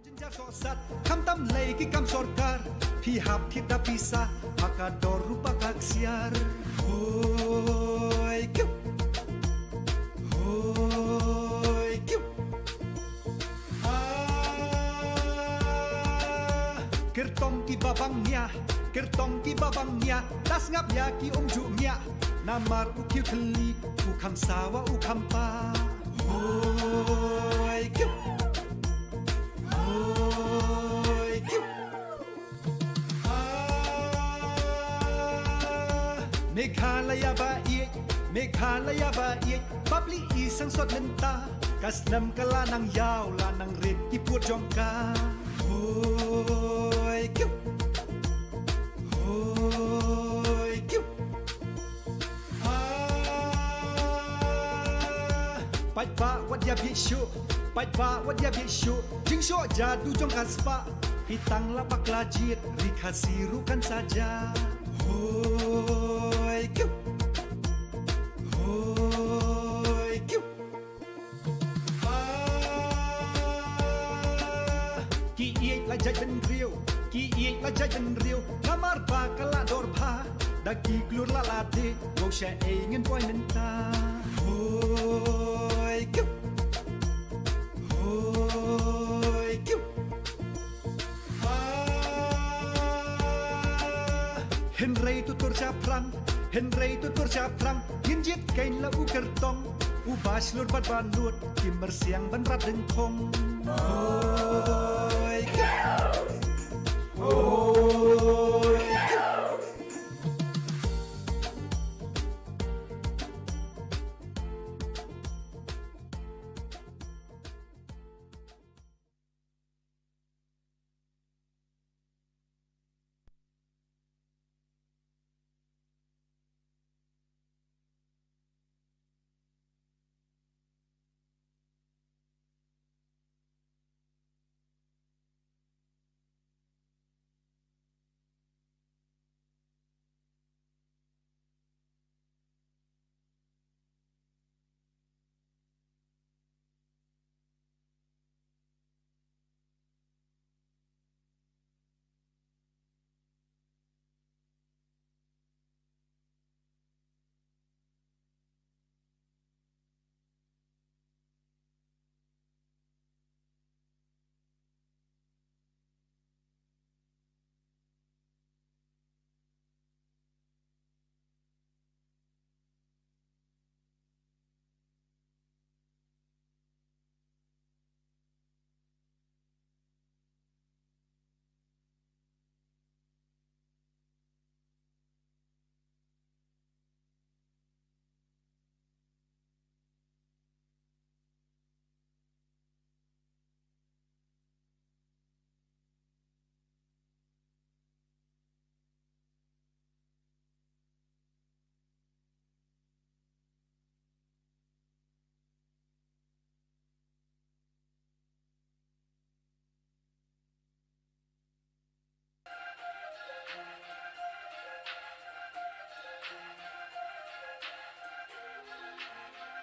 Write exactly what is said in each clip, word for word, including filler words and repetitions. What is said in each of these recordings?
Jynjar sohsat, khamtam lei ki kam sorkar. Phi hap thied da pisa ha ka dor rupa ka ksiar. Hoi kiu. Hoi kiu. Ah, kyrtong kiba bang nia, kyrtong kiba bang nia. Da sngap ïa ki um ju nia. Namar u khiew thylli, u kham sawa u kham pa. Hoi kiu. Hoi kiu. Ah, Meghalaya ba ïeit, Meghalaya ba ïeit, bapli i sangsot mynta. Ka snem ka la nang ïaw, la nang rit ki pud jong ka. Hoi kiu. Hoi kiu. Ah, paidbah wat ïa bieit shuh, paidbah wat ïa bieit shuh. Jingshoh jadu jong ka spah, phi tang la bakla jied, ri Khasi ruh kan sa jia. Hoi kiu. Hoi kiu. Ah, ki ïeit la jait bynriew, ki ïeit la jait bynriew. Namar ba ka la dor bha, da ki klur la lade. Wow, shaei ngin poi mynta. Hoi kiu. Hoi kiu. Ah, hynrei to tur shaphrang, hynrei to tur shaphrang. Ngin jied kein la u kyrtong, uba shlur bad ba nud, ki myrsiang ban rat dyngkhong. Hoi kiu. Hoi kiu.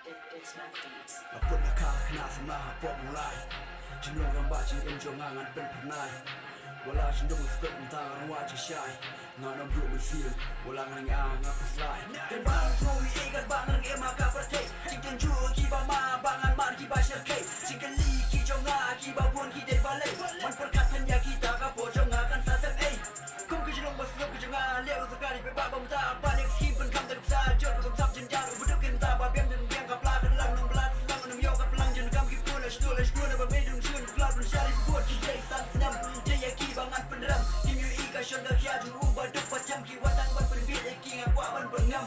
It, it's Mac Beats. Nga put na ka khynnah samla ha pop Mawlai. Jinglong rangbah jingim jong nga ngan pynphyrnai. Wat la sngewdon sngewthuh mynta nga rung wad jingshai. Nga nym duh mynsiem, wat la nga nang ïa nga khuslai. Kynmaw sngewthuh ïa kaba nga nang im ha ka pyrthei. Jingtynjuh kiba ma ba ngan mar kiba shyrkhei. Jingkylli ki jong nga kiba bun ki dei balei. Wan pyrkhat than ïa kita ka por jong nga kan sa sem ei. Kum ka jinglong ba sngewthuh ka jong nga leh u sorkar ïa phi ba bam ta ba leh ka skim pynkham da ka pisa jot ka bam sap jynjar u baduk kin ta ba biang jynjar biang ka pla ka lang nong bla ka snem nong ïoh ka plang jynjar kam ki pun la shtu la shtu na ba mei dung shun ka pla pynshar ïa ka bun ki dei san snem dei ïa ki ba ngan pynrem kim ïohi ka shon ka khia jong u baduk ba chem ki wat tang ban pynbieit ïa ki nga kwah ban pynngam.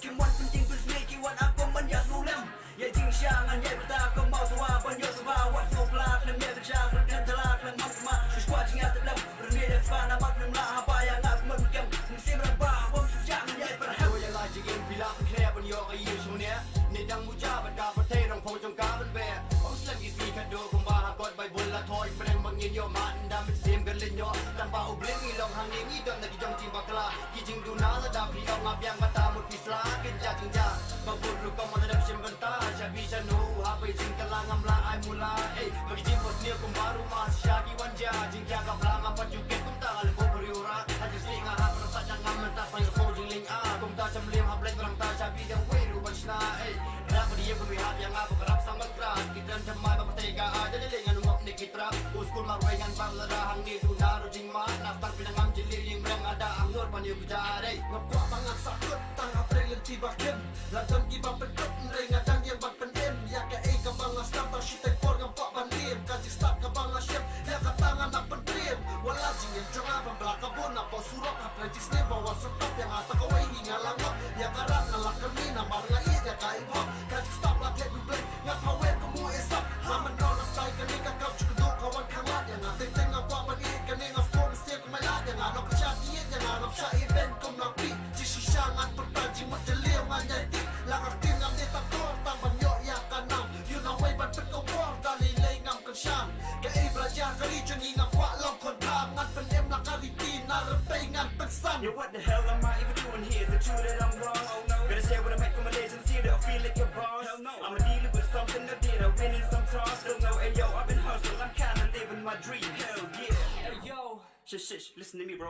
Kim wan pynjing pynsngew ki wan akom ban ïa sngewlem. Ïa jingshisha ngan ïai bynta kum mawsawa ban ïoh sngewbha wat sngewpla khlem ïa ka sha khlem khlem thala khlem map ma shu skwat jingïatylem rynïeng da spa na mat khlem la haba ïa nga kumno kem mynsiem rangbah bym shu jang ngan ïai pyrhem. Ko ïa la jingim phi la khleh ban ïoh ka ïing shong ne ne dang muja bad ka pyrthei rong phong jong ka ban beh. Ym slem ki sngi khadduh kumba ha kot Baibl la thoi pyrem ba ngin ïoh man da mynsiem kyrleng ïoh tang ba U Blei ngi long hangne ngi don na ki jong jingpakla. Ki jingduna lada phi ong nga biang bata mut phi sla kin ja jingjia. Ba bun rukom ma lada phi shim bynta sha bi sha nu ha Beijing ka la ngam la ai mula. Ei ba ki jingpos ne kumba ruh ma sha ki Jingkhia ka pla ngam pat ju kit kumta nga leh bor ïa u rat. Ha jingsih nga hap rasa jang ngam mynta pang ïa u jingleh ah. Kumta cham lem hap leh rang ta shabi dang wei ruh ban shna eh. Na ka dei ban wei hap ïa nga ba ka rap sang ban krat. Ki tren thymmai ba pyrthei ka ai da leh ngan ngop ne ki trap. U skul marwei ngan bar lada hangne duna ruh jingma. Naftar pynang ngam jylliew ïing mreng ada ang nur ban ïa u kjat eh. Ngam kwah ba ngan sah kut tang ha pyrthei lynti ba kim. La don kiba pynkut hynrei nga dang ïeng ban pynim ïa kaei kaba nga sdang tang shiteng por ngam kwah ban liem. Ka jingstad kaba nga shim ïa kata ngan nang pyntriem. Wat la jingim jong nga ban bla ka bun na pdeng surok hapdeng jingsniew ba wan sngewthuh ïa nga tang kawei hi nga la ngop ïa ka rat nga la kyrni namar nga ïeit ïa ka hip hop. Ka jingstad la thep duh blei nga thaw wer kum u Esop. Nga mynno na style kane ka kam shu kynduh ka wan khanglad ïa nga teng teng nga kwah ban ïeit kane nga sngewthuh mynsiem kumai lad ïa nga. Nongkyrshan ïeit ïa nga ngam shah ïeit ben kum nongpih. Jingshisha ngan pyrta jingmut jylliew ngan ïai tih. La ka ktien ngam dei tang tor tang ban ïoh ïa ka nam. Ïoh na wei ban pynkhawor da lei lei ngam kyrshan. Kaei ba la jia ka ri jong ngi ngam kwah long khun bha. Ngan pynim la ka riti na rympei ngan pynsan. Yo, what the hell am I even doing here? Is it true that I'm lost? Oh no. Gotta share with a mic from a legend, see that I feel like a boss. Hell no. I'ma deal with something that did I win in some toss. Still know, ayo, I've been hustling, I'm kinda living my dream. Hell yeah. Hey yo. Shush, shush, listen to me, bro.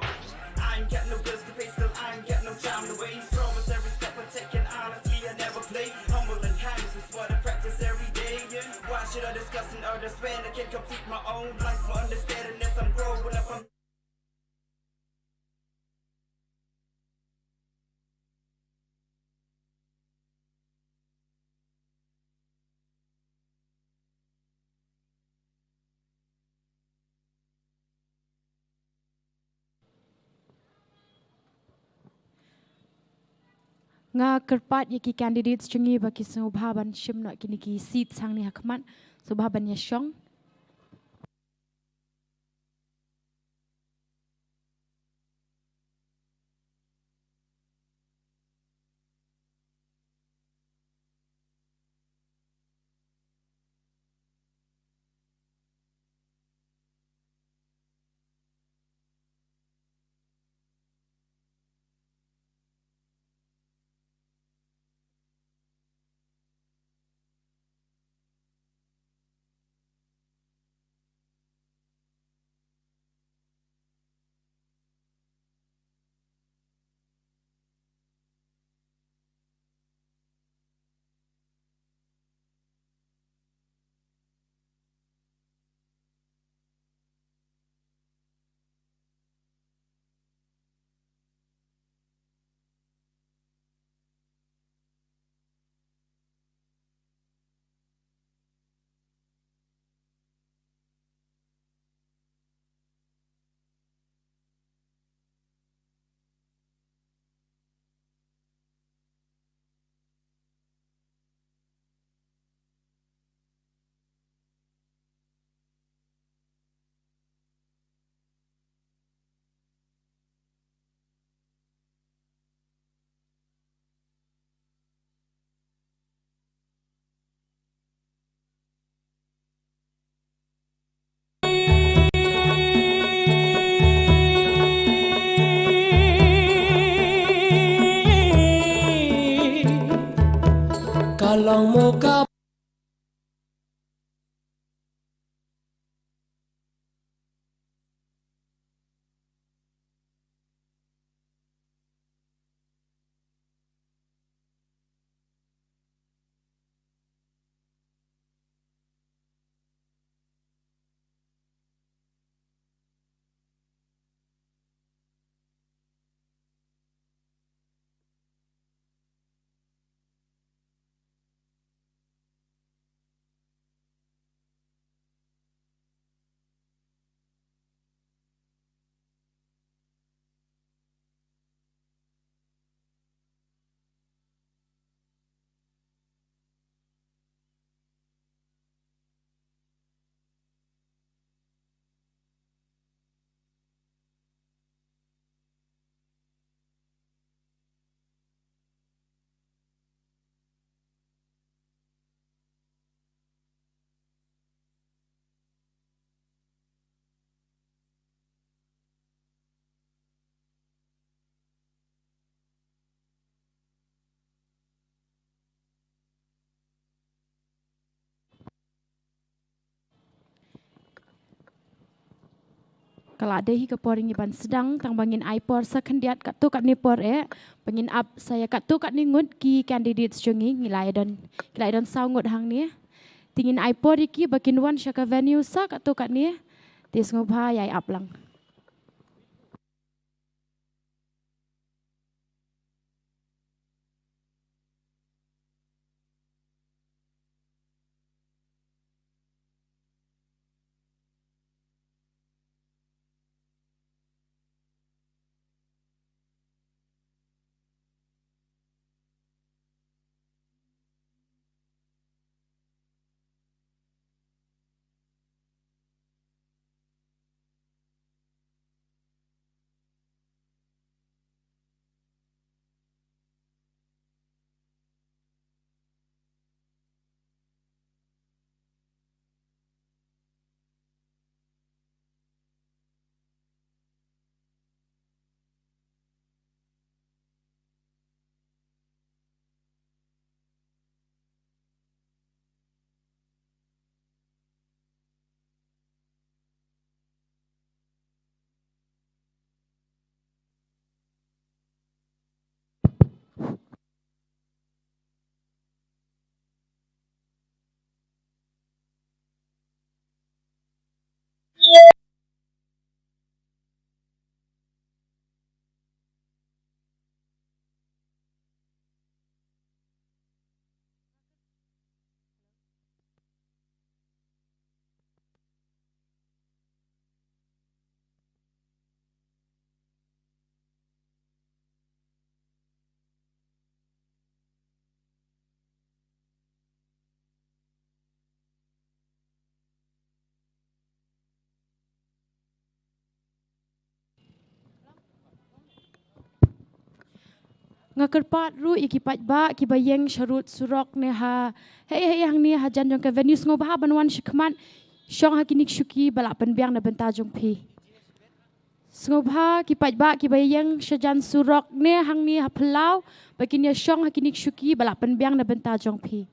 I ain't got no bills to pay, still I ain't got no time to waste. Promise every step I take, and honestly, I never play. Humble and kindness is what I practice every day. Yeah. Why should I discuss in others when I can complete my own life? My understanding as I'm growing up, I'm Nga kyrpad ïa ki candidates jong ngi ba ki sngewbha ban shim noh kine ki seats hangne ha khmat, sngewbha ban ïa shong. Ka long mo ka Ka la dei hi ka por ïa ngi ban sdang, tang ba ngin ai por sa khyndiat katto katne por eh, ba ngin ap sa ïa katto katne ngut ki candidates jong ngi. Ngi la ïa don, ki la ïa don saw ngut hangne. Te ngin ai por ïa ki ba kin wan sha ka venue sa katto katne. Te sngewbha ïai ap lang. Nga kyrpad ruh ïa ki paidbah kiba ïeng sharud surok ne ha, hei hei hangne hajan jong ka venue, sngewbha ban wan shakhmat, shong ha kine ki shuki ba la pynbiang na bynta jong phi. Sngewbha ki paidbah kiba ïeng shajan surok ne hangne ha phyllaw, ba kin ïa shong ha kine ki shuki ba la pynbiang na bynta jong phi.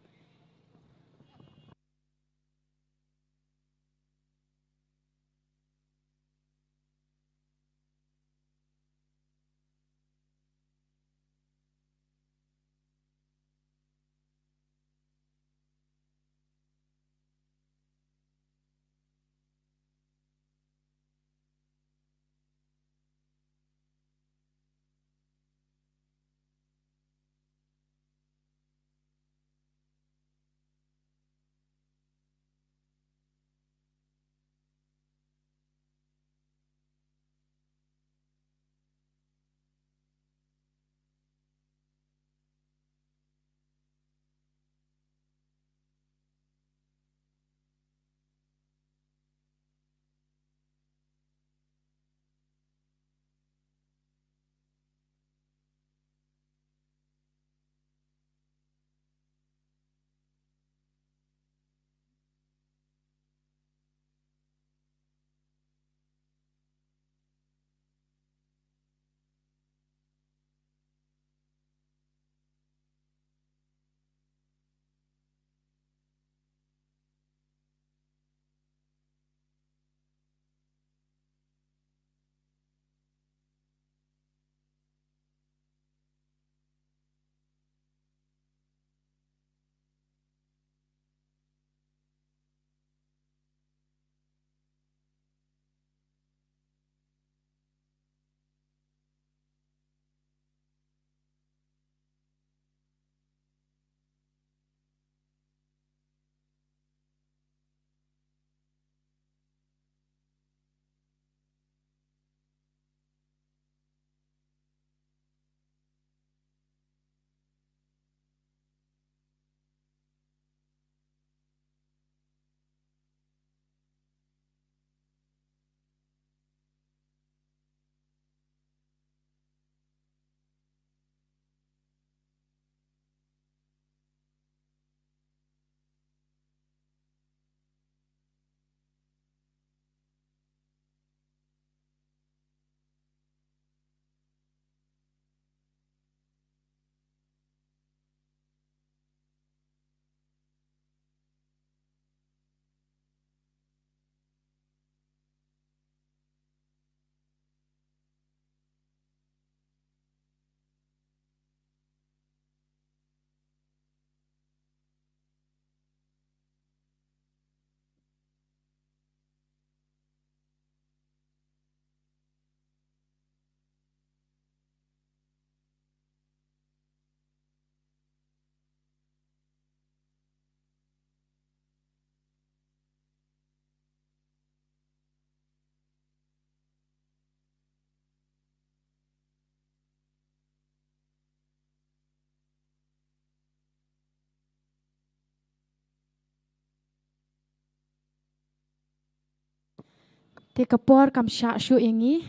Te ka por kam shah shuh ïa ngi.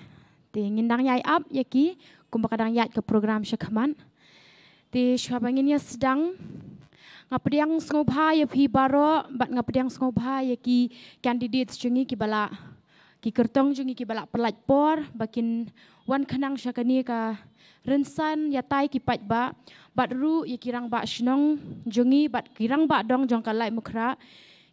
Te ngin dang ïai ap ïa ki kumba ka dang ïaid ka program sha khmat. Te shuwa ba ngin ïa sdang, nga pdiang sngewbha ïa phi baroh bad nga pdiang sngewbha ïa ki candidates jong ngi kiba la, ki kyrtong jong ngi kiba la pyllait por ba kin wan khnang sha kane ka rynsan ïatai ki paidbah bad ruh ïa ki rangbah shnong jong ngi bad ki rangbah dong jong ka Laitumkhrah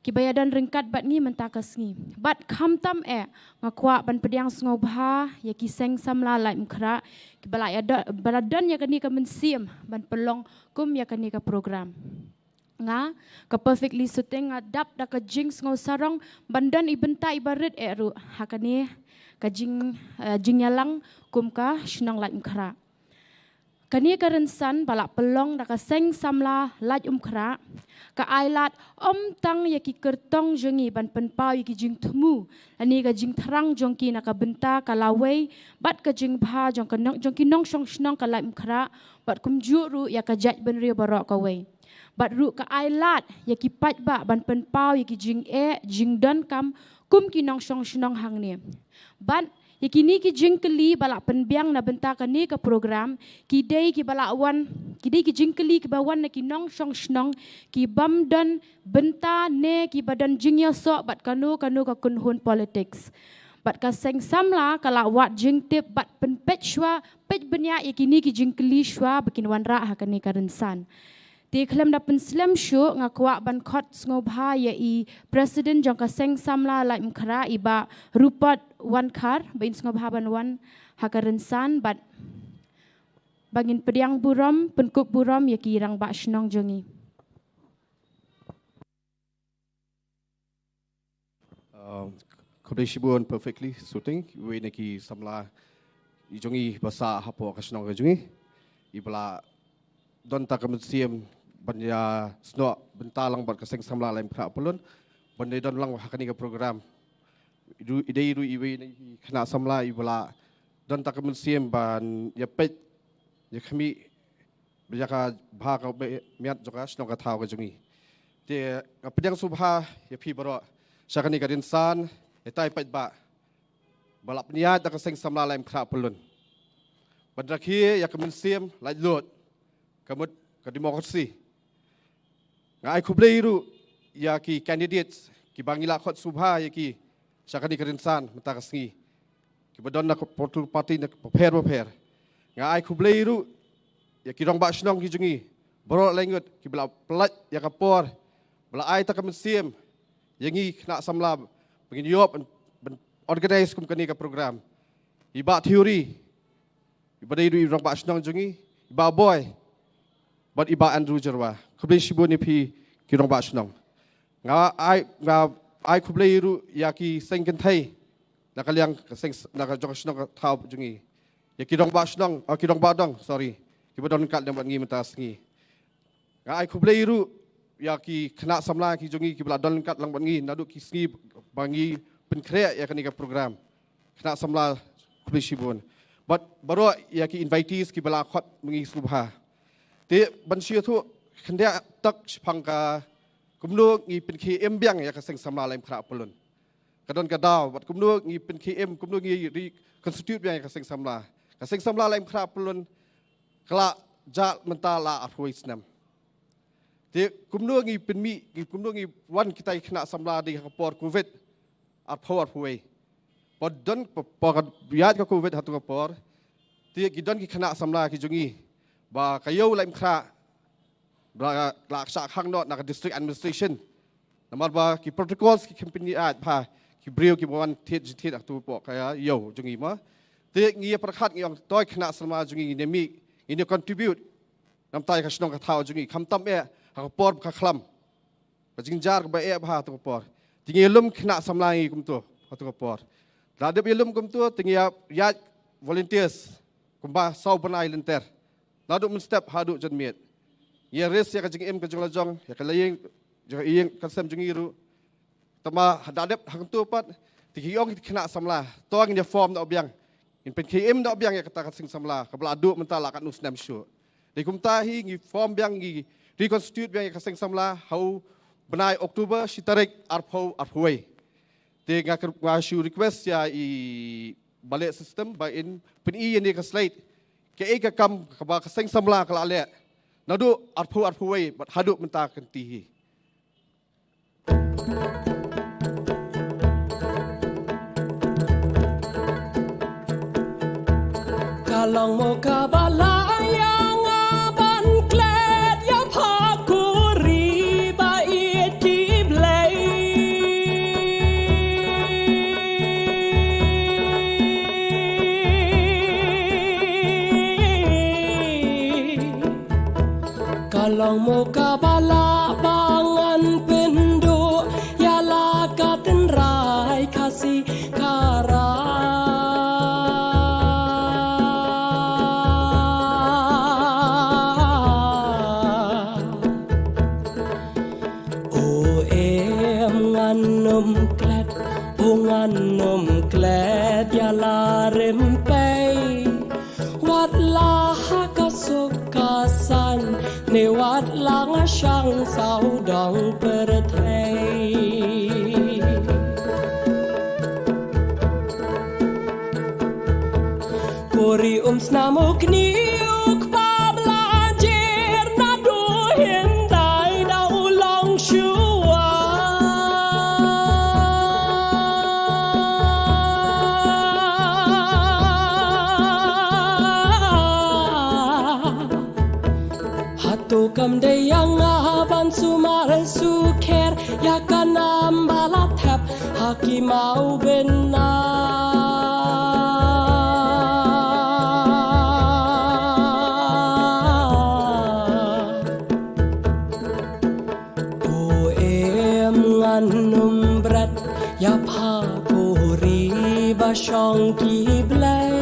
kiba ïadon ryngkat bad ngi mynta ka sngi. Bad khamtam eh, nga kwah ban pdiang sngewbha ïa ki seng samla Laitumkhrah kiba la ïadon, ba la don ïa kane ka mynsiem ban pynlong kum ïa kane ka program. Nga, ka Perfectly Suting, nga dap da ka jingsngewsarong ban don i bynta iba rit eh ruh ha kane ka jing, eh, jingïalang kum ka shnong Laitumkhrah. Kane ka rynsan ba la pynlong da ka seng samla Laitumkhrah ka ai lad ym tang ïa ki kyrtong jong ngi ban pynpaw ïa ki jingthmu lane ka jingthrang jong ki na ka bynta ka lawei bad ka jingbha jong ka nong, jong ki nongshong shnong ka Laitumkhrah bad kumjuh ruh ïa ka jaitbynriew baroh kawei. Bad ruh ka ai lad ïa ki paidbah ban pynpaw ïa ki jingeh jingdonkam kum ki nongshong shnong hangne. Bad ïa kine ki jingkylli ba la pynbiang na bynta kane ka program ki dei kiba la wan, ki dei ki jingkylli kiba wan na ki nongshong shnong ki bym don bynta ne kiba don jingïasoh bad kano kano ka kynhun politics. Bad ka seng samla ka la wad jingtip bad pynpeit shuwa, peit bniah ïa kine ki jingkylli shuwa ba kin wanrah ha kane ka rynsan. Te khlem da pynslem shuh, nga kwah ban khot sngewbha ïa i President jong ka seng samla Laitumkhrah, i Bah Rupert Wankhar, ba in sngewbha ban wan ha ka rynsan bad ba ngin pdiang burom, pynkup burom ïa ki rangbah shnong jong ngi. Uh, khublei shibun Perfectly Suting, iwei na ki samla i jong ngi ba sah hapoh ka shnong ka jong ngi, iba la don ta ka mynsiem ban ïa snoh bynta lang bad ka seng samla Laitumkhrah Pyllun ban ïa don lang ha kane ka program. I dei ruh iwei na ki khynnah samla iba la don ta ka mynsiem ban ïa peit ïa khmih ba ïa ka bha ka miat jong ka shnong ka thaw ka jong ngi. Te nga pdiang sngewbha ïa phi baroh sha kane ka rynsan ïatai paidbah ba la pynïaid da ka seng samla Laitumkhrah Pyllun ban rakhe ïa ka mynsiem laitluid, ka mut ka democracy. Nga ai khublei ruh ïa ki candidates kiba ngi la khot sngewbha ïa ki sha kane ka rynsan mynta ka sngi, kiba don na ka political party na bapher bapher. Nga ai khublei ruh ïa ki rangbah shnong ki jong ngi baroh lyngngoh kiba la pyllait ïa ka por, ba la ai ta ka mynsiem ïa ngi khynnah samla ba ngin ïoh ban, ban organise kum kane ka program. I Bah Theory, iba dei ruh i rangbah shnong jong ngi, i Bah Boi bad i Bah Andrew Jyrwa. Khublei shibun ïa phi ki rangbah shnong. Nga ai, nga ai khublei ruh ïa ki seng kynthei na ka liang ka seng, na ka jong ka shnong ka thaw jong ngi, ïa ki rangbah shnong, oh, ki rangbah dong, sorry, kiba don ryngkat lang bad ngi mynta ka sngi. Nga ai khublei ruh ïa ki khynnah samla ki jong ngi kiba la don ryngkat lang bad ngi naduh ki sngi ba ngi pynkhreh ïa kane ka program. Khynnah samla, khublei shibun. Bad baroh ïa ki invitees kiba la khot ma ngi sngewbha. Te ban shu ïathuh khyndiat tak shaphang ka kumno ngi pynkhie im biang ïa ka seng samla Laitumkhrah Pyllun. Ka don ka daw bad kumno ngi pynkhie im, kumno ngi reconstitute biang ïa ka seng samla. Ka seng samla Laitumkhrah Pyllun ka la jah mynta la arphew wei snem. Te kumno ngi pynmih, ngi kumno ngi wan kita ki khynnah samla dei ha ka por covid arphew arphew wei. Por don, por, por ka ïaid ka covid ha tu ka por, te ki don ki khynnah samla ki jong ngi ba ka ïew Laitumkhrah ba la, la shah khang noh na ka district administration. Namar ba ki protocols kim pynïaid bha, ki briew kiba wan thied jingthied ha tu poh ka ïew jong ngi mo. Te ngi ïa pyrkhat ngi ong to ki khynnah samla jong ngi ngin ïa mih, ngin ïa contribute na bynta ka shnong ka thaw jong ngi, khamtam eh ha ka por ba ka khlam, ka jingjynjar kaba eh bha ha tu ka por. Te ngi ïa lum khynnah samla ngi kumto ha tu ka por. La dep ïa lum kumto te ngi ïa ïaid volunteers kumba saw bnai lynter, naduh mynstep haduh janmiet. Ngi ïa risk ïa ka jingim ka jong la jong, ïa ka la ïing, jong ka ïing ka sem jong ngi ruh. Tangba da dep hangto pat te ki ong ki khynnah samla, to ngin ïa form noh biang, ngin pynkhie im noh biang ïa kata ka seng samla kaba la duh mynta la katno snem shuh. Dei kumta hi ngi form biang, ngi reconstitute biang ïa ka seng samla ha u bnai October, shi tarik arphew arphew wei. Te nga kyrpad, nga shu request ïa i ba leh system ba in pyni ïa kane ka slide, kaei ka kam kaba ka seng samla ka la leh naduh arphew arphew wei bad haduh mynta ka kynti hi. Ka long mo kaba lah ïa nga ban klet ïa pha khuri ba ïeit ki Blei. Ka long mo kaba lah ba ngan pynduh ïa la ka tynrai Khasi Khara. O em ngan ym klet, o ngan ym klet ïa la rympei. Wat la ha ka suk ka saiñ, ne wat la nga shang sawdong pyrthei. Khuri um snam u knieh u kpa ba la jer naduh hyndai da u long shuwa. Hato kam dei ïa nga ban sumar sukher ïa ka nam ba la thep ha ki mawbynna. O em ngan ym bret ïa pha khuri ba shong ki Blei.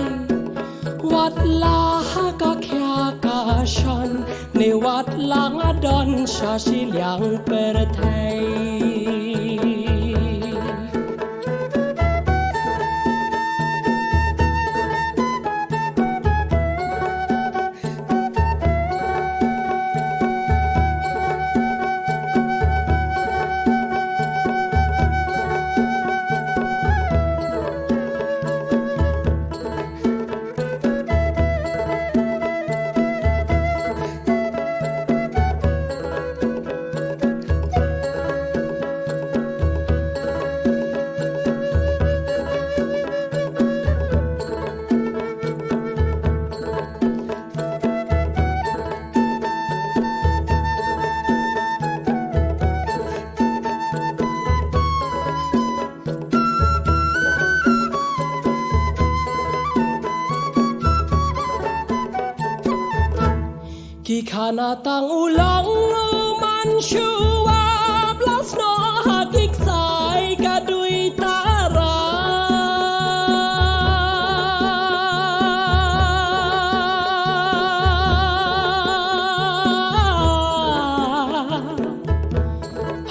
Wat la ha ka khia ka shon, ne wat la nga don sha shiliang pyrthei. Ki khana tang u long u man shuwa, blas noh ha ki ksai ka dui tara.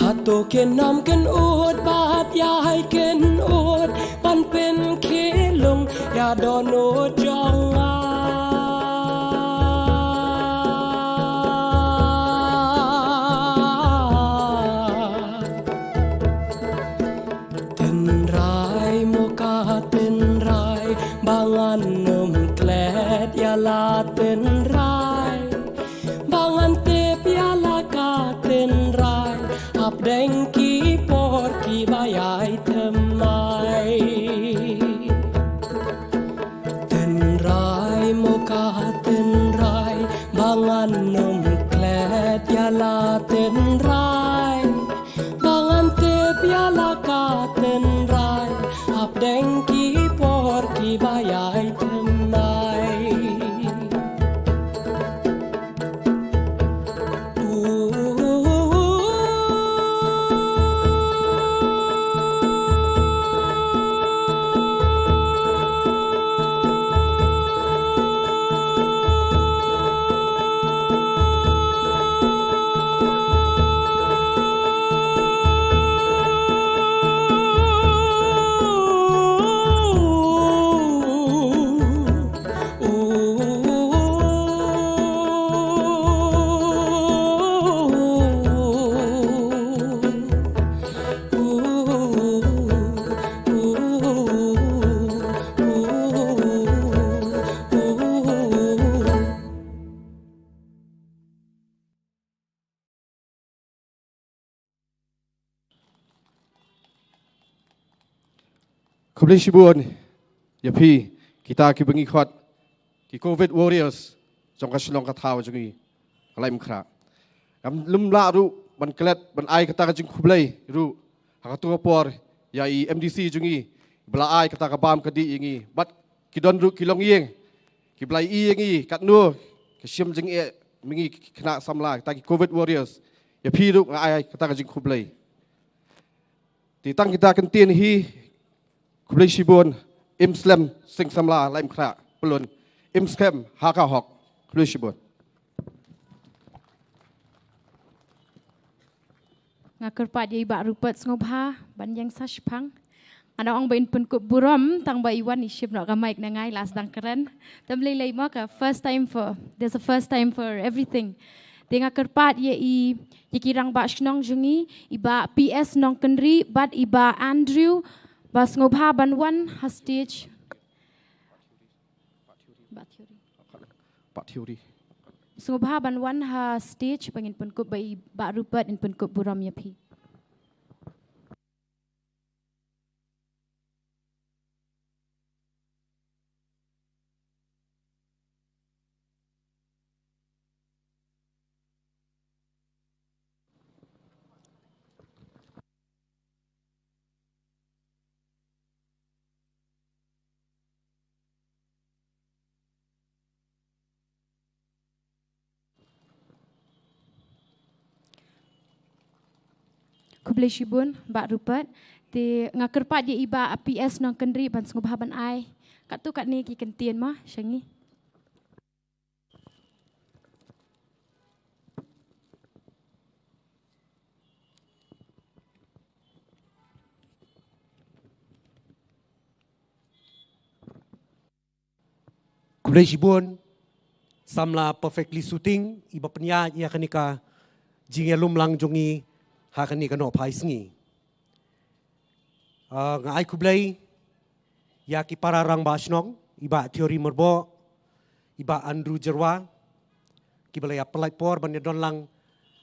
Hato kin ym kynnoh bad ïa hai kynnoh ban pynkhiah long ïa dohnud jong nga. Tynrai mo ka tynrai, ba ngan ym klet ïa la tynrai. Ba ngan tip ïa la ka tynrai hapdeng ki por kiba ïai thymmai. Tynrai mo ka tynrai, ba ngan ym klet ïa la tynrai. Ba ngan tip ïa la ka tynrai hapdeng ki por kiba ïai thymmai. Khublei shibun ïa phi kita kiba ngi khot ki Covid Warriors jong ka shnong ka thaw jong ngi, ka Laitumkhrah. Ngam lum lah ruh ban klet ban ai kata ka jingkhublei ruh ha kato ka por ïa i M D C jong ngi ba la ai kata ka bam ka dih ïa ngi, bad ki don ruh ki longïing kiba la ïohi ïa ngi katno ka shim jingeh ma ngi ki khynnah samla, kita ki Covid Warriors. Ïa phi ruh nga ai kata ka jingkhublei. Te tang kita kyntien hi, khublei shibun. Im slem seng samla Laitumkhrah Pyllun, im skhem ha ka hok. Khublei shibun. Nga kyrpad ïa i Bah Rupert sngewbha ban ïeng sa shiphang. Nga da ong ba in pynkup burom tang ba i wan i shim noh ka mic na nga, i la sdang kren. Te ym lei lei mo, ka first time for, there's a first time for everything. Te nga kyrpad ïa i, ïa ki rangbah shnong jong ngi, i Bah P S Nongkynrih bad i Bah Andrew, ba sngewbha ban wan ha stage. Bah Theory. Bah Theory. Sngewbha ban wan ha stage ba ngin pynkup, ba i Bah Rupert in pynkup burom ïa phi. Khublei shibun Bah Rupert. Te nga kyrpad ïa i Bah P S Nongkynrih ban sngewbha ban ai katto katne ki kyntien mo sha ngi. Khublei shibun samla Perfectly Shooting iba pynïaid ïa kane ka jingïalum lang jong ngi ha kane ka nohphai sngi. Ah, nga ai khublei ïa ki para rangbah shnong, i Bah Theory Myrboh, i Bah Andrew Jyrwa, kiba la ïa pyllait por ban ïa don lang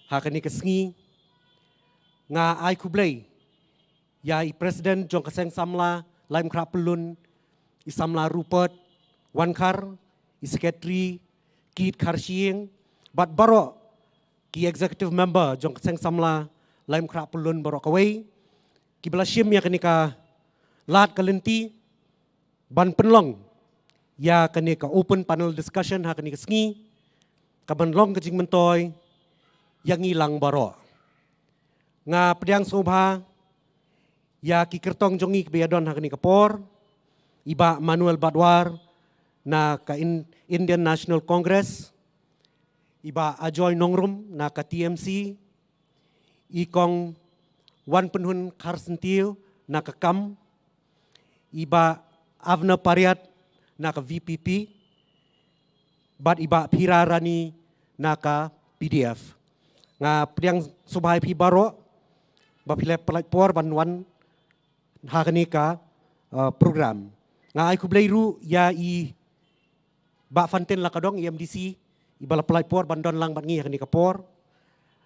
ha kane ka sngi. Nga ai khublei ïa i President jong ka Seng Samla Laitumkhrah Pyllun, i Samla Rupert Wankhar, i Secretary Kit Kharshiing, bad baroh ki Executive Member jong ka Seng Samla Laitumkhrah Pyllun baroh kawei, kiba la shim ïa kane ka lad ka lynti ban pynlong ïa kane ka open panel discussion ha kane ka sngi, kaban long ka jingmyntoi ïa ngi lang baroh. Nga pdiang sngewbha ïa ki kyrtong jong ngi kiba ïa don ha kane ka por, i Bah Manuel Badwar na ka In-, Indian National Congress, i Bah Ajoy Nongrum na ka T M C, i Kong Wanpynhun Kharsyntiew na ka KAM, i Bah Avner Pariat na ka V P P, bad i Bah Phira Rani na ka P D F. Nga pdiang sngewbha ïa phi baroh ba phi la pyllait por ban wan ha kane ka, uh, program. Nga ai khublei ruh ïa i Bah Fantin Lakadong, i M D C, iba la pyllait por ban don lang bad ngi ha kane ka por.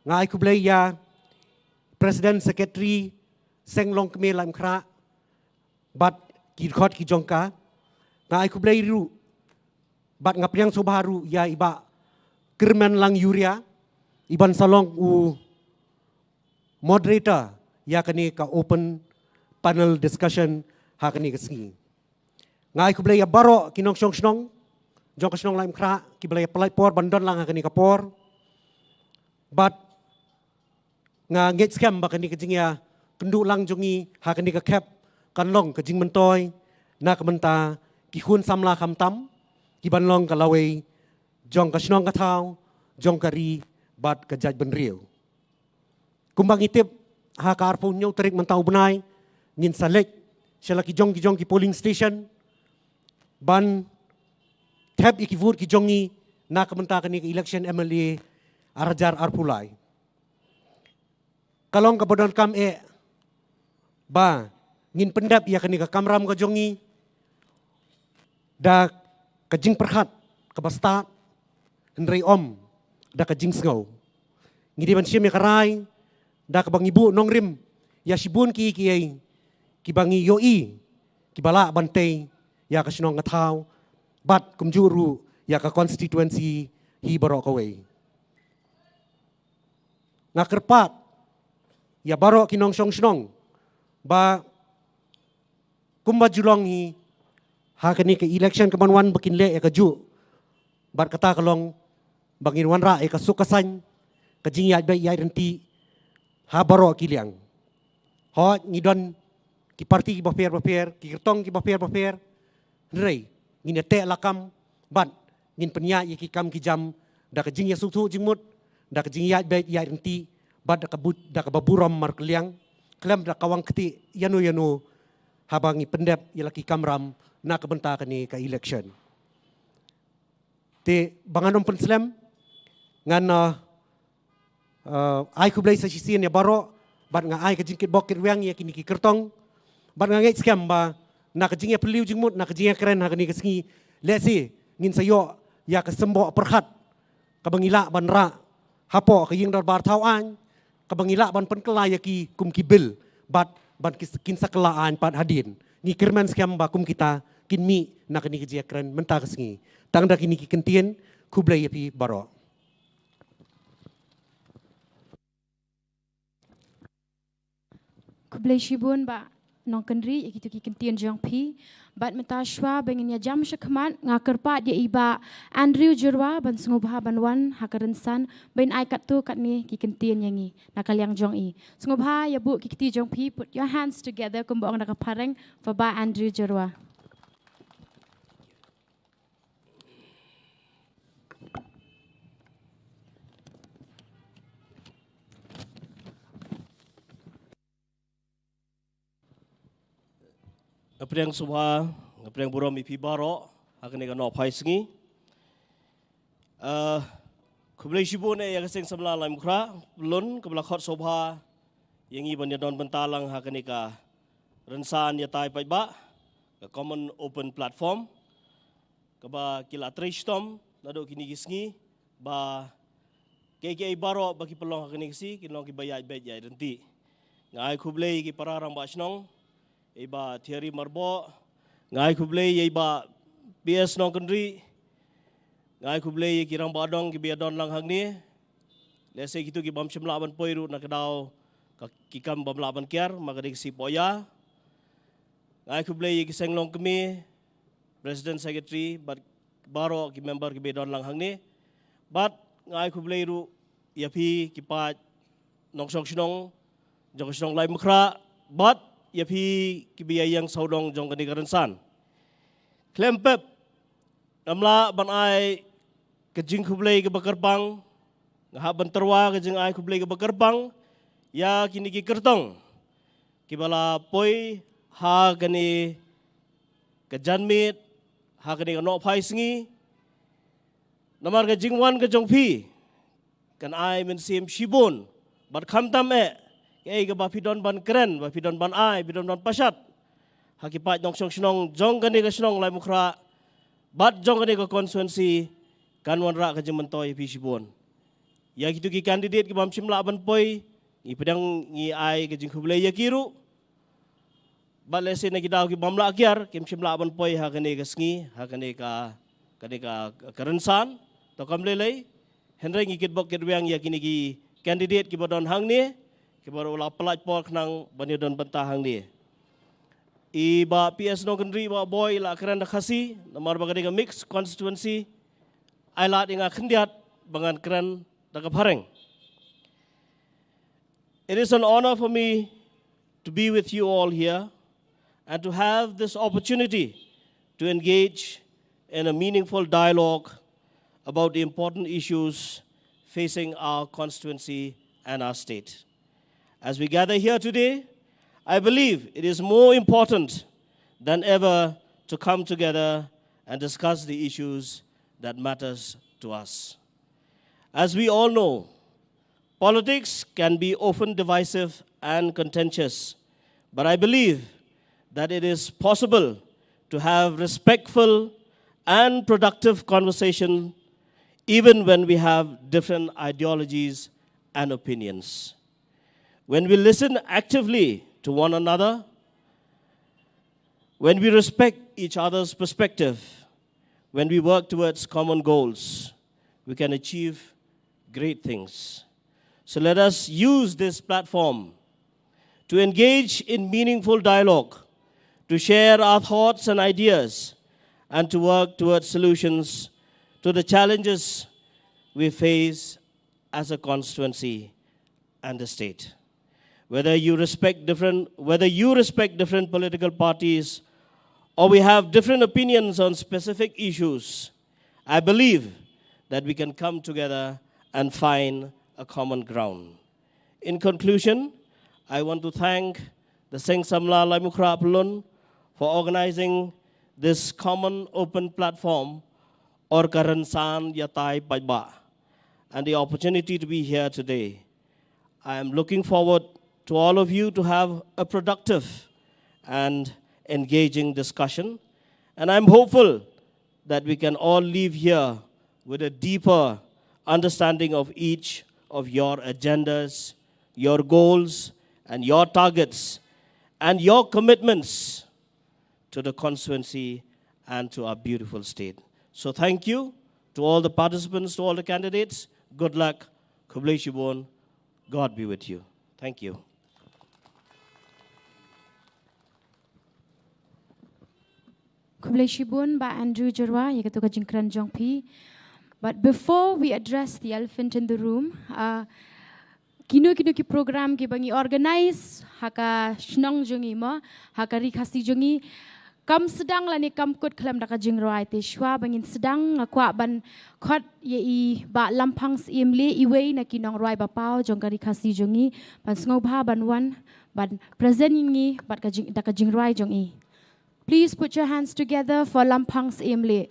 Nga ai khublei ïa President Secretary Seng Longkmie Laitumkhrah bad ki dkhot ki jong ka. Nga ai khublei ruh bad nga pdiang sngewbha ruh ïa i Bah Kyrmen Langjuria, iban sa long u moderator ïa kane ka open panel discussion ha kane ka sngi. Nga ai khublei ïa baroh ki nongshong shnong jong ka shnong Laitumkhrah kiba la ïa pyllait por ban don lang ha kane ka por. Bad nga ngeit skhem ba kane ka jingïakynduh lang jong ngi ha kane ka khep kan long ka jingmyntoi na ka bynta ki khun samla khamtam kiban long ka lawei jong ka shnong ka thaw, jong ka ri bad ka jaitbynriew. Kumba ngi tip, ha ka arphew hynñiew tarik mynta u bnai ngin sa leit sha la ki jong ki jong ki polling station ban thep ïa ki vote ki jong ngi na ka bynta kane ka election M L A ar hajar arphew lai. Ka long kaba donkam eh ba ngin pyndep ïa kane ka kamram ka jong ngi da ka jingpyrkhat kaba stad, hynrei ym da ka jingsngew. Ngi dei ban shim ïa ka rai da kaba ngi buh nongrim ïa shibun kiei kiei kiba ngi ïohi kiba lah ban tei ïa ka shnong ka thaw bad kumjuh ruh ïa ka constituency hi baroh kawei. Nga kyrpad ïa baroh ki nongshong shnong ba kumba ju long hi ha kane ka election kaban wan ba kin leh ïa kajuh bad kata ka long ba ngin wanrah ïa ka suk ka saiñ, ka jingïaid beit ïaid ryntih ha baroh ki liang. Hooid ngi don ki parti kiba pher ba pher, ki kyrtong kiba pher ba pher, hynrei ngin ïateh lakam bad ngin pynïaid ïa ki kam ki jam da ka jingïasuk jingmut, da ka jingïaid beit ïaid ryntih bad da ka bu-, da kaba burom markylliang, khlem da ka wang kti ïano ïano haba ngi pyndep ïa la ki kamram na ka bynta kane ka election. Te ba ngan ym pynslem, ngan, uh, uh, ai khublei sa shisien ïa baroh bad nga ai ka jingkitbok kitrwiang ïa kine ki kyrtong bad nga ngeit skhem ba na ka jingïaphylliew jingmut, na ka jingïakren ha kane ka sngi, lehse ngin sa ïoh ïa ka symboh pyrkhat kaba ngi lah ban rah hapoh ka ïing dorbar thaw aiñ, kaba ngi lah ban pynkylla ïa ki kum ki bill bad ban ki, kin sa kylla aiñ pat hadien. Ngi kyrmen skhem ba kum kita kin mih na kane ka jingïakren mynta ka sngi. Tang da kine ki kyntien, khublei ïa phi baroh. Khublei shibun Bah Nongkynrih ïa kito ki kyntien jong phi. Bad mynta shuwa ba ngin ïa jam shakhmat, nga kyrpad ïa i Bah Andrew Jyrwa ban sngewbha ban wan ha ka rynsan ban ai katto katne ki kyntien ïa ngi na ka liang jong i. Sngewbha ïa buh ki kti jong phi, put your hands together, kumba ong da ka phareng, for Bah Andrew Jyrwa. Nga pdiang sngewbha, nga pdiang burom ïa phi baroh ha kane ka nohphai sngi. Eh, khublei shibun eh ïa ka Seng Samla Laitumkhrah Pyllun kaba la khot sngewbha ïa ngi ban ïa don bynta lang ha kane ka rynsan ïatai paidbah, ka common open platform kaba ki la trei shitom naduh kine ki sngi ba kiei kiei baroh ba ki pynlong ha kane ka sngi kin long kiba ïaid beit ïaid ryntih. Nga ai khublei ïa ki para rangbah shnong, ïa i Bah Thierry Myrboh, nga ai khublei ïa i Bah P S Nongkynrih, nga ai khublei ïa ki rangbah dong kiba ïa don lang hangne. Lehse kito ki bym shym lah ban poi ruh na ka daw ka ki kam bym lah ban kiar, ma ka dei ka sngi pohïa. Nga ai khublei ïa ki seng longkmie, President, Secretary bad baroh ki member kiba ïa don lang hangne. Bad nga ai khublei ruh ïa phi ki paid nongshong shnong jong ka shnong Laitumkhrah bad ïa phi kiba ïa ïeng sawdong jong kane ka rynsan. Khlem pep, ngam lah ban ai ka jingkhublei kaba kyrpang, nga hap ban tyrwa ka jingai khublei kaba kyrpang ïa kine ki kyrtong kiba la poi ha kane ka janmiet, ha kane ka nohphai sngi. Namar ka jingwan ka jong phi kan ai mynsiem shibun bad khamtam eh kaei kaba phi don ban kren, ba phi don ban ai, phi don ban pashat ha ki paid nongshong shnong jong kane ka shnong Laitumkhrah bad jong kane ka constituency, kan wanrah ka jingmyntoi ïa phi shibun. Ïa kito ki candidate ki bym shym lah ban poi, ngi pdiang, ngi ai ka jingkhublei ïa ki ruh. Bad lehse na ki daw ki bym lah kiar, kim shym lah ban poi ha kane ka sngi, ha kane ka, kane ka, ka rynsan. To kam lei lei, hynrei ngi kitbok kitrwiang ïa kine ki candidate kiba don hangne, kiba ruh la pynlait por khnang ban ïa don bynta hangne. I Bah P S Nongkynrih, Bah Boi, i la kren da Khasi, namar ba ka dei ka mixed constituency, ai lad ïa nga khyndiat ba ngan kren da ka phareng. It is an honor for me to be with you all here and to have this opportunity to engage in a meaningful dialogue about the important issues facing our constituency and our state. As we gather here today, I believe it is more important than ever to come together and discuss the issues that matters to us. As we all know, politics can be often divisive and contentious, but I believe that it is possible to have respectful and productive conversation even when we have different ideologies and opinions. When we listen actively to one another, When we respect each other's perspective, when we work towards common goals, we can achieve great things. So let us use this platform to engage in meaningful dialogue, to share our thoughts and ideas, and to work towards solutions to the challenges we face as a constituency and the state. Whether you respect different, whether you respect different political parties or we have different opinions on specific issues, I believe that we can come together and find a common ground. In conclusion, I want to thank the Seng Samla Laitumkhrah Pyllun for organizing this common open platform, Or Ka Rynsan Ïatai Paidbah, and the opportunity to be here today. I am looking forward to all of you to have a productive and engaging discussion. And I'm hopeful that we can all leave here with a deeper understanding of each of your agendas, your goals, and your targets, and your commitments to the constituency and to our beautiful state. So thank you to all the participants, to all the candidates. Good luck. Khublei shibun. God be with you. Thank you. Khublei shibun Bah Andrew Jyrwa ïa kato ka jingkren jong phi. But before we address the elephant in the room, uh, kino kino ki program kiba ngi organize ha ka shnong jong ngi mo, ha ka ri Khasi jong ngi, kam sdang lane kam kut khlem da ka jingrwai. Te shuwa ba ngin sdang, nga kwah ban khot ïa i Bah Lamphang Syiemlieh, iwei na ki nongrwai ba paw jong ka ri Khasi jong ngi, ban sngewbha ban wan ban present ïa ngi bad ka jing, da ka jingrwai jong i. Please put your hands together for Lamphang Syiemlieh.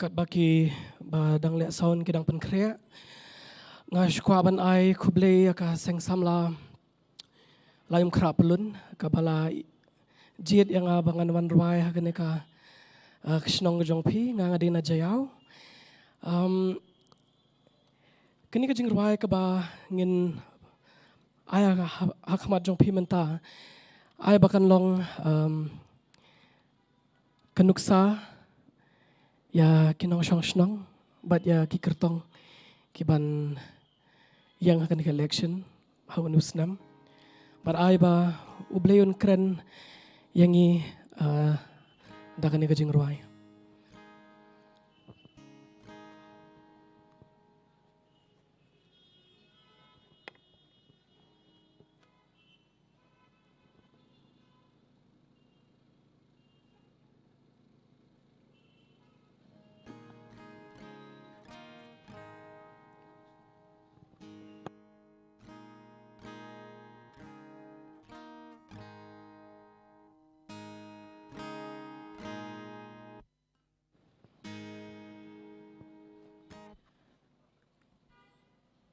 Katba ki ba dang leh sound ki dang pynkhreh, nga sngewkwah ban ai khublei ïa ka Seng Samla Laitumkhrah Pyllun kaba la jied ïa nga ba ngan wan rwai ha kane ka, uh, ka shnong ka jong phi. Nga nga dei na Jaïaw. Um, kane ka jingrwai kaba ngin ai ha, ha, ha khmat jong phi mynta, ai ba kan long, um, ka nuksa ïa ki nongshong shnong bad ïa ki kyrtong ki ban ïeng ha kane ka election ha une u snem. Bad ai ba U Blei un kren ïa ngi, uh, da kane ka jingrwai.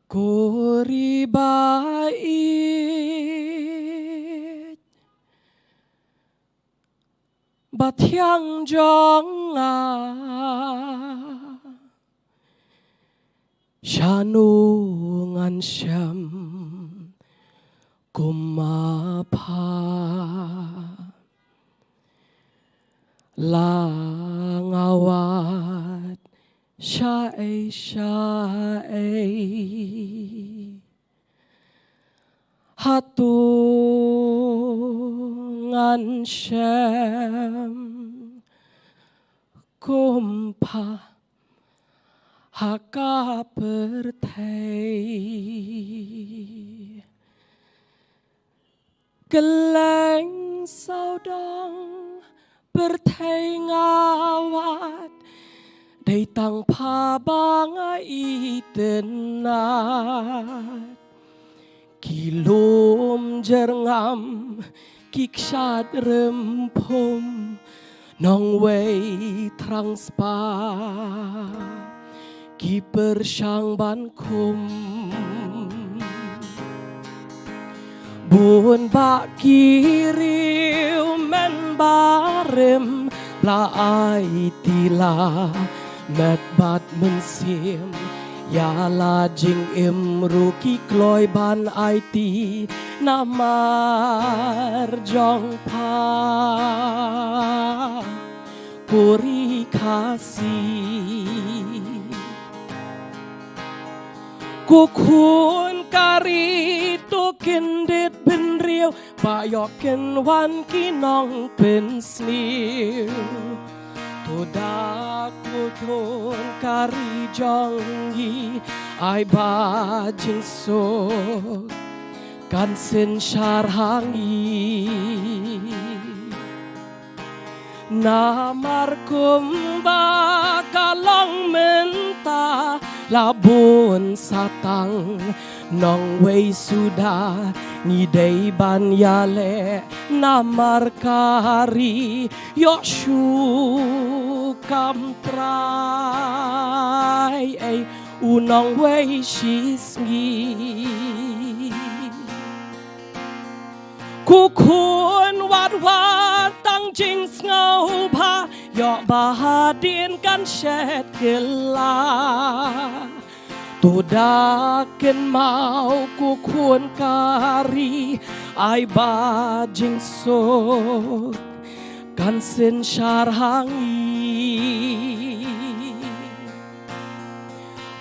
Ko ri ba ïeit ba thiang jong nga, shano ngan shem kum ma pha. La nga wad shaei shaei, hato ngan shem kumba ha ka pyrthei? Kylleng sawdong pyrthei nga wad, dei tang pha ba nga itynnad. Ki lum jyrngam, ki kshaid rymphum, nongwei thrang spah, ki pyrshang ban khum. Bun bah ki riew mynba rim, la aiti la met bad mynsiem. Ïa la jingim ruh ki kloi ban aiti namar jong pha, ko ri Khasi. Ko khun ka ri, to kyndit bynriew, ba ïoh kynwan ki nongpynsniew. To da ko khun ka ri jong ngi, ai ba jingsuk kan synshar ha ngi. Namar kumba ka long mynta, la bun satang nongwei suda, ngi dei ban ïaleh namar ka ri. Ïoh shu kam trai, ei u nongwei shisngi. Ko khun wat wat tang jingsngewbha, ïoh ba hadien kan shet kylla. To da kynmaw ko khun ka ri, ai ba jingsuk kan synshar ha ngi.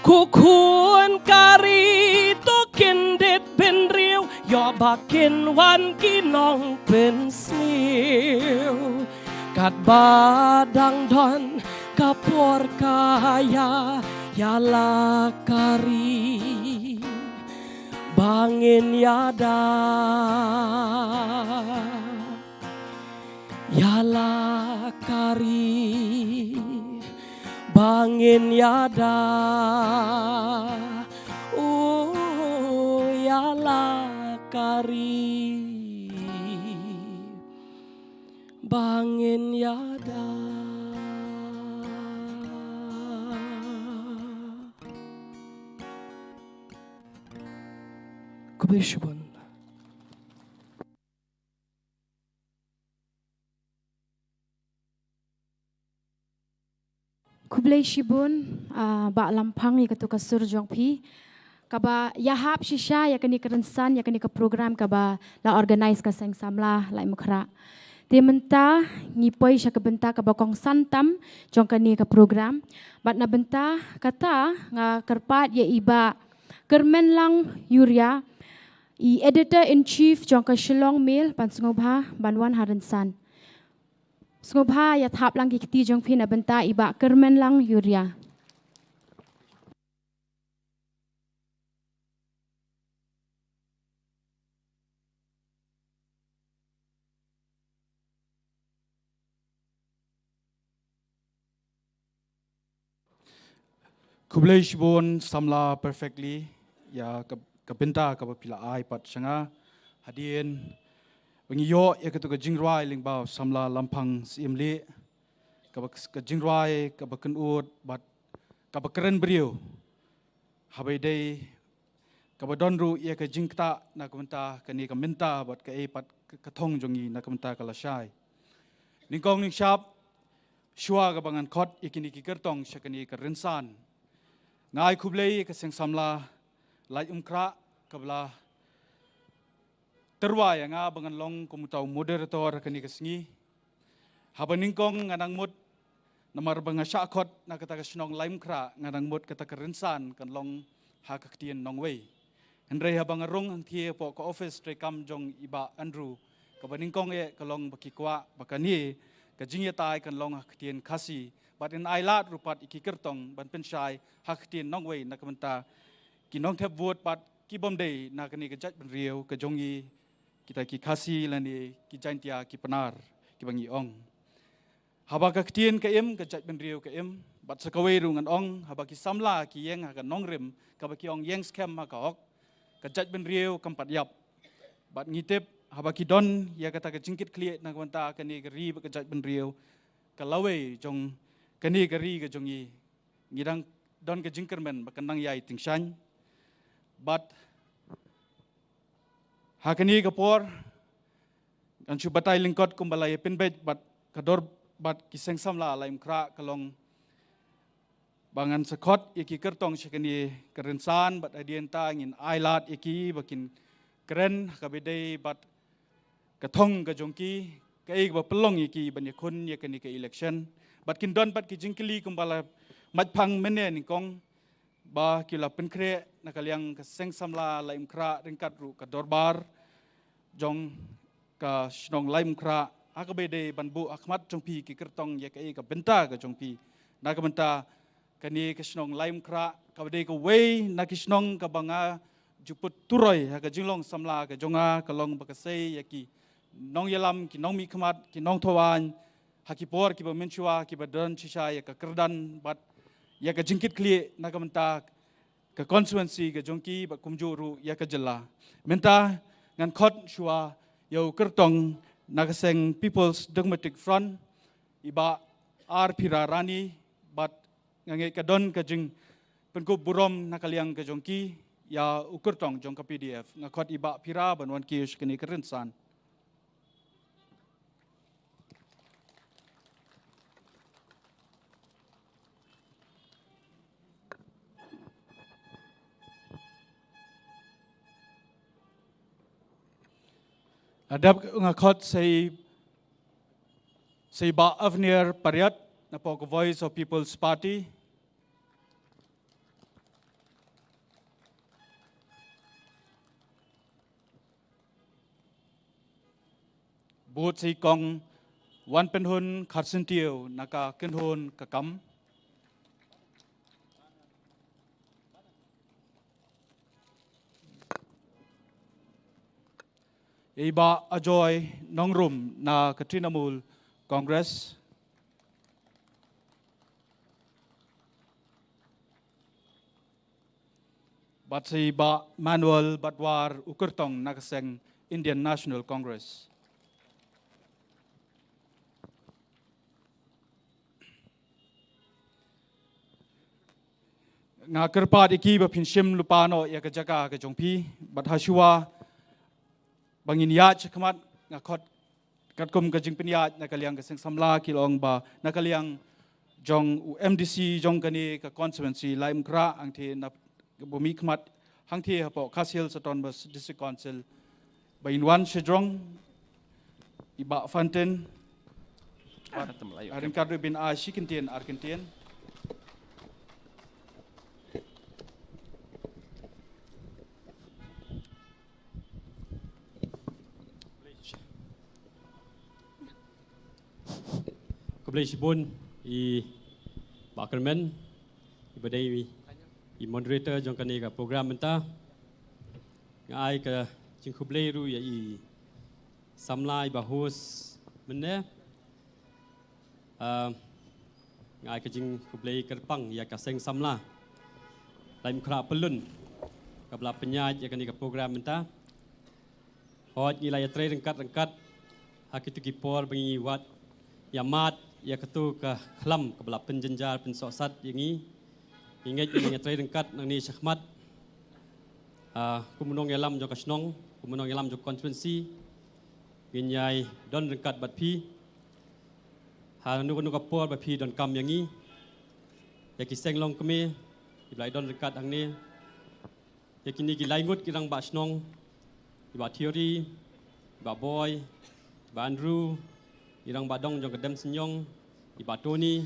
Ko khun ka ri, to kyndit bynriew, ïoh ba kynwan ki nongpynsniew. Katba dang don ka por ka ïa, ïa la ka ri ba ngin ïada. Ïa la ka ri ba ngin ïada. Oh, ïa la ka ri ba ngin ïada. Khublei shibun. Khublei shibun, ah, Bah Lamphang, ïa kato ka sur jong phi kaba ïahap shisha ïa kane ka rynsan, ïa kane ka program kaba la organise ka Seng Samla Laitumkhrah. Te mynta ngi poi sha ka bynta kaba kongsan tam jong kane ka program. Bad na bynta kata nga kyrpad ïa i Bah Kyrmenlang Uriah, i Editor in Chief jong ka Shillong Mail, ban sngewbha ban wan ha rynsan. Sngewbha ïa thap lang ki kti jong phi na bynta i Bah Kyrmenlang Uriah. Khublei shibun samla Perfectly ïa ka, ka bynta kaba phi la ai pat sha nga. Hadien ba ngi ïoh ïa kato ka jingrwai lyngba u samla Lamphang Syiemlieh, kaba, ka jingrwai kaba kynud bad kaba kren briew. Haba ïadei kaba don ruh ïa ka jingktah na ka bynta kane ka mynta bad kaei pat ka, ka thong jong ngi na ka bynta ka lashai. Nyngkong nyngshap, shuwa kaba ngan khot ïa kine ki kyrtong sha kane ka rynsan, nga ai khublei ïa ka Seng Samla Laitumkhrah kaba la tyrwa ïa nga ba ngan long kum uta u moderator kane ka sngi. Haba nyngkong nga nang mut, namar ba nga shah khot na kata ka shnong Laitumkhrah, nga nang mut kata ka rynsan kan long ha ka ktien nongwei. Hynrei haba nga rung hangthie hapoh ka office treikam jong i Bah Andrew, kaba nyngkong eh ka long ba ki kwah ba kane ka jingïatai kan long ha ka ktien Khasi, bad yn ailad ruh pat ïa ki kyrtong ban pynshai ha ka ktien nongwei na ka bynta ki nongthep vote bad ki bym dei na kane ka jaitbynriew ka jong ngi, kita ki Khasi lane ki Jaintia ki Pnar kiba ngi ong. Haba ka ktien ka im, ka jaitbynriew ka im, bad sa kawei ruh ngan ong, haba ki samla ki ïeng ha ka nongrim, kaba ki ong ïeng skhem ha ka hok, ka jaitbynriew kam pat ïap. Bad ngi tip, haba ki don ïa kata ka jingkitkhlieh na ka bynta kane ka ri bad ka jaitbynriew, ka lawei jong kane ka ri ka jong ngi, ngi dang don ka jingkyrmen ba kan nang ïai tyngshaiñ. Bad ha kane ka por, ngan shu batai lyngkot kumba la ïa pynbeit bad ka dor bad ki seng samla Laitumkhrah ka long ba ngan sa khot ïa ki kyrtong sha kane ka rynsan, bad hadien ta ngin ailad ïa ki ba kin kren ha kaba ïadei bad ka thong ka jong ki, kaei kaba pynlong ïa ki ban ïakhun ïa kane ka election. Bad kin don pat ki jingkylli kumba la mait phang mynne nyngkong, ba ki la pynkhreh na ka liang ka seng samla Laitumkhrah ryngkat ruh ka dorbar jong ka shnong Laitumkhrah ha kaba ïadei ban buh ha khmat jong phi ki kyrtong ïa kaei ka bynta ka jong phi. Na ka bynta kane ka shnong Laitumkhrah kaba dei kawei na ki shnong kaba nga ju put turoi ha ka jinglong samla ka jong nga, ka long ba ka sei ïa ki nongïalam, ki nongmihkhmat, ki nongthaw aiñ ha ki por kiba mynshuwa, kiba don shisha ïa ka kyrdan bad ïa ka jingkitkhlieh na ka bynta ka constituency ka jong ki bad kumjuh ruh ïa ka jylla. Mynta ngan khot shuwa ïa u kyrtong na ka seng People's Democratic Front, i Bah R Phira Rani, bad nga ngeit ka don ka jingpynkup burom na ka liang ka jong ki ïa u kyrtong jong ka P D F. Nga khot i Bah Phira ban wan kiew sha kane ka rynsan. La dep nga khot sa i, sa i Bah Avner Pariat napoh ka Voice of People's Party. Bad sa i Kong Wanpynhun Kharsyntiew na ka Kynhun ka Kam. I Bah Ajoy Nongrum na ka Trinamool Congress. Bad sa i Bah Manuel Batwar, u kyrtong na ka seng Indian National Congress. Nga kyrpad ïa ki ba phin shim lypa noh ïa ka jaka ka jong phi, bad ha shuwa ba ngin ïaid shakhmat, nga khot katkum ka jingpynïaid na ka liang ka seng samla, ki la ong ba na ka liang jong u M D C jong kane ka constituency Laitumkhrah, hangthie na ka bymmi khmat, hangthie hapoh Khasi Hills Autonomous District Council, ba in wan sha jrong, i Bah Fantin. Ah, tam layu. Ryngkat ruh ban ai shi kyntien ar kyntien. Khublei shibun i Bah Kyrmen, i ba dei i moderator jong kane ka program mynta. Nga ai ka jingkhublei ruh ïa i samla i ba host mynne. Ah, nga ai ka jingkhublei kyrpang ïa ka seng samla Laitumkhrah Pyllun kaba la pynïaid ïa kane ka program mynta. Hooid, ngi la ïatrei ryngkat ryngkat ha kito ki por ba ngi wad ïa mad ïa kato ka khlam kaba la pynjynjar pynsohsat ïa ngi. Ngi ngeit ngi ïatrei ryngkat nangne shakhmat. Ah, kum u nongïalam jong ka shnong, kum u nongïalam jong ka constituency, ngin ïai don ryngkat bad phi ha kano kano ka por ba phi donkam ïa ngi. Ïa ki seng longkmie kiba la don ryngkat hangne, ïa kine ki lai ngut ki rangbah shnong, i Bah Theory, i Bah Boy, i Bah Andrew, i rangbah dong jong ka Demsniang, i Bah Tony,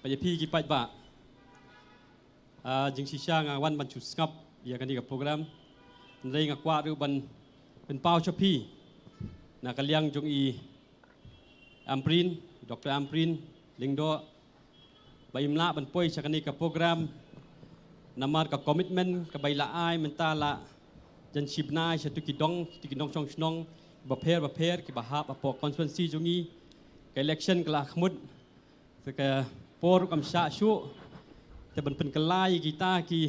bad ïa phi ki paidbah. Ah, jingshisha nga wan ban shu sngap ïa kane ka program. Hynrei nga kwah ruh ban pynpaw sha phi na ka liang jong i Ampareen, Doctor Ampareen Lyngdoh, ba im lah ban poi sha kane ka program namar ka commitment kaba i la ai mynta la jan shi bnai sha tu ki dong, tu ki nongshong shnong bapher bapher kiba hap hapoh constituency jong i. Ka election ka la khmut, te ka por kam shah shuh, te ban pynkylla ïa kita ki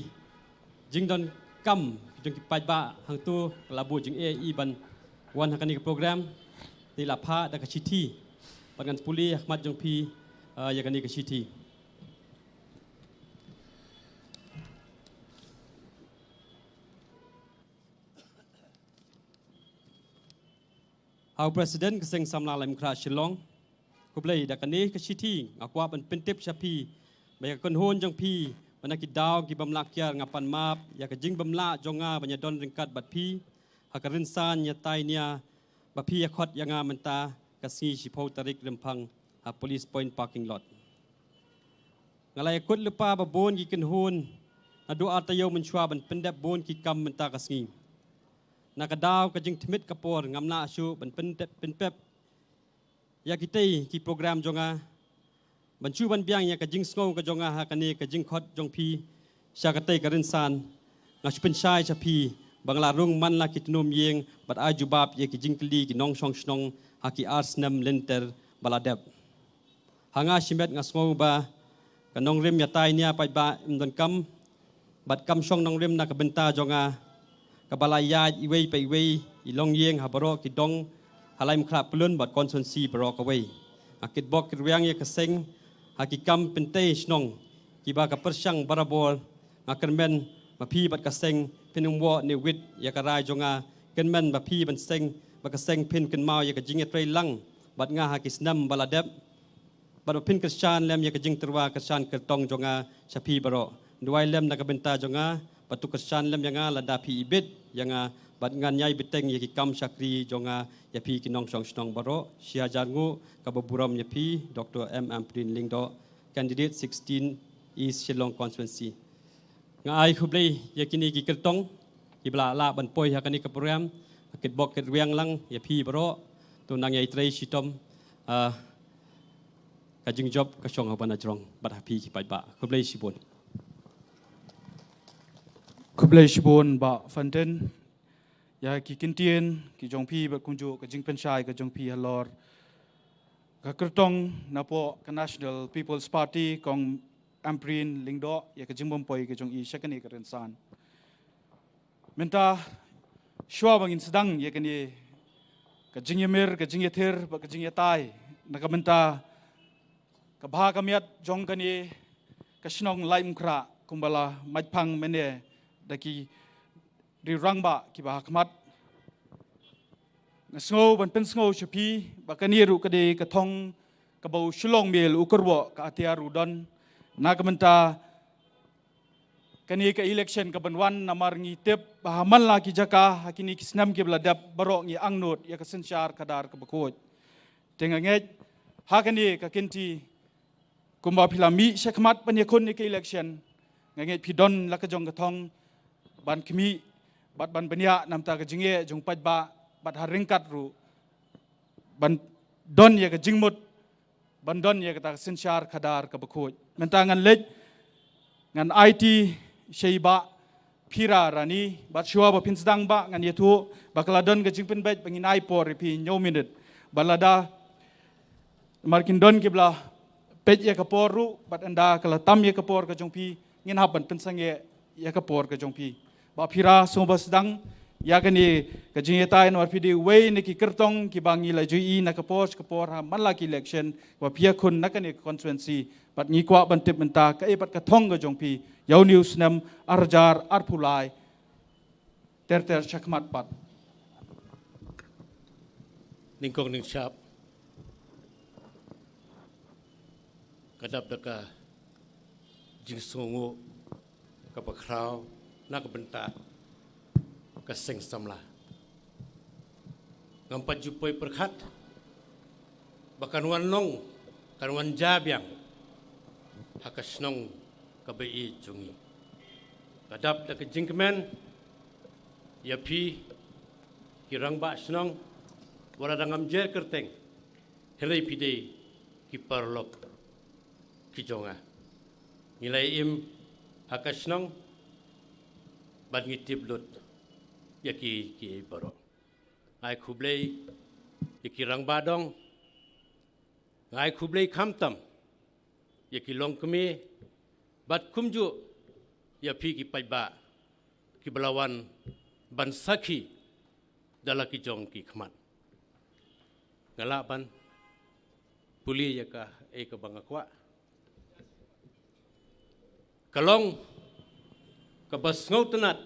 jingdonkam jong ki paidbah hangto ka la buh jingeh ïa i ban wan ha kane ka program. Te la phah da ka shithi, bad ngan pule ha khmat jong phi, ah, ïa kane ka shithi. Ha u President ka Seng Samla Laitumkhrah Shillong. Khublei, da kane ka shithi nga kwah ban pyntip sha phi ba ïa ka kynhun jong phi, ba na ki daw ki bym lah kiar nga pan map ïa ka jingbymlah jong nga ban ïadon ryngkat bad phi ha ka rynsan ïatai nia ba phi ïa khot ïa nga mynta ka sngi shiphew tarik Rymphang ha Police Point parking lot. Nga la ïa kut lypa ba bun ki kynhun naduh ar taïew mynshuwa ban pyndep bun ki kam mynta ka sngi. Na ka daw ka jingthmit ka por ngam lah shuh ban pyndep, pynpep ïa kitei ki program jong nga, ban shu ban biang ïa ka jingsngew ka jong nga ha kane ka jingkhot jong phi sha katei ka rynsan. Nga shu pynshai sha phi ba nga la rung man la ki tnum ïing bad ai jubab ïa ki jingkylli ki nongshong shnong ha ki ar snem lynter ba la dep. Ha nga shimet nga sngew ba ka nongrim ïatai nia paidbah im donkam bad kam shong nongrim na ka bynta jong nga, kaba la ïaid iwei pa iwei i longïing ha baroh ki dong ha Laitumkhrah Pyllun bad constituency baroh kawei. Nga kitbok kitrwiang ïa ka seng ha ki kam pyntei shnong kiba ka pyrshang barabor. Nga kyrmen ba phi bad ka seng phin ym wad ne wit ïa ka rai jong nga. Kyrmen ba phi bad seng, bad ka seng phin kynmaw ïa ka jingïatreilang bad nga ha ki snem ba la dep, bad ba phin kyrshan lem ïa ka jingtyrwa kyrshan kyrtong jong nga sha phi baroh. Duwai lem na ka bynta jong nga bad to kyrshan lem ïa nga lada phi ibit ïa nga, bad ngan ïai bteng ïa ki kam shakri jong nga ïa phi ki nongshong shnong baroh. Shi hajar nguh kaba burom ïa phi, Doctor M Ampareen Lyngdoh, candidate sixteen East Shillong Constituency. Nga ai khublei ïa kine ki kyrtong kiba la lah ban poi ha kane ka program. Kitbok kitrwiang lang ïa phi baroh. To nang ïai trei shitom, ah, ka jingjop ka shong ha u ban jrong bad ha phi ki paidbah. Khublei shibun. Khublei shibun Bah Fantin ïa ki kyntien ki jong phi bad kumjuh ka jingpynshai ka jong phi halor ka kyrtong napoh ka National People's Party, Kong Ampareen Lyngdoh, ïa ka jingbym poi ka jong i sha kane ka rynsan. Mynta shuwa ba ngin sdang ïa kane ka jingïamir, ka jingïathir bad ka jingïatai na ka bynta ka bha ka miat jong kane ka shnong Laitumkhrah, kumba la mait phang mynne da ki riew rangbah kiba ha khmat, nga sngew ban pynsngew sha phi ba kane ruh ka dei ka thong kaba u Shillong Mail u kyrwoh ka atiar u don na ka bynta kane ka election ka ban wan, namar ngi tip ba ha man la ki jaka ha kine ki snem kiba la dep baroh ngi angnud ïa ka synshar khadar kaba khuid. Te nga ngeit ha kane ka kynti kumba phi la mih sha khmat ban ïakhun ïa ka election, nga ngeit phi don la ka jong ka thong ban khmih bad ban bniah na ka bynta ka jingeh jong paidbah bad ha ryngkat ruh ban don ïa ka jingmut ban don ïa kata ka synshar khadar kaba khuid. Mynta ngan leit ngan aiti sha i Bah Phira Rani, bad shuwa ba phin sdang Bah ngan ïathuh ba ka la don ka jingpynbeit ba ngin ai por ïa phi hynñiew minit. Bad lada mar kin don kiba la peit ïa ka por ruh bad ynda ka la tam ïa ka por ka jong phi, ngin hap ban pynsangeh ïa ka por ka jong phi. Bah Phira, sngewbha sdang ïa kane ka jingïatai, namar phi dei uwei na ki kyrtong kiba ngi la ju ïohi na ka por sha ka por ha man la ki election ba phi ïakhun na kane ka constituency. Bad ngi kwah ban tip mynta kaei pat ka thong ka jong phi ïa une u snem ar hajar arphew lai ter ter sha khmat pat. Nyngkong nyngshap, ka dap da ka jingsngewnguh kaba khraw na ka bynta ka seng samla. Ngam pat ju poi pyrkhat ba kan wan long, kan wan ja biang ha ka shnong kaba ïeit jong ngi. Nga dap da ka jingkmen ïa phi ki rangbah shnong, wat la dang ngam jer kyrteng, hynrei phi dei ki paralok ki jong nga. Ngi la im ha ka shnong bad ngi tip lut ïa ki, ki baroh. Nga ai khublei ïa ki rangbah dong, nga ai khublei khamtam ïa ki longkmie bad kumjuh ïa phi ki paidbah kiba la wan ban sakhi da la ki jong ki khmat. Nga lah ban pule ïa kaei kaba nga kwah. Ka long kaba sngewtynnat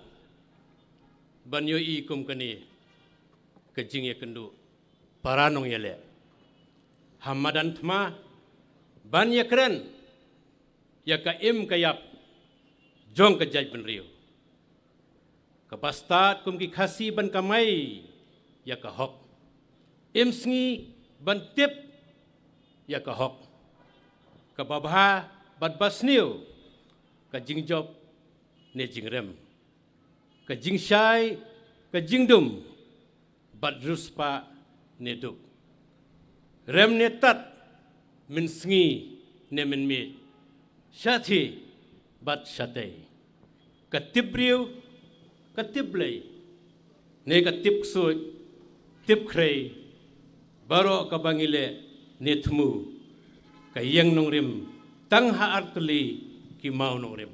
ban ïohi kum kane ka jingïakynduh para nongïaleh ha madan thma ban ïakren ïa ka im ka ïap jong ka jaitbynriew. Kaba stad kum ki Khasi ban kamai ïa ka hok. Im sngi ban tip ïa ka hok. Kaba bha bad ba sniew ka jingjop ne jingrem. Ka jingshai, ka jingdum, bad riewspah ne duk. Rem ne tat, mynsngi ne mynmiet, shathie bad shatei. Ka tip briew, ka tip Blei, ne ka tip ksuid, tip khrei, baroh kaba ngi leh ne thmu. Ka ïeng nongrim tang ha artylli ki maw nongrim.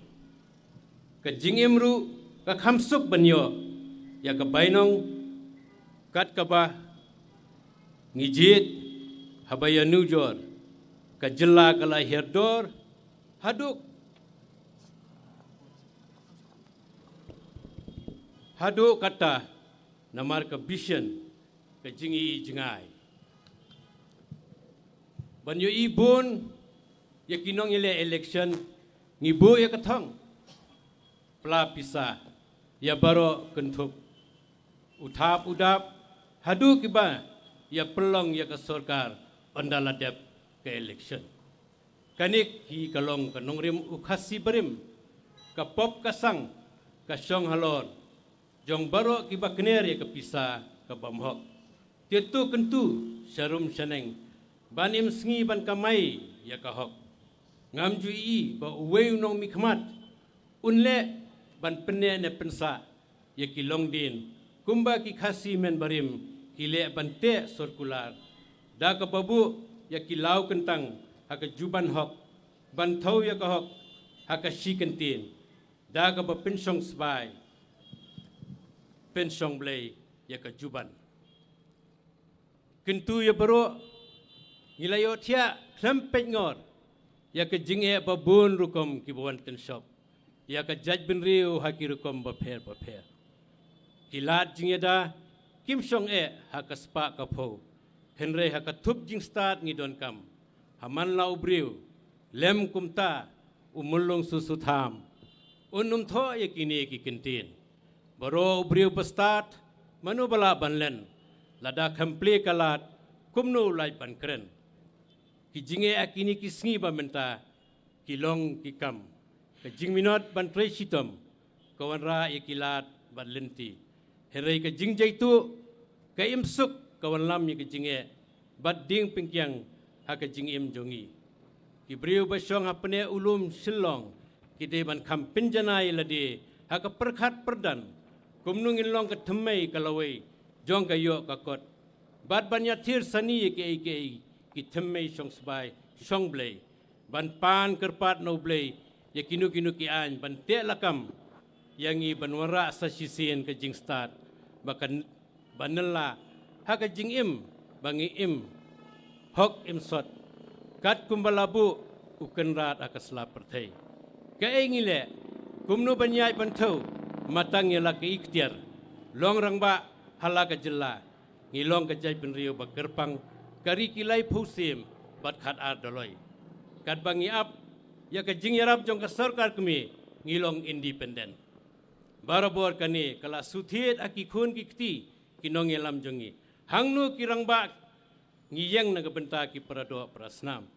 Ka jingim ruh ka kham suk ban ïoh ïa ka bainong, kat kaba ngi jied haba ïa nujor ka jylla ka la hiar dor haduh, haduh kata namar ka vision, ka jingïohi jngai. Ban ïohi bun ïa ki nongïaleh election, ngi buh ïa ka thong, pla pisa ïa baroh kynthup, u thap u dap, haduh kiba ïa pynlong ïa ka sorkar ynda la dep ka election. Kane hi ka long ka nongrim u Khasi barim, ka pop ka sang, ka shong halor jong baroh kiba kner ïa ka pisa ka bym hok. Te to kyntu sharum shaneng ban im sngi ban kamai ïa ka hok. Ngam ju ïohi ba uwei u nongmihkhmat un leh ban pynneh ne pynsah ïa ki longdien kumba ki Khasi men barim ki leh ban teh circular da kaba buh ïa ki law kyntang ha ka juban hok, ban thew ïa ka hok ha ka shi kyntien da kaba pynshong sbai, pynshong blei ïa ka juban. Kyntu ïa baroh, ngi la ïohthiah khlem peit ngor ïa ka jingeh ba bun rukom kiba wan tynshop ïa ka jaitbynriew ha ki rukom bapher bapher. Ki lad jingïada kim shong eh ha ka spah ka phew, hynrei ha ka thup jingstad ngi donkam. Ha man la u briew lem kumta u mulung susutham, un ym thoh ïa kine ki kyntien. Baroh u briew ba stad, mano ba lah ban len? Lada khlem plie ka lad, kumno u lait ban kren? Ki jingeh ha kine ki sngi ba mynta ki long ki kam. Ka jingminot ban trei shitom ka wanrah ïa ki lad bad lynti, hynrei ka jingjaituh, ka im suk ka wanlam ïa ka jingeh bad dieng pyngkiang ha ka jingim jong ngi. Ki briew ba shong ha pneh u lum Shillong ki dei ban kham pynjanai lade ha ka pyrkhat pyrdan, kumno ngin long ka thymmei ka lawei jong ka ïoh ka kot, bad ban ïathir sani ïa kiei kiei ki thymmei shong sbai shong blei, ban pan kyrpad na u Blei ïa kino kino ki aiñ ban teh lakam ïa ngi ban wanrah sa shisien ka jingstad ba kan, ban ïalah ha ka jingim ba ngi im hok im sot, kat kumba la buh u Kynrad ha ka sla pyrthei. Kaei ngi leh, kumno ban ïaid ban thew, ma tang ïa la ka iktiar, long rangbah ha la ka jylla, ngi long ka jaitbynriew ba kyrpang, ka ri ki laiphew siem bad khatar doloi. Katba ngi ap ïa ka jingïarap jong ka sorkar kmie, ngi long independent. Barabor kane ka la shu thied ha ki khun ki kti ki nongïalam jong ngi. Hangno ki rangbah ngi ïeng na ka bynta ki paradoh parasnam.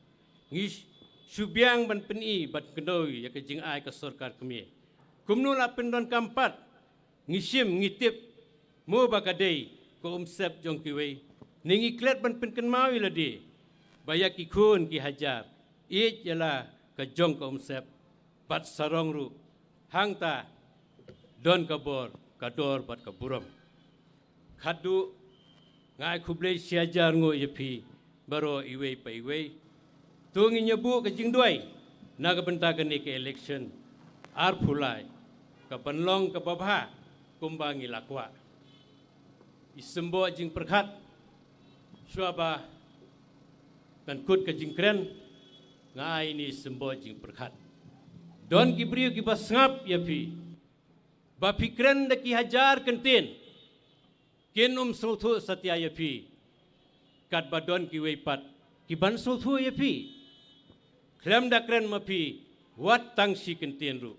Ngi sh- shu biang ban pyni bad kyndoh ïa ka jingai ka sorkar kmie. Kumno la pyndonkam pat, ngi shim ngi tip mo ba ka dei ka umsep jong kiwei. Ne ngi klet ban pynkynmaw ïa lade ba ïa ki khun ki hajar ïeit ïa la ka jong ka umsep bad sarong ruh. Hangta don ka bor, ka dor bad ka burom. Khatduh nga ai khublei shi hajar nguh ïa phi baroh iwei pa iwei. To ngin ïa buh ka jingduwai na ka bynta kane ka election arphew lai ka ban long kaba bha kumba ngi la kwah. I symboh jingpyrkhat shuwa ba ngan kut ka jingkren, nga ai ine i symboh jingpyrkhat. Don ki briew kiba sngap ïa phi ba phi kren da ki hajar kyntien, kin ym sngewthuh satia ïa phi. Katba don kiwei pat ki ban sngewthuh ïa phi khlem da kren ma phi wat tang shi kyntien ruh.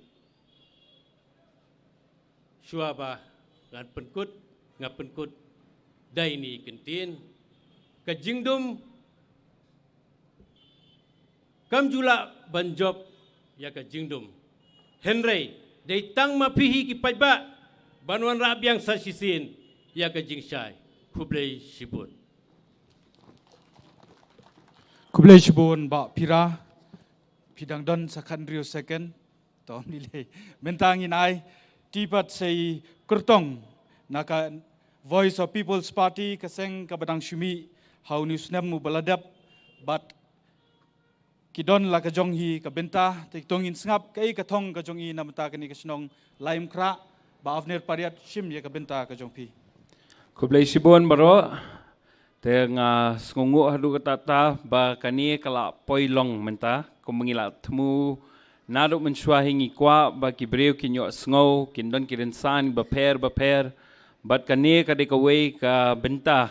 Shuwa ba ngan pynkut, nga pynkut da ine i kyntien. Ka jingdum kam ju lah ban jop ïa ka jingdum. Hynrei dei tang ma phi hi ki paidbah ban wanrah biang sa shisien ïa ka jingshai. Khublei shibun. Khublei shibun Bah Pira. Phi dang don sa khathynriew second. To, ym lei lei. Mynta ngin ai ti pat sa i kyrtong na ka Voice of People's Party, ka seng kaba dang shu mih ha une u snem uba la dep. Bad ki don la ka jong hi ka bynta, te to ngin sngap kaei ka thong ka jong i na bynta kane ka shnong Laitumkhrah. Bah Avner Pariat, shim ïa ka bynta ka jong phi. Khublei shibun baroh. Te nga sngewnguh haduh katta katta ba kane ka la poi long mynta, kumba ngi la thmu naduh mynshuwa hi. Ngi kwah ba ki briew kin ïohsngew, kin don ki rynsan bapher bapher. Bad kane ka dei kawei ka bynta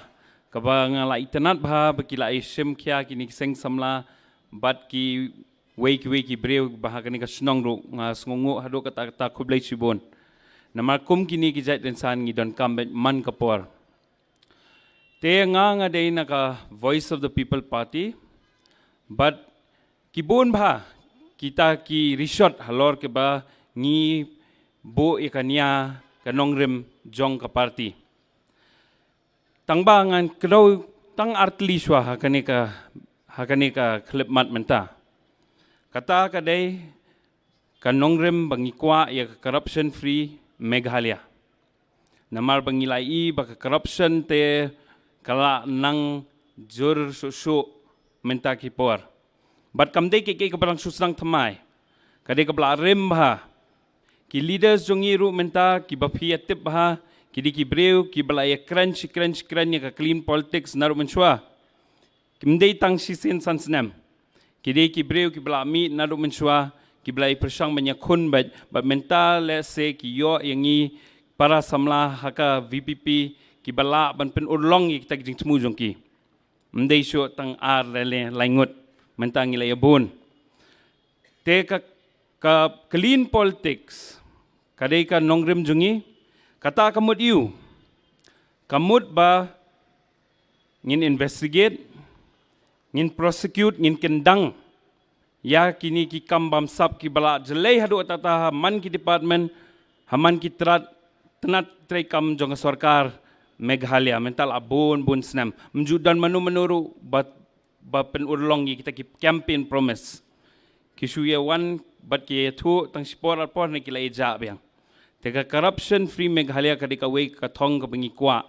kaba nga la itynnad bha ba ki la ïashim khia kine ki seng samla bad kiwei kiwei ki briew ba ha kane ka shnong ruh. Nga sngewnguh haduh katta katta, khublei shibun. Namar kum kine ki jait rynsan ngi donkam beit man ka por. Te nga, nga dei na ka Voice of the People Party. Bad ki bun bha kita ki rishot halor kiba ngi buh ïa ka nia ka nongrim jong ka party. Tang ba ngan kdew tang artylli shuwa ha kane ka, ha kane ka khyllipmat mynta. Kata ka dei ka nongrim ba ngi kwah ïa ka corruption free Meghalaya. Namar ba ngi la ïohi ba ka corruption te ka la nang jur shuh shuh mynta ki por. Bad kam dei kiei kiei kaba dang shu sdang thymmai. Ka dei kaba la rim bha. Ki leaders jong ngi ruh mynta kiba phi ïa tip bha, ki dei ki briew kiba la ïa kren shi kren shi kren ïa ka clean politics naduh mynshuwa. Kim dei tang shisien san snem. Ki dei ki briew kiba la mih naduh mynshuwa, kiba la ïa pyrshang ban ïakhun beit, bad mynta lehse ki ïoh ïa ngi para samla ha ka VPP kiba lah ban pynurlong ïa kita ki jingthmu jong ki. Ym dei shuh tang ar lane lai ngut, mynta ngi la ïa bun. Te ka, ka clean politics ka dei ka nongrim jong ngi. Kata ka mut aiu? Ka mut ba ngin investigate, ngin prosecute, ngin kyndang ïa kine ki kam bamsap kiba la jlei haduh katta katta ha man ki department, ha man ki tnat, tnat treikam jong ka sorkar Meghalaya mynta la bun bun snem. Ym ju don mano mano ruh ba, ba pynurlong ïa kita ki campaign promise. Ki shu ïa wan bad ki ïathuh tang shipor arpor ne ki la ïa jah biang. Te ka corruption free Meghalaya ka dei kawei ka thong kaba ngi kwah.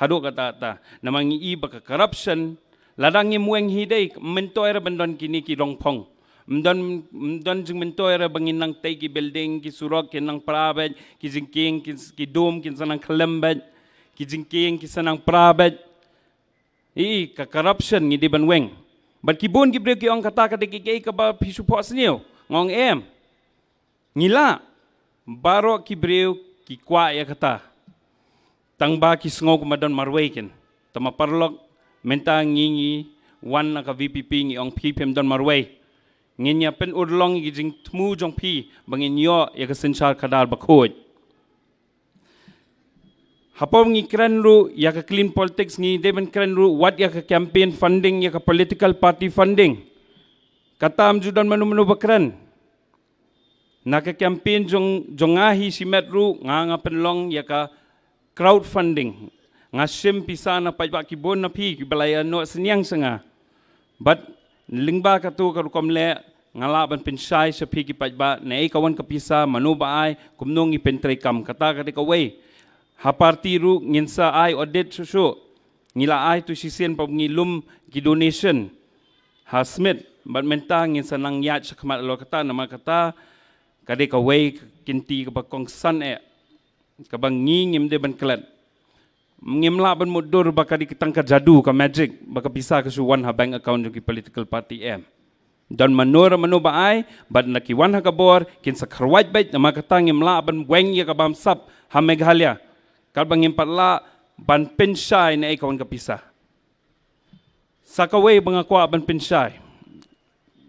Haduh katta katta. Namar ngi i ba ka corruption, lada ngim weng hi dei, ym myntoi ruh ban don kine ki rongphong. Ym don, ym don jingmyntoi ruh ba ngin nang tei ki building, ki surok kin nang pra beit, ki jingkieng, ki, ki dum kin sa nang khlem beit, ki jingkieng kin sa nang pra beit. I, ka corruption ngi dei ban weng. Bad ki bun ki briew ki ong kata ka dei kiei kiei kaba phi shu phohsniew. Nga ong em. Ngi lah. Baroh ki briew ki kwah ïa kata. Tang ba ki sngew kumba don marwei kin. Tang ba paralok mynta ngi, ngi wan na ka VPP ngi ong phi phim don marwei. Ngin ïa pynurlong ïa ki jingthmu jong phi ba ngin ïoh ïa ka synshar khadar bakhuid. Ka por ngi kren ruh ïa ka clean politics, ngi dei ban kren ruh wat ïa ka campaign funding, ïa ka political party funding. Kata ym ju don mano mano ba kren. Na ka campaign jong, jong nga hi shimet ruh nga, nga pynlong ïa ka crowdfunding. Nga shim pisa na paidbah ki bun na phi kiba la ïa noh synñiang sha nga. Bad lyngba katu ka rukom leh nga lah ban pynshai sha phi ki paidbah naei ka wan ka pisa, mano ba ai, kumno ngi pyntreikam. Kata ka dei kawei. Ha party ruh ngin sa ai audit shuh shuh. Ngi la ai tu shisien pat ngi lum ki donation ha Smit, bad mynta ngin sa nang ïaid sha khmat halor kata, namar kata ka dei kawei ka kynti kaba kongsan eh, kaba ngi ngim dei ban klet. Ngim lah ban mutdur ba ka dei tang ka jadu, ka magic, ba ka pisa ka shu wan ha bank account jong ki political party, em. Don mano re mano ba ai, bad na ki wan ha ka bor kin sa kharwait beit, namar kata ngim lah ban weng ïa ka bamsap ha Meghalaya. Katba ngim pat lah ban pynshai naei ka wan ka pisa. Sa kawei ba nga kwah ban pynshai,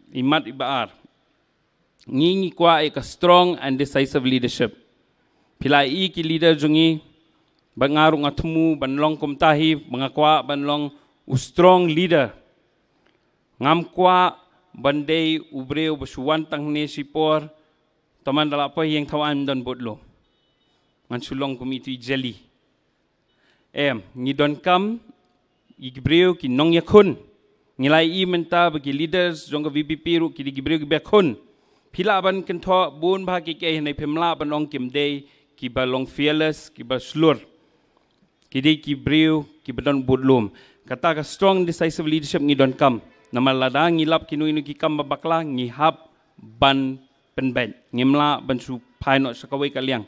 imat iba ar, ngi, ngi kwah ïa ka strong and decisive leadership. Phi la i ki leader jong ngi, ba nga ruh nga thmu ban long kumta hi, ba nga kwah ban long u strong leader. Ngam kwah ban dei u briew ba shu wan tang ne shipor, tang man da la poi ïeng thaw, ym don bud lum. Ngan shu long kum itu i jeli. Em, ngi donkam ïa ki briew ki nongïakhun. Ngi la i mynta ba ki leaders jong ka V P P ruh ki dei ki briew kiba khun. Phi lah ban kynthoh bun bha ki, ki hynrei phim lah ban ong kim dei kiba long fearless, kiba shlur. Ki dei ki briew kiba don bud lum. Kata ka strong decisive leadership ngi donkam. Namar lada ngi lap kino kino ki kam ba bakla, ngi hap ban pynbeit. Ngim lah ban shu phai noh sha kawei ka liang.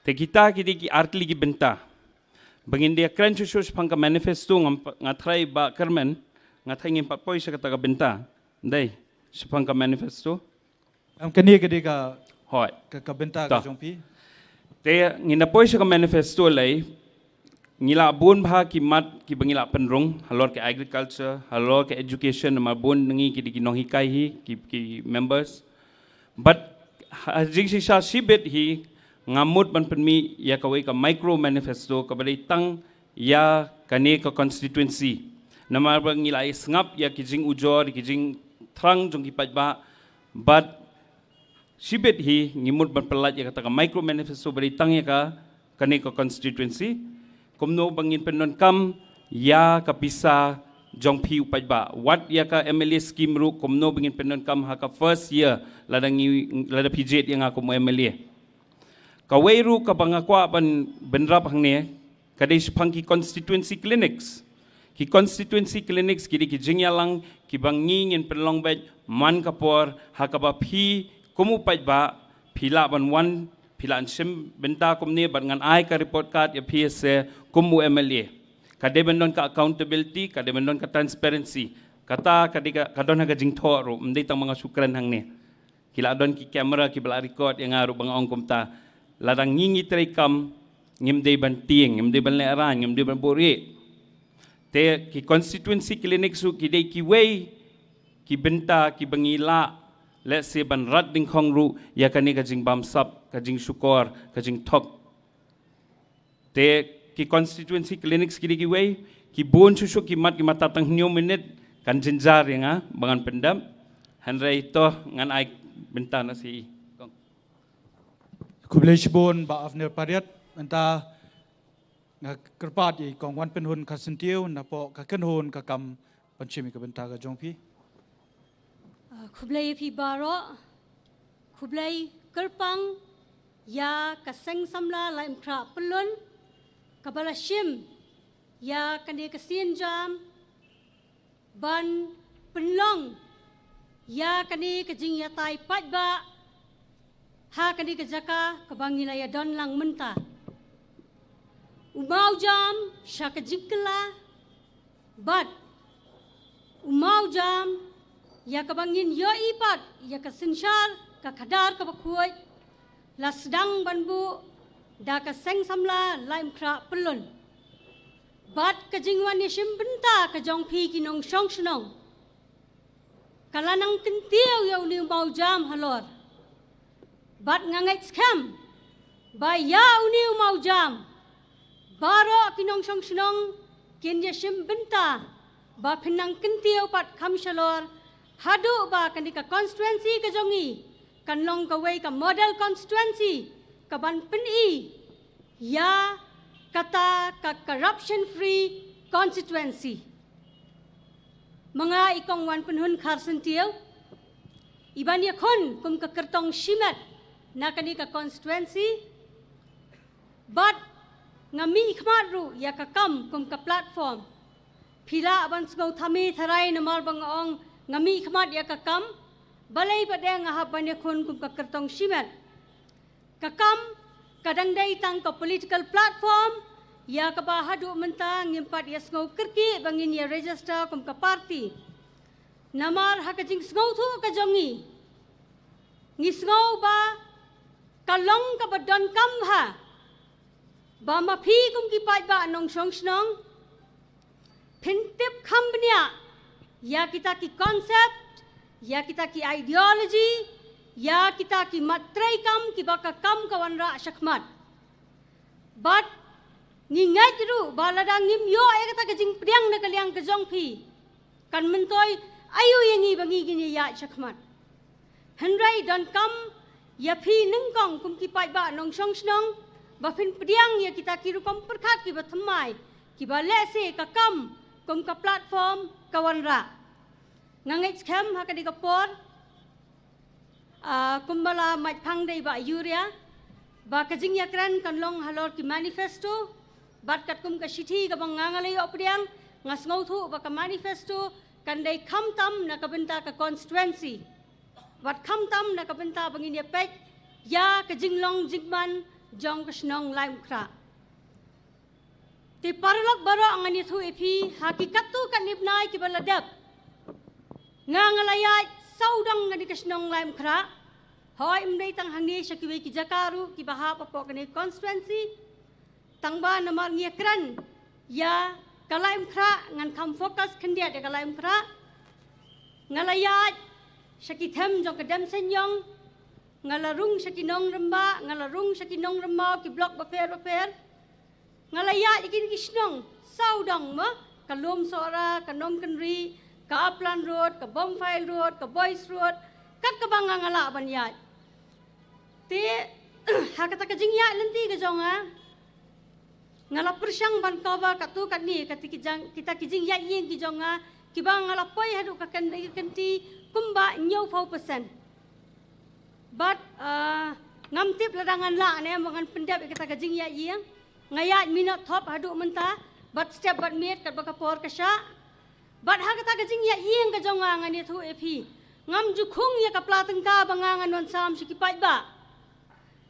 Te kita ki dei ki artylli ki bynta. Ba ngin dei kren shuh shuh shaphang ka manifesto, nga, nga tharai ba kyrmen, nga tharai ngim pat poi sha kata ka bynta. Dei, shaphang ka manifesto. Em, kane ka dei ka, hoi, ka, ka bynta ka jong phi. Te ngin da poi sha ka manifesto lei, ngi la bun bha ki mat kiba ngi la pynrung, halor ka agriculture, halor ka education, namar bun na ngi ki dei ki nonghikai hi, ki, ki members. Bad ha jingshisha shibit hi nga mut ban pynmih ïa kawei ka micro manifesto kaba dei tang ïa kane ka constituency. Namar ba ngi la ïa sngap ïa ki jingujor, ki jingthrang jong ki paidbah. Bad shibit hi ngi mut ban pyllait ïa kata ka micro manifesto ba dei tang ïa ka, kane ka constituency. Kumno ba ngin pyndonkam ïa ka pisa jong phi u paidbah. Wat ïa ka M L A scheme ruh kumno ba ngin pyndonkam ha ka first year lada ngi, lada phi jied ïa nga kum M L A. Kawei ruh kaba nga kwah ban bynrap hangne, ka dei shaphang ki constituency clinics. Ki constituency clinics ki dei ki jingïalang kiba ngi ngin pynlong beit man ka por ha kaba phi kum u paidbah phi lah ban wan, phi lah ban shim bynta kumne bad ngan ai ka report card ïa phi se kum u M L A. Ka dei ban don ka accountability, ka dei ban don ka transparency. Kata ka dei ka, ka don ha ka jingthoh ruh, ym dei tang ba nga shu kren hangne. Ki la don ki camera kiba la record ïa nga ruh ba nga ong kumta. Lada ngi ngi treikam, ngim dei ban tieng, ngim dei ban lehraiñ, ngim dei ban buhrieh. Te ki constituency clinics ruh ki dei kiwei ki bynta kiba ngi lah, let's say, ban rat dyngkhong ruh ïa kane ka jingbamsap, ka jingshukor, ka jingthok. Te ki constituency clinics ki dei kiwei, ki bun shuh shuh ki mat ki mata tang hynñiew minit, kan jynjar ïa nga ba ngan pyndep. Hynrei to ngan ai bynta na si. Khublei shibun Bah Avner Pariat, mynta nga kyrpad ïa i Kong Wanpynhun Kharsyntiew napoh ka kynhun ka kam ban shim ïa ka bynta ka jong phi. Ah, khublei ïa phi baroh. Khublei kyrpang ïa ka Seng Samla Laitumkhrah Pyllun kaba la shim ïa kane ka sienjam ban pynlong ïa kane ka jingïatai paidbah ha kane ka jaka kaba ngi la ïa don lang mynta. U mawjam sha ka jingkylla bad u mawjam ïa kaba ngin ïohi pat ïa ka synshar ka khadar kaba khuid la sdang ban buh da ka Seng Samla Laitumkhrah Pyllun. Bad ka jingwan ïashim bynta ka jong phi ki nongshong shnong ka la nang kyntiew ïa une u mawjam halor. Bad nga ngeit skhem ba ïa une u mawjam Baroh ki nongshong shnong kin ïa shim bynta ba phin nang kyntiew pat kham shalor haduh ba kane ka constituency ka jong ngi kan long kawei ka model constituency kaban pyni ïa kata ka corruption free constituency. Ma nga i Kong Wanpynhun Kharsyntiew, iban ïakhun kum ka kyrtong shimet na kane ka constituency, bad nga mihkhmat ruh ïa ka kam kum ka platform. Phi lah ban sngew thymmai tharai namar ba nga ong nga mihkhmat ïa ka kam, balei pat de nga hap ban ïakhun kum ka kyrtong shimet. Ka kam ka dang dei tang ka political platform ïa kaba haduh mynta ngim pat ïa sngew kyrkieh ba ngin ïa register kum ka party. Namar ha ka jingsngewthuh ka jong ngi, ngi sngew ba ka long kaba donkam bha ba ma phi kum ki paidbah nongshong shnong phin tip kham bniah ïa kita ki concept, ïa kita ki ideology, ïa kita ki mat treikam kiba ka kam ka wanrah shakhmat. Bad ngi ngeit ruh ba lada ngim ïoh ïa kata ka jingpdiang na ka liang ka jong phi, kan myntoi aïu ïa ngi ba ngi ngin ïaid shakhmat. Hynrei donkam ïa phi nyngkong kum ki paidbah nongshong shnong ba phin pdiang ïa kita ki rukom pyrkhat kiba thymmai, kiba lehse ka kam kum ka platform ka wanrah. Nga ngeit skhem ha kane ka por, ah, kumba la mait phang da i Bah Yuria, ba ka jingïakren kan long halor ki manifesto, bad katkum ka shithi kaba nga nga la ïoh pdiang, nga sngewthuh ba ka manifesto kan dei khamtam na ka bynta ka constituency, bad khamtam na ka bynta ba ngin ïa peit ïa ka jinglong jingman jong ka shnong Laitumkhrah. Te paralok baroh, ngan ïathuh ïa phi, ha ki katto katne bnai kiba la dep, nga nga la ïaid sawdong kane ka shnong Laitumkhrah. Hooid, ym dei tang hangne, sha kiwei ki jaka ruh kiba hap hapoh kane constituency. Tang ba namar ngi ïakren ïa ka Laitumkhrah, ngan kham focus khyndiat ïa ka Laitumkhrah. Nga la ïaid sha ki them jong ka Demseiniong, nga la rung sha ki Nongrymbai, nga la rung sha ki Nongrymbai, ki block bapher bapher. Nga la ïaid ïa kine ki shnong sawdong, ma ka Lumsohra, ka Nongkynrih, ka Upland Road, ka Bomfile Road, ka Boys Road, kat kaba nga nga lah ban ïaid. Te ha kata ka jingïaid lynti ka jong nga, nga la pyrshang ban cover katto katne kata ki jang, kita ki jingïaid ïing ki jong nga, kiba nga la poi haduh ka kynti, kynti kumba hynñiewphew percent. Bad, ah, ngam tip lada ngan lah ne ba ngan pyndep ïa kata ka jingïaid ïing. Nga ïaid minot thop haduh mynta, bad step bad miet katba ka por ka shah. Bad ha kata ka jingïaid ïing ka jong nga, ngan ïathuh ïa phi, ngam ju khung ïa ka pla tyngka ba nga ngan wan sam sha ki paidbah.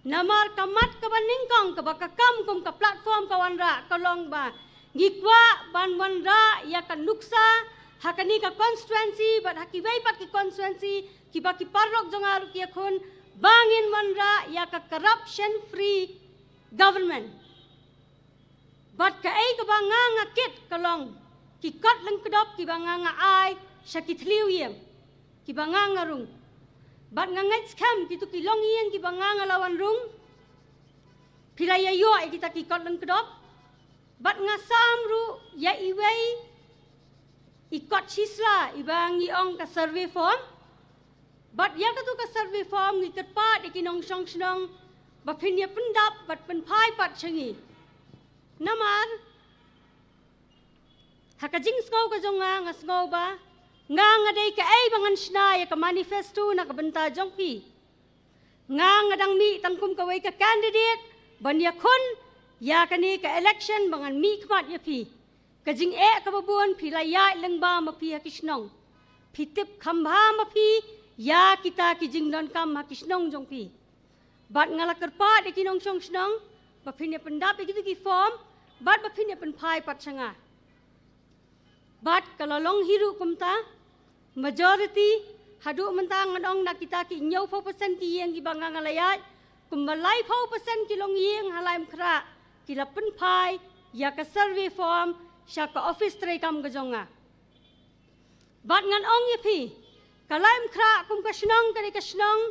Namar ka mat kaba nyngkong kaba ka kam kum ka platform ka wanrah ka long ba ngi kwah ban wanrah ïa ka nuksa ha kane ka constituency bad ha kiwei pat ki constituency kiba ki paralok jong nga ruh ki ïakhun, ba ngin wanrah ïa ka corruption free government. Bad kaei kaba nga nga kit ka long ki kot lyngkdop kiba nga nga ai sha ki thliew ïing kiba nga nga rung. Bad nga ngeit skhem kito ki longïing kiba nga nga la wan rung, phi la ïa ïoh ïa kita ki kot lyngkdop. Bad nga sam ruh ïa iwei i kot shisla iba ngi ong ka survey form. Bad ïa kato ka survey form ngi kyrpad ïa ki nongshong shnong ba phin ïa pyndap bad pynphai pat sha ngi. Namar ha ka jingsngew ka jong nga, nga sngew ba nga nga dei kaei ba ngan shna ïa ka manifesto na ka bynta jong phi. Nga nga dang mih tang kum kawei ka candidate ban ïakhun ïa kane ka election ba ngan mihkhmat ïa phi. Ka jingeh kaba bun, phi la ïaid lyngba ma phi ha ki shnong. Phi tip kham bha ma phi ïa kita ki jingdonkam ha ki shnong jong phi. Bad nga la kyrpad ïa ki nongshong shnong ba phin ïa pyndap ïa kito ki form bad ba phin ïa pynphai pat sha nga. Bad ka la long hi ruh kumta, majority, haduh mynta ngan ong na kita ki hynñiewphew percent ki ïing kiba nga nga la ïaid, kumba laiphew percent ki longïing ha Laitumkhrah ki la pynphai ïa ka survey form sha ka office treikam ka jong nga. Bad ngan ong ïa phi, ka Laitumkhrah kum ka shnong ka dei ka shnong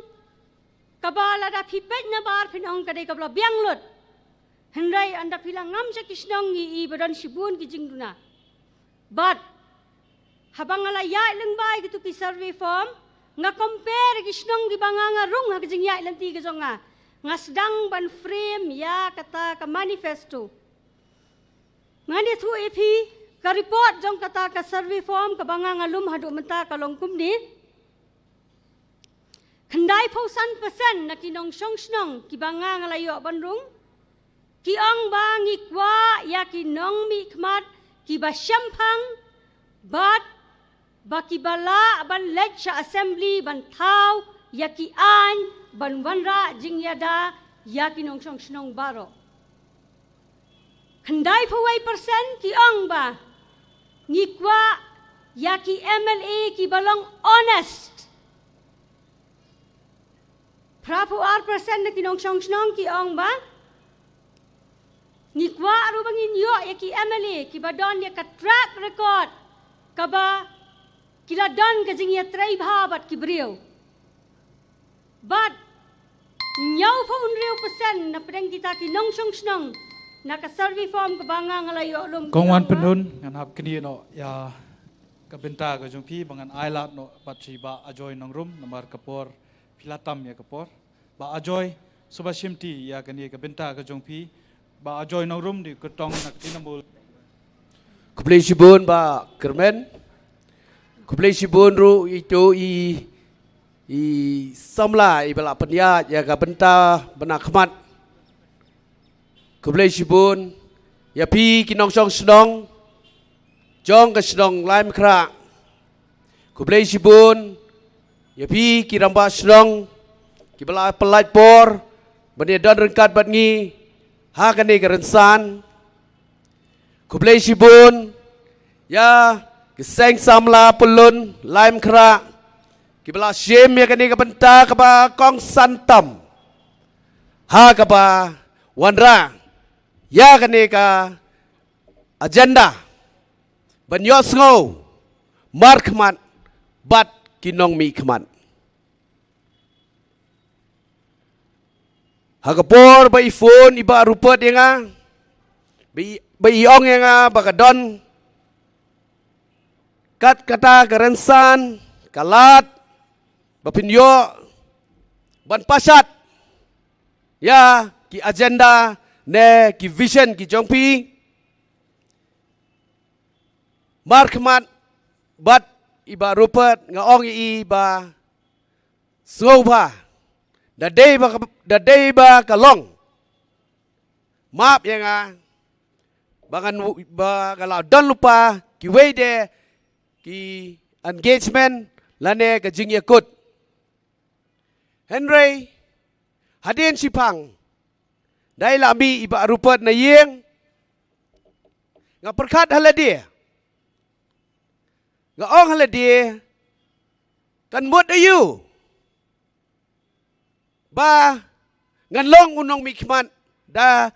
kaba lada phi peit na bar phin ong ka dei kaba la biang lut. Hynrei ynda phi la ngam sha ki shnong ngi i ba don shibun ki jingduna. Bad haba nga la ïaid lyngba ïa kitu ki survey form, nga compare ki shnong kiba nga nga rung ha ka jingïaid lynti ka jong nga. Nga sdang ban frame ïa kata ka manifesto. Ngan ïathuh ïa phi ka report jong kata ka survey form kaba nga nga lum haduh mynta ka long kumne. Khyndai phew san percent na ki nongshong shnong kiba nga nga la ïoh ban rung, ki ong ba ngi kwah ïa ki nongmihkhmat kiba shemphang, bad ba kiba lah ban leit sha assembly ban thaw ïa ki aiñ ban wanrah jingïada ïa ki nongshong shnong baroh. Khyndai phew wei percent ki ong ba ngi kwah ïa ki M L A kiba long honest. Phra phew ar percent na ki nongshong shnong ki ong ba ngi kwah ruh ba ngin ïoh ïa ki M L A kiba don ïa ka track record kaba ki la don ka jingïatrei bha bad ki briew. Bad hynñiew phew hynriew percent na pdeng kita ki nongshong shnong na ka survey form kaba nga nga la ïoh lum. Kong Wan Pyndun, ngan hap knieh noh ïa ka bynta ka jong phi ba ngan ailad noh pat sha i Bah Ajoy Nongrum namar ka por phi la tam ïa ka por. Bah Ajoy, suba shimti ïa kane ka bynta ka jong phi. Bah Ajoy Nongrum, dei u kyrtong na ka Trinamool. Khublei shibun Bah Kyrmen. Khublei shibun ruh ïa itu i, i samla iba la pynïaid ïa ka bynta ba na khmat. Khublei shibun ïa phi ki nongshong shnong jong ka shnong Laitumkhrah. Khublei shibun ïa phi ki rangbah shnong kiba la pynlait por ban ïadon ryngkat bad ngi ha kane ka rynsan. Khublei shibun ïa ki seng samla pyllun Laitumkhrah kiba la shim ïa kane ka bynta kaba kongsan tam ha kaba wanrah ïa kane ka agenda ban ïohsngew markhmat bad ki nongmihkhmat. Ha ka por ba i phone i Bah Rupert ïa nga, ba i, ba i ong ïa nga ba ka don kat kata ka rynsan ka lad ba phin ïoh ban pashat ïa ki agenda ne ki vision ki jong phi. Markhmat bad i Bah Rupert nga ong ïa i ba sngewbha da dei ba, da dei ba ka long map ïa nga ba ngan, ba nga la don lypa kiwei de ki engagement lane ka jingïakut. Hynrei hadien shiphang dei la mih i Bah Rupert na ïing, nga pyrkhat ha lade, nga ong ha lade, kan mut aïu ba ngan long u nongmihkhmat da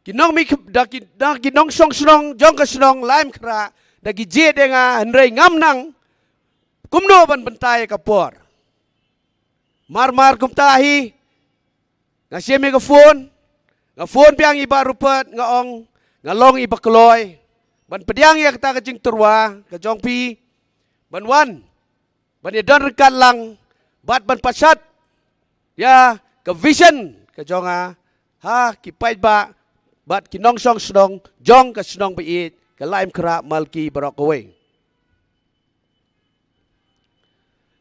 ki nongmih, da ki, da ki nongshong shnong jong ka shnong Laitumkhrah da ki jied ïa nga, hynrei ngam nang kumno ban bynta ïa ka por. Mar mar kumta hi nga shim ïa ka phone, nga phone biang i Bah Rupert, nga ong nga long i ba kloi ban pdiang ïa kata ka jingtyrwa ka jong phi ban wan ban ïadon ryngkat lang bad ban pashat ïa ka vision ka jong nga ha ki paidbah bad ki nongshong shnong jong ka shnong ba ïeit ka Laitumkhrah Malki baroh kawei.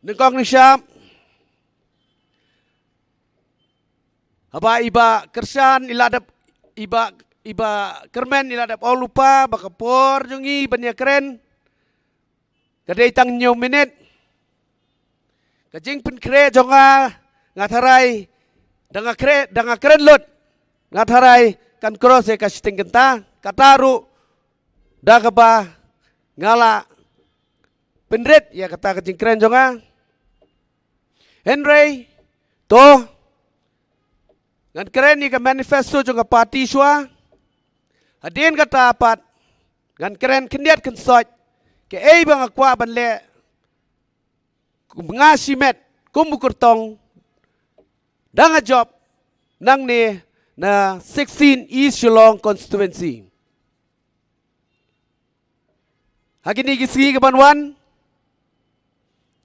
Nyngkong nyngshap, haba i Bah Kyrshan i la dep, i Bah, i Bah Kyrmen i la dep ong lypa ba ka por jong ngi ban ïakren ka dei tang hynñiew minit. Ka jingpynkhreh jong nga, nga tharai da nga khreh, da nga kren lut, nga tharai kan cross ïa ka shiteng kynta, kata ruh da kaba nga la pynrit ïa kata ka jingkren jong nga. Hynrei to ngan kren ïa ka manifesto jong ka party shuwa. Hadien kata pat ngan kren khyndiat khynsoit kaei ba nga kwah ban leh kum nga shimet, kum u kyrtong, da nga jop nangne na sixteen East Shillong constituency. Ha kine ki sngi ki ban wan,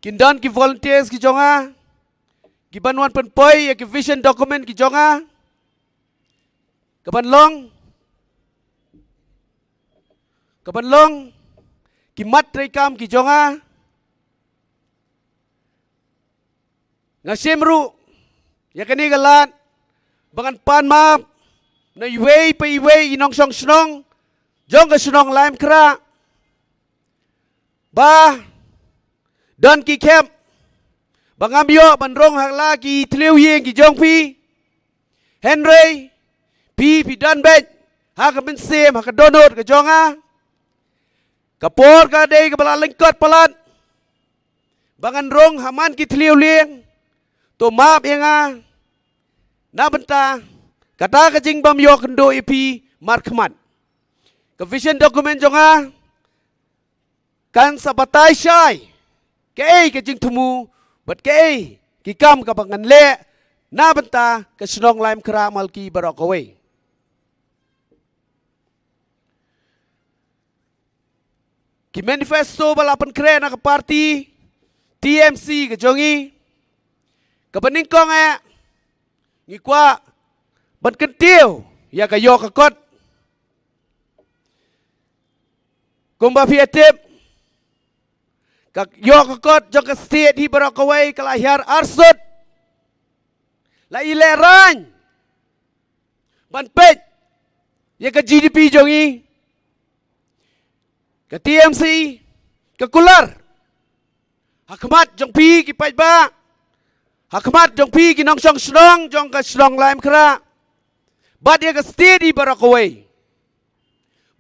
kin don ki volunteers ki jong nga ki ban wan pynpoi ïa ki vision document ki jong nga, ka ban long, ka ban long ki mat treikam ki jong nga. Nga shim ruh ïa kane ka lad ba ngan pan map na iwei pa iwei i nongshong shnong jong ka shnong Laitumkhrah, ba don ki khep ba ngam ïoh ban rung ha la ki thliew ïing ki jong phi. Hynrei phi, phi don beit ha ka mynsiem, ha ka dohnud ka jong nga. Ka por ka dei kaba la lyngkot palat ba ngan rung ha man ki thliew lieng. To map ïa nga na bynta kata ka jingbym ïoh kynduh ïa phi markhmat. Ka vision document jong nga kan sa batai shai kaei ka jingthmu bad kaei ki kam kaba ngan leh na bynta ka shnong Laitumkhrah Malki baroh kawei. Ki manifesto ba la pynkhreh na ka party T M C ka jong ngi, kaba nyngkong eh ngi kwah ban kyntiew ïa ka ïoh ka kot. Kumba phi ïa tip, ka ïoh ka kot jong ka state hi baroh kawei ka la hiar arsut. La i lehraiñ ban peit ïa ka G D P jong ngi. Ka T M C ka kular ha khmat jong phi ki paidbah, ha khmat jong phi ki nongshong shnong jong ka shnong Laitumkhrah bad ïa ka state hi baroh kawei,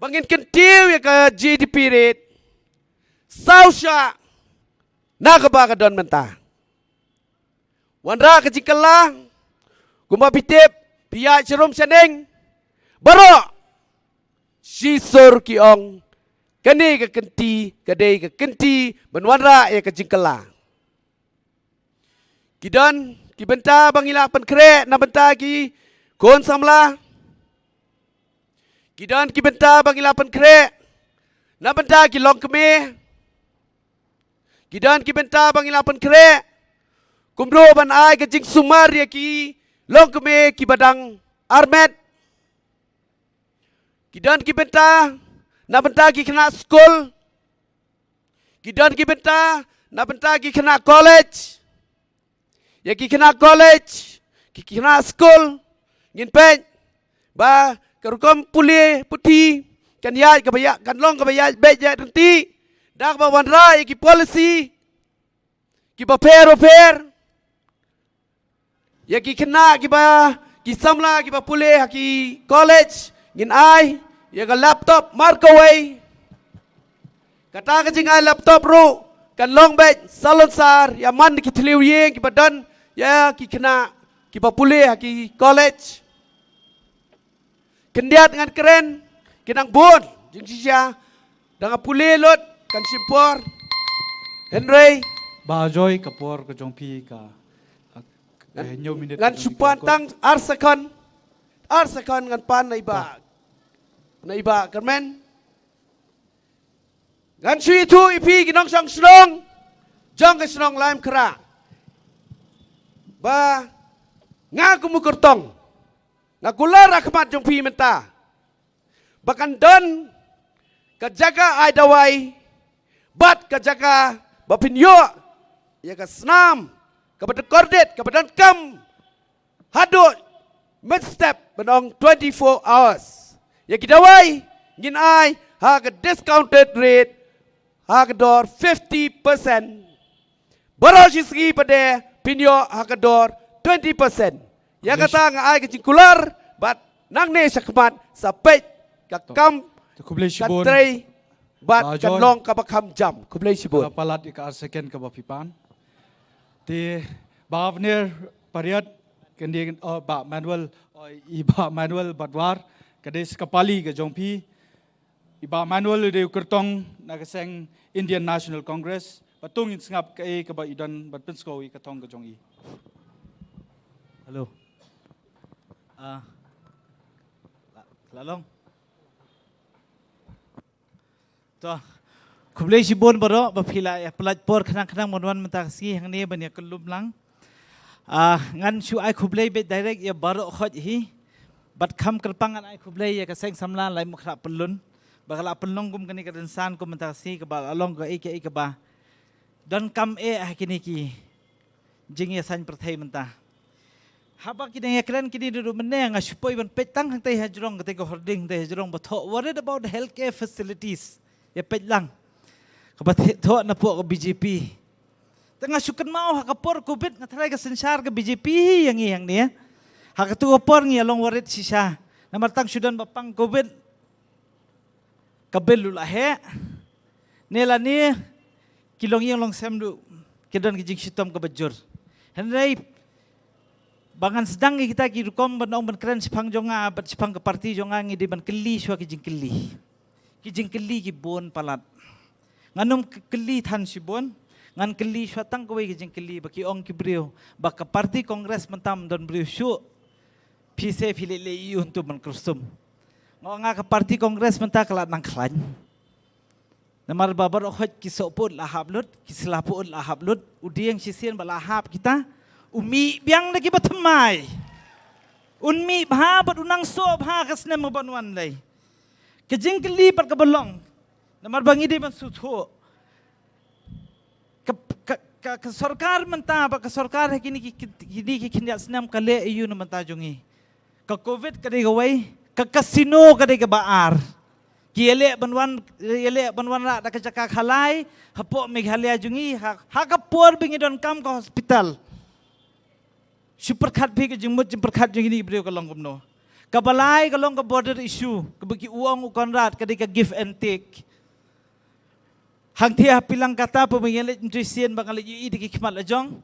ba ngin kyntiew ïa ka G D P rate saw shah na kaba ka don mynta. Wanrah ka jingkylla, kumba phi tip, phi ïaid sharum shaneng baroh shi sur ki ong, kane ka kynti ka dei ka kynti ban wanrah ïa ka jingkylla. Ki don ki bynta ba ngi la pynkhreh na bynta ki khun samla. Ki don ki bynta ba ngi la pynkhreh na bynta ki longkmie. Ki don ki bynta ba ngi la pynkhreh kumno ban ai ka jingsumar ïa ki longkmie kiba dang armet. Ki don ki bynta na bynta ki khynnah skul. Ki don ki bynta na bynta ki khynnah college. Ïa ki khynnah college, ki khynnah skul, ngin peit ba ka rukom pule puthi kan ïaid kaba ïa, kan long kaba ïaid beit ïaid ryntih da kaba wanrah ïa ki policy kiba pher bapher. Ïa ki khynnah kiba, ki samla kiba pule ha ki college, ngin ai ïa ka laptop mar kawei. Kata ka jingai laptop ruh kan long beit salonsar ïa man ki thliew ïing kiba don ïa ki khynnah kiba pule ha ki college. Khyndiat ngan kren, ki nang bun jingshisha, da nga pule lut kan shim por. Hynrei Bah Ajoy, ka por ka jong phi ka, ka, ka hynñiew minit ngan ka jong shu phi pan ka tang ar second. Ar second ngan pan na i Bah, na i Bah Kyrmen. Ngan shu ïathuh ïa phi ki nongshong shnong jong ka shnong Laitumkhrah ba nga kum u kyrtong nga kular ha khmat jong phi mynta ba kan don ka jaka ai dawai bad ka jaka ba phin ïoh ïa ka snam kaba dkordit kaba donkam haduh mynstep ban ong twenty-four hours. Ïa ki dawai ngin ai ha ka discounted rate ha ka dor fifty percent. Baroh shi sngi pat de phin ïoh ha ka dor twenty percent. Ïa kata nga ai ka jingkular bad nangne shakhmat sa peit ka kam ka trei bad ka long kaba kham jam. Khublei shibun. Palat ïa ka ar second kaba phi pan. Te Bah Avner Pariat, kane, oh, Bah Manuel, oh, i Bah Manuel Badwar, ka dei sa ka pali ka jong phi. I Bah Manuel i dei u kyrtong na ka seng Indian National Congress. Ba to ngin sngap kaei kaba i don ban pynsngew ïa ka thong ka jong i. Hello. Ah, Lalong. To. Khublei shibun baroh ba phi la ïa pynlait por khnang khnang ban wan mynta ka sngi hangne ban ïa kyllum lang. Ah, ngan shu ai khublei beit direct ïa baroh khoit hi. Bad kham kyrpang ngan ai khublei ïa ka seng samla Laitumkhrah Pyllun ba ka la pynlong kum kane ka rynsan kum mynta ka sngi kaba la long kaei kaei kaba donkam eh ha kine ki jingïaseng pyrthei mynta. Haba ki dang ïakren kine ruh mynne nga shu poi ban peit tang hangtei hajrong, katei ka hording hangtei hajrong ba thoh worried about healthcare facilities. Ïa peit lang. Kaba thoh napoh ka B J P. Te nga shu kynmaw ha ka por covid nga tharai ka synshar ka B J P hi ïa ngi hangne. Ha katu ka por ngi ïa long worried shisha. Namar tang shu don ba pang covid ka bill u la heh. Ne lane ki longïing longsem ruh ki don ki jingshitom kaba jur. Hynrei ba ngan sdang ïa kita ki rukom ban ong ban kren shaphang jong nga bad shaphang ka party jong nga ngi dei ban kylli shuwa ki jingkylli. Ki jingkylli ki bun palat. Ngan ym kylli than shibun, ngan kylli shuwa tang kawei ki jingkylli ba ki ong ki briew ba ka party Congress mynta ym don briew shuh. Phi se phi leh leh ïa u hyntu ban kyrsum. Nga ong nga ka party Congress mynta ka la nang khlaiñ. Namar ba baroh khoit ki sohpud la hap lut, ki slapud la hap lut, u dieng shisien ba la hap kita, u mih biang da kiba thymmai. Un mih bha bad u nang soh bha ka snem ban wan lei. Ka jingkylli pat kaba long. Namar ba ngi dei ban sngewthuh. Ka, ka, ka, ka sorkar mynta bad ka sorkar ha kine ki, ki, kine ki khyndiat snem ka leh ïa u na mynta jong ngi. Ka covid ka dei kawei, ka casino ka dei kaba ar. Ki ïaleh ban wan, ïaleh ban wanrah da ka jaka khalai hapoh Meghalaya jong ngi, ha, ha ka por ba ngi donkam ka hospital. Shu pyrkhat phi ka jingmut jingpyrkhat jong kine ki briew ka long kumno. Kaba lai ka long ka border issue, kaba ki ong u Conrad ka dei ka give and take. Hangthie ha phi lang kata, phi ba ngi leit mynshisien ba nga leit ïohi da ki khmat la jong.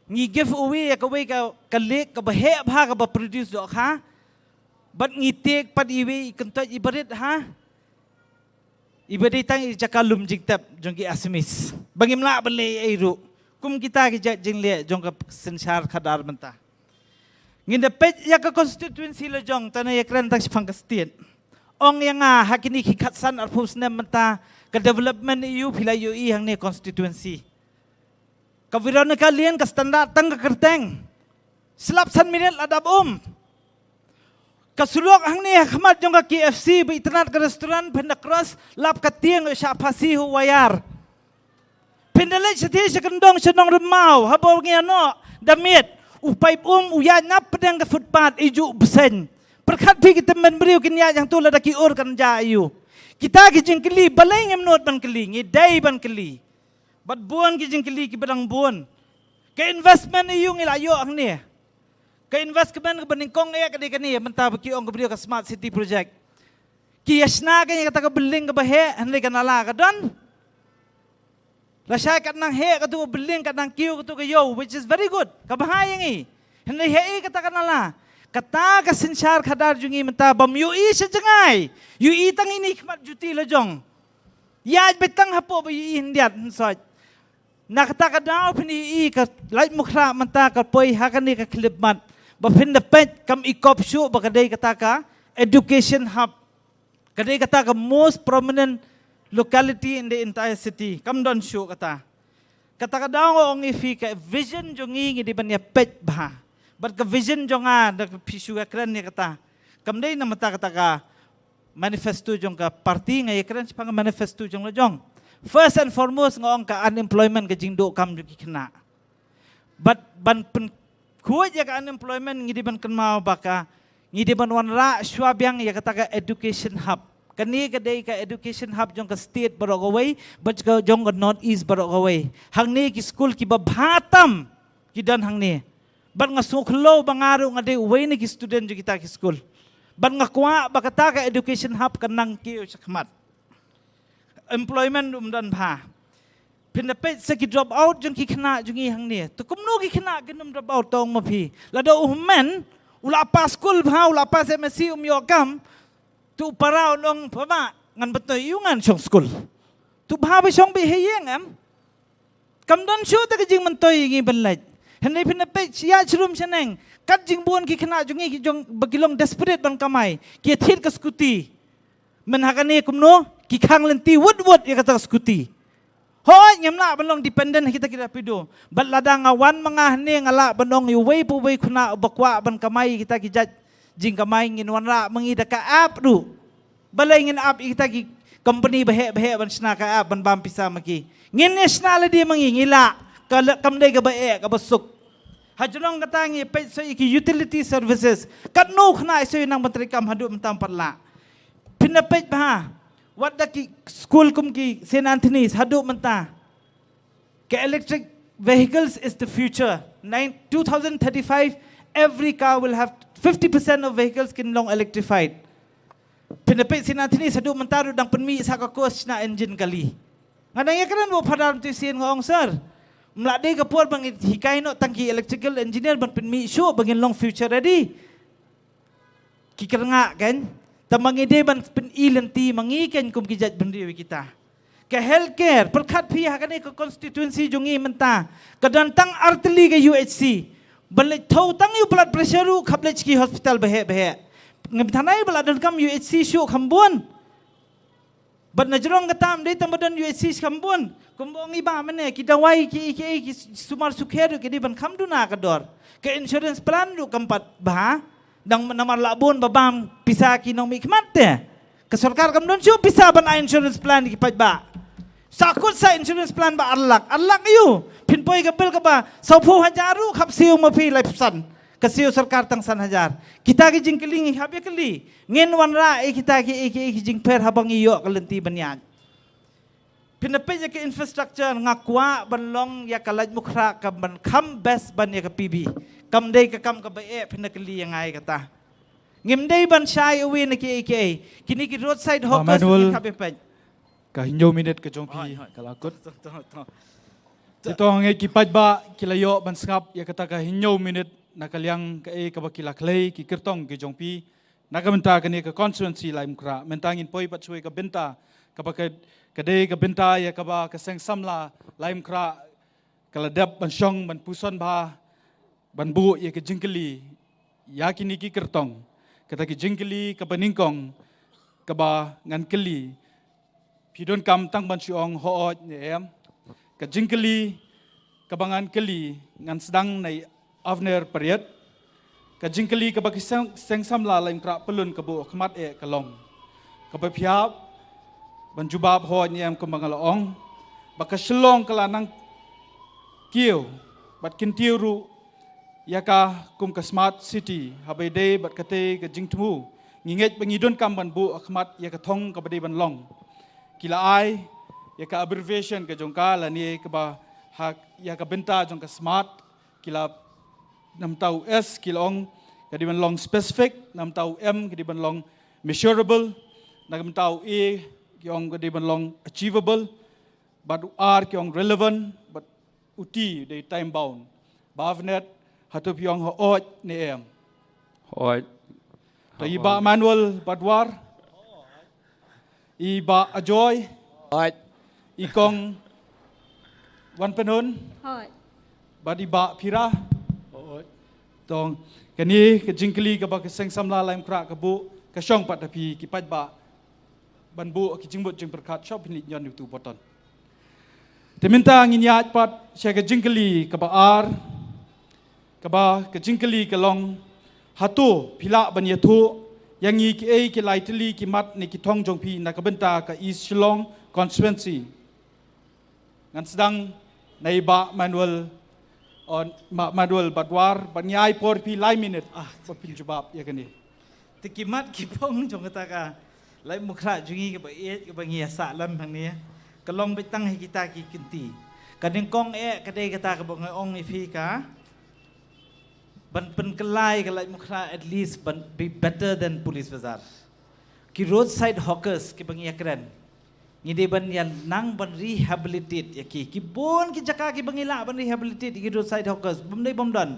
Ngi give away ïa kawei ka, ka lake kaba heh bha kaba produce dohkha. Bad ngi take pat iwei i kyntoit iba rit ha. Iba dei tang i jaka lum jingtep jong ki Assamese. Ba ngim lah ban leh ei ruh. Kum kita ki jait jingleh jong ka synshar khadar mynta. Ngin da peit ïa ka constituency la jong, tang ïa kren tang shaphang ka state. Ong ïa nga ha kine ki khatsan arphew snem mynta ka development ïa u phi la ïohi hangne constituency. Ka Veronica Lane ka standard tang ka kyrteng. Slap san minit la dap um. Ka surok hangne ha khmat jong ka K F C ba itynnad ka restaurant phin da cross lap ka tieng ïa shah phasi ha u wire. Phin da leit shathie sha kyndong sha Nongrymmaw, haba ngi ïa noh da miet, u paip um u ïaid napdeng ka footpath, i juh bseiñ. Pyrkhat phi ki tymmen briew kin ïaid hangto lada ki ur kan jia ïa u. Kita ki jingkylli balei ngim nud ban kylli, ngi dei ban kylli. Bad bun ki jingkylli kiba dang bun. Ka investment ïa u ngi la ïoh hangne. Ka investment kaba nyngkong eh ka dei kane mynta ba ki ong ka briew ka smart city project. Ki ïa shna kane kata ka building kaba heh, hynrei ka nala ka don. Lashai kat nang heh katu ka building, kat nang kiew katu ka ïew, which is very good. Kaba ha ïa ngi. Hynrei heh i kata ka nala. Kata ka synshar khadar jong ngi mynta bym ïohi sha jngai. Ïohi tang ine i khmat juti la jong. Ïaid beit tang hapoh ba ïohi hyndiat hynsoit. Na kata ka daw phin ïohi ka Laitumkhrah mynta ka poi ha kane ka khyllipmat. Ba phin da peit kam i kop shuh ba ka dei kata ka education hub. Ka dei kata ka most prominent locality in the entire city. Kam don shuh kata. Kata ka daw nga ong ïa phi ka vision jong ngi ngi dei ban ïa peit bha. Bad ka vision jong nga da ka phi shu ïa kren ïa kata. Kam dei na mynta kata ka manifesto jong ka party, nga ïa kren shaphang ka manifesto jong la jong. First and foremost nga ong ka unemployment, ka jingduh kam jong ki khynnah. Bad ban pynkhuid ïa ka unemployment ngi dei ban kynmaw ba ka ngi dei ban wanrah shuwa biang ïa kata ka education hub. Kane ka dei ka education hub jong ka state baroh kawei, bad ka jong ka North East baroh kawei. Hangne ki skul kiba bha tam ki don hangne. Bad nga sngewkhlaiñ ba nga ruh nga dei uwei na ki student jong kita ki skul. Bad nga kwah ba kata ka education hub kan nang kiew shakhmat. Employment um don bha. Phin da peit sa ki drop out jong ki khynnah jong ngi hangne. To kumno ki khynnah kin ym drop out, to ong ma phi. Lada u hynmen u la pass skul bha, u la pass M S C, um ïoh kam. To u para u ong, papa, ngan pyntoi ïa u ngan shong skul. To bha ba shong beit ha ïing em. Kam don shuh te ka jingmyntoi ïa ngi ban leit. Hynrei phin da peit ïa shrum shaneng, kat jingbun ki khynnah jong ngi ki jong ba ki long desperate ban kamai, ki thied ka scooty. Mynta ha kane kumno, ki khang lynti wut wut ïa kata ka scooty. Hooid, ngim lah ban long dependent ha kita ki rapido. Bad lada nga wan ma nga hangne nga lah ban ong ïa uwei pa uwei u khynnah uba kwah ban kamai ïa kita ki jait jingkamai, ngin wanrah ma ngi da ka app ruh. Balei ngin ap ïa kita ki company baheh baheh ban shna ka app ban bam pisa ma ki? Ngin ïa shna lade ma ngi, ngi lah. Ka la-, kam dei kaba eh, kaba suk. Hajrong kata ngi peit sa ïa ki utility services. Katno u khynnah i sa ïa nang ban treikam haduh mynta um pat lah. Phin da peit bha, wat da ki skul kum ki Saint Anthony's haduh mynta. Ka electric vehicles is the future. Nine, two thousand thirty-five, every car will have fifty percent of vehicles kin long electrified. Phin da peit Saint Anthony's haduh mynta ruh dang pynmih sa ka course shna engine kali. Nga dang ïakren bad u Phadar Mynta sien nga ong, sir, ym lah dei ka por ba ngi hikai noh tang ki electrical engineer ban pynmih shuh ba ngin long future ready. Ki kyrngah kan, tang ba ngi dei ban pyni lynti ma ngi kan kum ki jait bynriew ïa kita. Ka healthcare, pyrkhat phi ha kane ka constituency jong ngi mynta, ka don tang artylli ka U H C. Ban leit thew tang ïa u blood pressure ruh khap leit ki hospital baheh baheh. Ngim tharai ba la donkam U H C shuh kham bun. Bad na jrong kata ym dei tang ba don U H C kham bun. Kumba ong i Bah mynne, ki dawai ki, ki, ki sumar sukher ruh ki dei ban kham duna ka dor. Ka insurance plan ruh kam pat bha. Dang namar lah bun ba bam pisa ki nongmihkhmat te. Ka sorkar kam don shuh pisa ban ai insurance plan ki paidbah. Sa kut sa insurance plan ba ar lak, ar lak ïa u. Phin poi ka bill kaba sawphew hajar ruh khap siew ma phi laiphew san. Ka siew sorkar tang san hajar. Kita ki jingkylli ngi hap ïa kylli. Ngin wanrah ïa kita ki, ïa ki, ïa ki jingpher haba ngi ïoh ka lynti ban ïaid. Phin da peit ïa ka infrastructure, nga kwah ban long ïa ka Laitumkhrah kaban kham best ban ïa ka P B. Kam dei ka kam kaba eh, phin da kylli ïa nga ïa kata. Ngim dei ban shy away na kiei kiei. Kine ki roadside hawkers Manuel, ngi hap ïa peit. Ka hynñiew minit ka jong phi ka la kut. To, to, to. Te to ngeit ki paidbah ki la ïoh ban sngap ïa kata ka hynñiew minit na ka liang kaei kaba ki la khlei ki kyrtong ki jong phi. Na ka bynta kane ka constituency Laitumkhrah, mynta ngin poi pat shuwa ka bynta kaba ka, ka dei ka bynta ïa kaba ka Seng Samla Laitumkhrah ka la dep ban shong ban puson bha ban buh ïa ka jingkylli ïa kine ki kyrtong. Kata ka jingkylli kaba nyngkong kaba ngan kylli, phi donkam tang ban shu ong hooid ne em? Ka jingkylli kaba ngan kylli ngan sdang na i Avner Pariat. Ka jingkylli kaba ki Seng, Seng Samla Laitumkhrah pyllun ka buh khmat eh ka long, kaba phi hap ban jubab hooid ne em kumba nga la ong, ba ka Shillong ka la nang kiew bad kyntiew ruh ïa ka kum ka smart city, haba ïadei bad katei ka jingthmu ngi ngeit ba ngi donkam ban buh khmat ïa ka thong kaba dei ban long. Ki la ai ïa ka abbreviation ka jong ka lane kaba ha ïa ka bynta jong ka smart, ki la, na ka bynta u S ki la ong ka dei ban long specific, na ka bynta u M ki dei ban long measurable, na ka bynta u A ki ong ka dei ban long achievable, bad u R ki ong relevant, bad u T dei time bound. Bah Avner, hato phi ong hooid ne em? Hooid. To i Bah Manuel Badwar, i Bah Ajoy, hooid, i Kong Wanpynhun, hooid, bad i Bah Phira, hooid. To kane ka jingkylli kaba ka Seng Samla Laitumkhrah ka buh ka shong pat ha phi ki paidbah ban buh ki jingmut jingpyrkhat. Shuwa phin leit ñion ïa utu u button. Te mynta ngin ïaid pat sha ka jingkylli kaba ar, kaba ka jingkylli ka long, hato phi lah ban ïathuh ïa ngi kiei ki lai tylli ki mat ne ki thong jong phi na ka bynta ka East Shillong constituency? Ngan sdang na i Bah Manuel, oh, Bah Manuel Badwar, bad ngi ai por phi lai minit, ah, ba phin jubab ïa kane. Te ki mat ki phong jong kata ka Laitumkhrah jong ngi kaba ïeit kaba ngi ïa sah lem hangne ka long beit tang ha kita ki kynti. Ka nyngkong eh ka dei kata kaba nga ong ïa phi ka ban pynkylla ïa ka Laitumkhrah at least ban be better than Police Bazar. Ki roadside hawkers kiba ngi ïa kren, ngi dei ban ïa nang ban rehabilitate ïa ki. Ki bun ki jaka kiba ngi lah ban rehabilitate ïa ki roadside hawkers, bym dei bym don.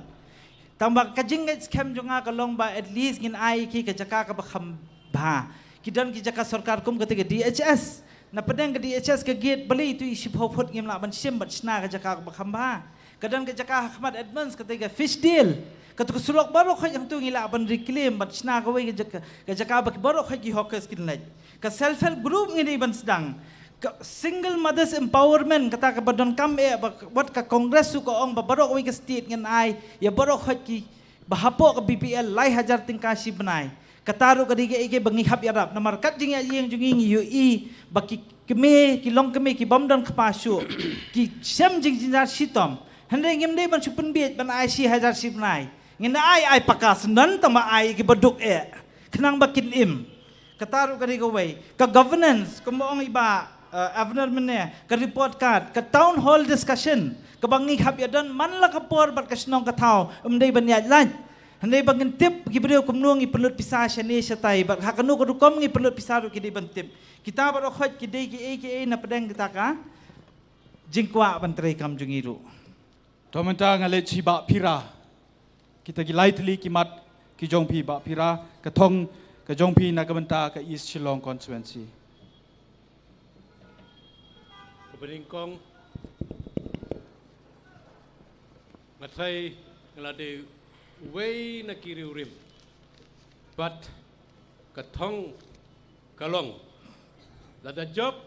Tang ba ka jingngeit skhem jong nga ka long ba at least ngin ai ïa ki ka jaka kaba kham bha. Ki don ki jaka sorkar kum kata ka D H S. Na pdeng ka D H S ka gate balei tu i shiphew phut ngim lah ban shim bad shna ka jaka kaba kham bha. Ka don ka jaka ha khmat Edmunds, kata ka Fishdale. Kata ka surok baroh khoit hangtu ngi lah ban reclaim, ban shna kawei ka jaka, ka jaka ba ki baroh khoit ki hawkers kin leit. Ka self help group ngi dei ban sdang. Ka single mothers empowerment, kata kaba donkam eh, ba, wat ka Congress ruh ka ong ba baroh kawei ka state ngin ai ïa baroh khoit kiba hapoh ka B P L lai hajar tyngka shi bnai. Kata ruh ka dei kaei kaei ba ngi hap ïarap, namar kat jingïaid ïing jong ngi ngi ïohi ba ki kmie, ki longkmie ki bym don kpa shuh, ki shem jingjynjar shitom. Hynrei ngim dei ban shu pynbiej ban ai shi hajar shi bnai. Ngin ai, ai paka syndon, tang ba ai kiba duk eh, khnang ba kin im. Kata ruh ka dei kawei. Ka governance, kumba ong i Bah, eh, Abner mynne, ka report card, ka town hall discussion kaba ngi hap ïa don man la ka por bad ka shnong ka thaw, ym dei ban ïaid lait. Hynrei ba ngin tip ki briew kumno ngi pynlut pisa shane shatai, bad ha kano ka rukom ngi pynlut pisa ruh ki dei ban tip. Kita baroh khoit ki dei kiei kiei na pdeng kita ka jingkwah ban trei kam jong ngi ruh. To mynta nga leit sha i Bah Phira. Kita ki lai tylli ki mat ki jong phi Bah Phira, ka thong ka jong phi na ka bynta ka East Shillong constituency. Kaba nyngkong, nga tharai nga la dei uwei na ki riewrim. Bad ka thong ka long, lada jop,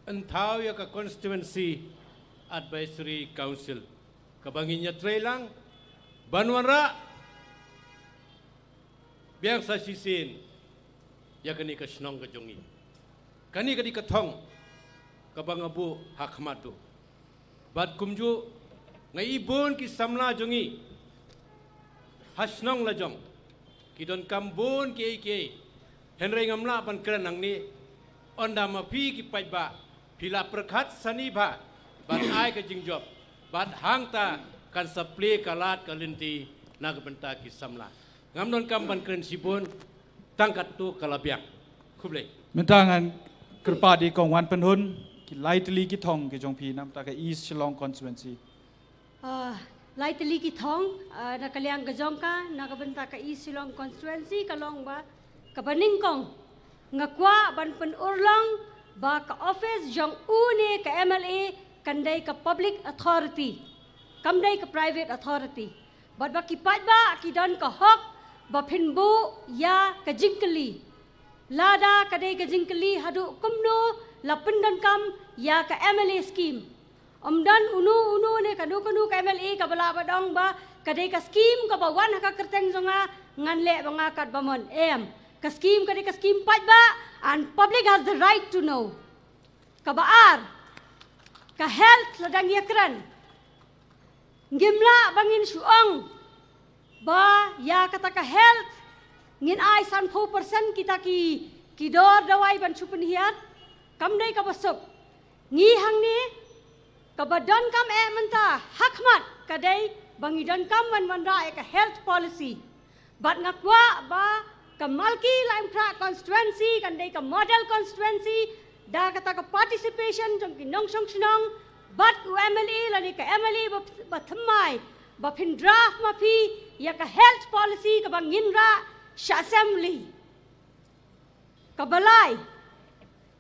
yn thaw ïa ka Constituency Advisory Council kaba ngin ïatrei lang ban wanrah biang sa shisien ïa kane ka shnong ka jong ngi. Kane ka dei ka thong kaba nga buh ha khmat duh. Bad kumjuh nga i bun ki samla jong ngi ha shnong lajong ki donkam bun kiei kiei. Hynrei ngam lah ban kren nangne, ynda ma phi ki paidbah phi la pyrkhat sani bha ban ai ka jingjop, bad hangta kan sa plie ka lad ka lynti na ka bynta ki samla. Ngam donkam ban kren shibun, tang katto ka la biang. Khublei. Mynta ngan kyrpad ïa i Kong Wanpynhun, ki lai tylli ki thong ki jong phi na ka bynta ka East Shillong constituency. Ah, lai tylli ki thong, ah, na ka liang ka jong ka, na ka bynta ka East Shillong constituency ka long ba, kaba nyngkong, nga kwah ban pynurlong ba ka office jong une ka M L A kan dei ka public authority, kam dei ka private authority. Bad ba ki paidbah ki don ka hok ba phin buh ïa ka jingkylli. Lada ka dei ka jingkylli haduh kumno la pyndonkam ïa ka M L A scheme. Ym don uno uno ne kano kano ka M L A kaba lah ban ong ba ka dei ka scheme kaba wan ha ka kyrteng jong nga ngan leh ba nga kat ba mon. Em, ka scheme ka dei ka scheme paidbah and public has the right to know. Kaba ar, ka health, lada ngi ïakren, ngim lah ba ngin shu ong ba ïa kata ka health ngin ai sanphew percent kita ki, ki dor dawai ban shu pynhiar. Kam dei kaba suk. Ngi hangne, kaba donkam eh mynta ha khmat ka dei ba ngi donkam ban wanrah ïa ka health policy. Bad nga kwah ba ka Malki Laitumkhrah constituency kan dei ka model constituency da kata ka participation jong ki nongshong shnong bad u M L A lane ka M L A ba, ba thymmai ba phin draft ma phi ïa ka health policy kaba ngin rah sha assembly. Kaba lai,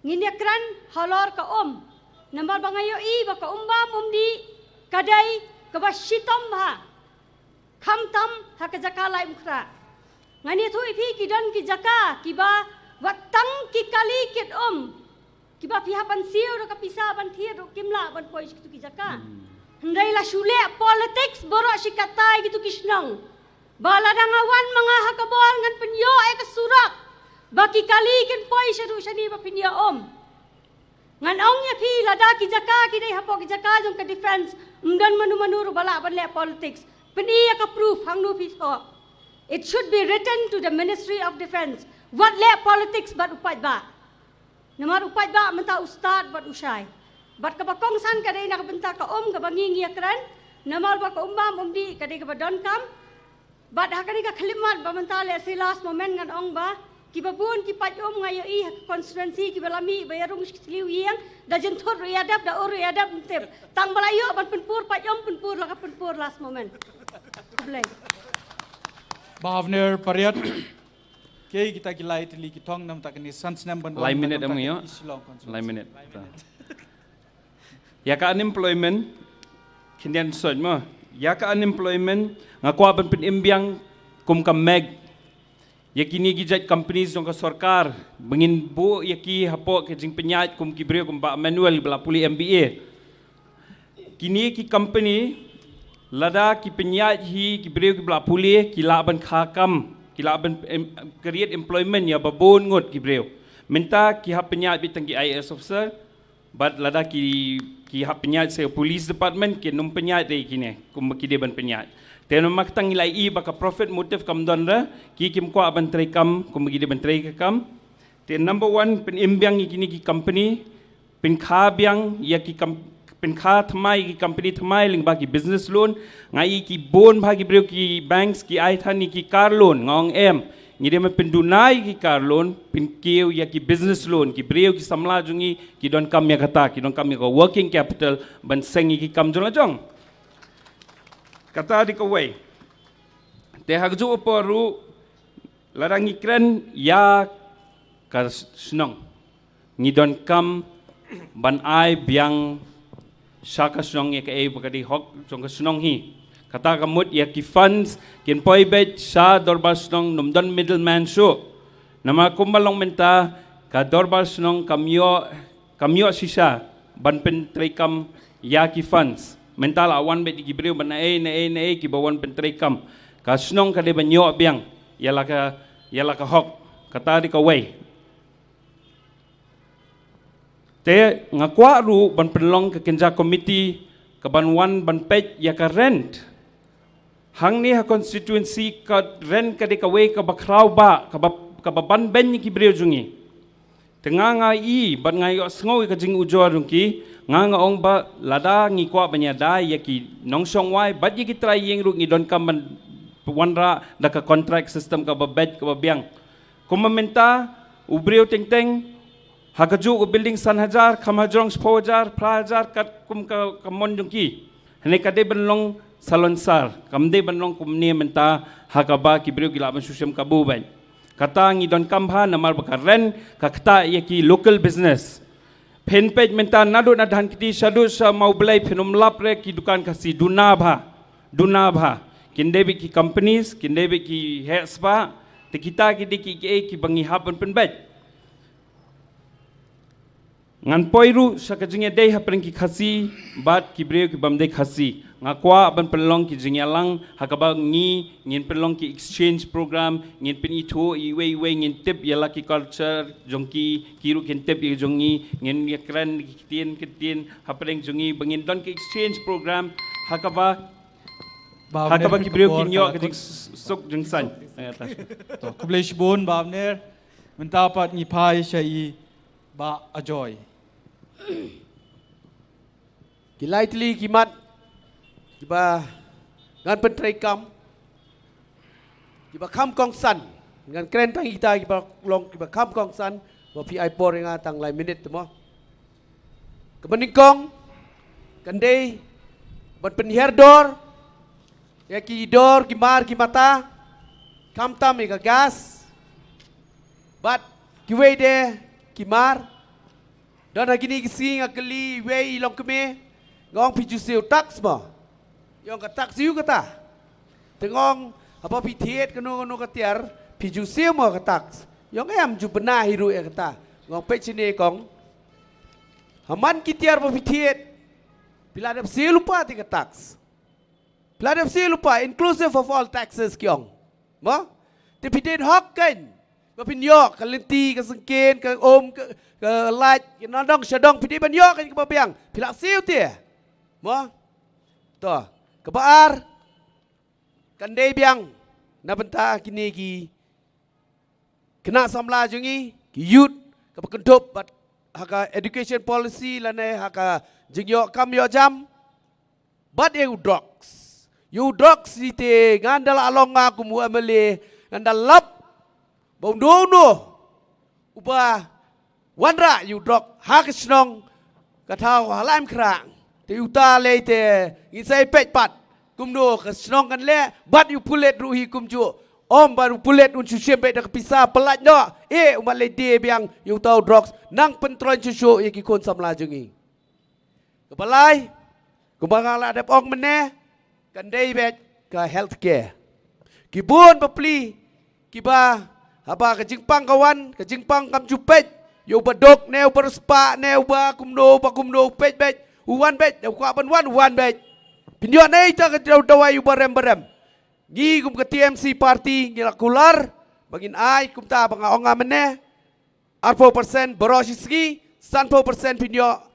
ngin ïakren halor ka um. Namar ba nga ïohi ba ka um bam um dih ka dei kaba shitom bha, khamtam ha ka jaka Laitumkhrah. Ngan ïathuh ïa phi, ki don ki jaka kiba wat tang ki kali kit um, kiba phi hap ban siew da ka pisa ban thied ruh kim lah ban poi sha kitu ki jaka. Hynrei la shu leh politics baroh shi katta ïa kitu ki shnong. Ba lada nga wan ma nga ha ka bor ngan pynïoh ïa ka surok ba ki kali kin poi shaduh shane ba phin ïa um. Ngan ong ïa phi, lada ki jaka ki dei hapoh ki jaka jong ka defense, ym don mano mano ruh ba lah ban leh politics. Pyni ïa ka proof hangno phi thoh. It should be written to the Ministry of Defense. Wat leh politics bad u paidbah. Namar u paidbah mynta u stad bad u shai. Bad kaba kongsan ka dei na ka bynta ka um kaba ngi ngi ïakren. Namar ba ka um bam um dih ka dei kaba donkam. Bad ha kane ka khyllipmat ba mynta lehse last moment ngan ong ba, kiba bun ki paid um nga ïohi ha ka constituency kiba la mih ba ïarung shi thliew ïing, da jynthut ruh ïa dep, da ur ruh ïa dep, ym tip. Tang ba la ïoh ban pynpur paid um, pynpur la ka pynpur last moment. Khublei. Bah Avner Pariat. Kiei kita ki lai tylli ki thong namar kane san snem ban wan. Lai minit em ngi ïoh. Lai minit. Ïa ka unemployment, khyndiat soit mo. Ïa ka unemployment, nga kwah ban pynim biang kum ka Meg. Ïa kine ki jait companies jong ka sorkar, ba ngin buh ïa ki hapoh ka jingpynïaid kum ki briew kum Bah Manuel ba la pule M B A. Kine ki company, lada ki pynïaid hi ki briew kiba la pule, ki lah ban kha kam, ki lah ban em, create employment ïa ba bun ngut ki briew. Mynta ki hap pynïaid beit tang ki I A S officer, bad lada ki, ki hap pynïaid sha police department, kin ym pynïaid de kine, kumba ki dei ban pynïaid. Te namar kata ngi la ïohi ba ka profit motive kam don re, ki kim kwah ban trei kam, kumba ki dei ban trei ka kam. Te number one, pynim biang ïa kine ki company, pynkha biang ïa ki kam, pynkha thymmai ïa ki company thymmai lyngba ki business loan. Nga ïohi ki bun bha ki briew ki banks ki ai than ïa ki car loan, nga ong em. Ngi dei ban pynduna ïa ki car loan, pynkiew ïa ki business loan, ki briew ki samla jong ngi, ki donkam ïa kata, ki donkam ïa ka working capital, ban seng ïa ki kam jong la jong. Kata dei kawei. Te ha kajuh ka por ruh, lada ngi kren ïa ka s- shnong, ngi donkam ban ai biang sha ka shnong ïa kaei ba ka dei hok jong ka shnong hi. Kata ka mut ïa ki funds kin poi beit sha dorbar shnong, ym don middleman shuh. Namar kumba long mynta, ka dorbar shnong kam ïoh, kam ïoh shisha ban pyntreikam ïa ki funds. Mynta la wan beit ki briew ba naei naei naei kiba wan pyntreikam. Ka shnong ka dei ban ïoh biang ïa la ka, ïa la ka hok. Kata dei kawei. Te nga kwah ruh ban pynlong ka kynja committee kaban wan ban peit ïa ka rent. Hangne ha constituency ka rent ka dei kawei kaba khraw bha, kaba, kaba ban beiñ ïa ki briew jong ngi. Te nga, nga ïohi bad nga ïohsngew ïa ka jingujor jong ki, nga, nga ong ba lada ngi kwah ban ïada ïa ki nongshong wai bad ïa ki trai ïing ruh ngi donkam ban wanrah da ka contract system kaba beit kaba biang. Kumba mynta u briew teng teng ha kajuh ka building san hajar, kham hajrong shiphew hajar, phra hajar, katkum ka, ka mon jong ki. Hangne ka dei ban long salonsar, kam dei ban long kumne mynta ha kaba ki briew ki lah ban shu shem kabu beit. Kata ngi donkam bha namar ba ka rent ka ktah ïa ki local business. Phin peit mynta naduh na Dhankheti shaduh sha Mawblei phin ym lap re ki dukan Khasi, duna bha. Duna bha. Kin dei beit ki companies, kin dei beit ki heh spah, te kita ki dei ki, ki, kiba ngi hap ban pynbeit. Ngan poi ruh sha ka jingïadei hapdeng ki Khasi bad ki briew ki bym dei Khasi. Nga kwah ban pynlong ki jingïalang ha kaba ngi ngin pynlong ki exchange program, ngin pynithuh iwei iwei, ngin tip ïa la ki culture jong ki, ki ruh kin tip ïa jong ngi, ngin ïakren ki ktien ktien hapdeng jong ngi ba ngin don ki exchange program ha kaba, ha kaba ki briew kin ïoh ka jingsuk jingsaiñ. To, khublei shibun Bah Abner. Mynta pat ngi phai sha i Bah Ajoy. Ki lai tylli ki mat kiba ngan pyntreikam, kiba kham kongsan. Ngan kren tang kita kiba long kiba kham kongsan, ba phi ai por ïa nga tang lai minit te mo. Kaba nyngkong kan dei ban pynhiar dor ïa ki dor ki mar ki mata, khamtam ïa ka gas bad kiwei de ki mar. Don ha kine ki sngi nga kylli iwei i longkmie, nga ong phi ju siew tax mo? I ong ka tax aiu kata? Te nga ong haba phi thied kano kano ka tiar phi ju siew mo ka tax? I ong em, ju bna hi ruh ïa kata. Nga ong peit shane kong, ha man ki tiar ba phi thied phi la dep siew lypa te ka tax. Phi la dep siew lypa, inclusive of all taxes ki ong. Mo? Te phi dei hok kein ba phin ïoh ka lynti, ka syngkien, ka um, ka, ka lait, ka nadong shadong, phi dei ban ïoh kein kaba biang. Phi la siew te. Mo? To, kaba ar kan dei biang na bynta kine ki khynnah samla jong ngi, ki youth, kaba kynthup bad ha ka education policy lane ha ka jingïoh kam ïoh jam. Bad ïa u drugs. Ïa u drugs ite ngan da la long nga kum u M L A, ngan da lap ba uno uno uba wanrah ïa u drug ha ka shnong, ka thaw ha Laitumkhrah. Te uta lei te ngin sa ïa peit pat kumno ka shnong kan leh, bad ïa u pulit ruh hi kumjuh. Ym ba u pulit un shu shim beit da ka pisa pyllait noh. Eh, u mat lei die biang ïa uta u drugs, nang pyntroiñ shuh shuh ïa ki khun samla jong ngi. Kaba lai, Kumba nga la dep ong mynne, kan dei beit ka healthcare. Ki bun bapli kiba haba ka jingpang ka wan, ka jingpang kam ju peit ïa uba duk ne uba riewspah ne uba kumno uba kumno, peit beit, u wan beit, u kwah ban wan, u wan beit. Pynïoh ne ita ka daw dawai uba rem ba rem. Ngi kum ka T M C party ngi la kular ba ngin ai kumta ba nga ong nga mynne, arphew percent baroh shi sngi, sanphew percent pynïoh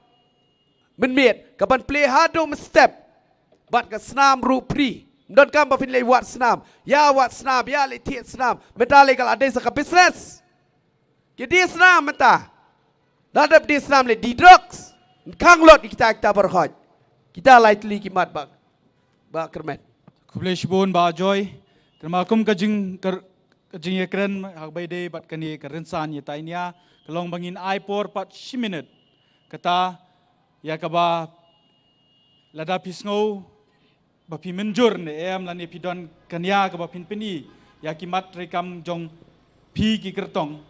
mynmiet, ka ban plie haduh mynstep. Bad ka snam ruh free. Ym don kam ba phin leit wad snam, ïa wad snam, ïa leit thied snam. Mynta lei ka la dei sa ka business. Ki die snam mynta. La dep die snam lei die drugs. Khang lot ïa kita, kita baroh. Kita lai tylli ki mat ba, ba kyrmen. Khublei shibun Bah Joy. Te ma kum ka jing, ka, ka jingïakren ha kaba ïadei bad kane ka rynsan ïatai nia, ka long ba ngin ai por pat shi minit. Kata ïa kaba lada phi sngew ba phi mynjur ne em lane phi don ka nia kaba phin pyni ïa ki mat treikam jong phi ki kyrtong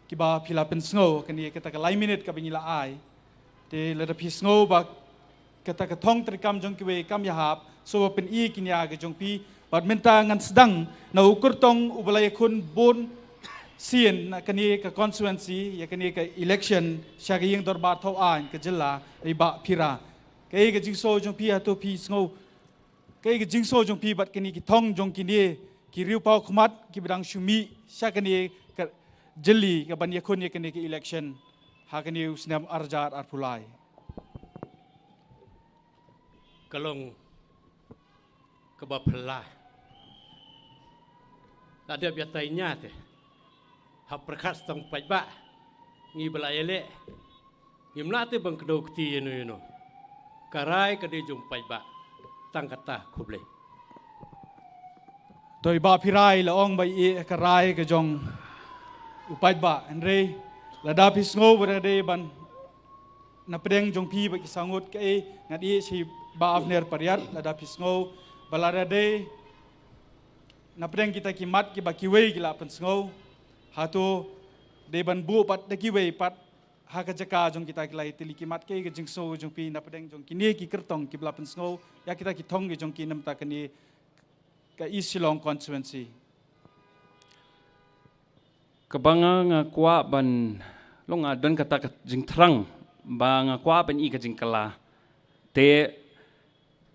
kiba phi la pynsngew, kane kata ka lai minit kaba ngi la ai. Te lada phi sngew ba kata ka thong treikam jong kiwei kam ïahap, sngewbha pyni ki nia ka jong phi. Bad mynta ngan sdang na u kyrtong uba la ïakhun bun sien na kane ka constituency, ïa kane ka election sha ka ïing dorbar thaw aiñ ka jylla, i Bah Phira. Kaei ka jingsngew jong phi, hato phi sngew, kaei ka jingsngew jong phi bad kine ki thong jong kine ki riewpaw khmat kiba dang shu mih sha kane ka jylli ka ban ïakhun ïa kane ka election ha kane u snem ar hajar arphew lai? Ka long kaba phylla. La dep ïatai nia te ha pyrkhat sdang paidbah. Ngi ba la ïaleh, ngim lah te ban kdew kti ïano ïano. Ka rai ka dei jong paidbah. Tang kata, khublei. To i Bah Phira i la ong ba i ka rai ka jong u paidbah, hynrei lada phi sngew ba dei ban na pdeng jong phi ba ki saw ngut, kaei nga dei shi Bah Avner Pariat, lada phi sngew ba lada dei na pdeng kita ki mat kiba kiwei ki la pynsngew, hato dei ban buh pat da kiwei pat ha ka jaka jong kita ki lai tylli ki mat? Kaei ka jingsngew jong phi na pdeng jong kine ki kyrtong kiba la pynsngew ïa kita ki thong ki jong ki na bynta kane ka East Shillong constituency? Kaba nga, nga kwah ban long, nga don kata ka jingthrang ba nga kwah ban i ka jingkylla. Te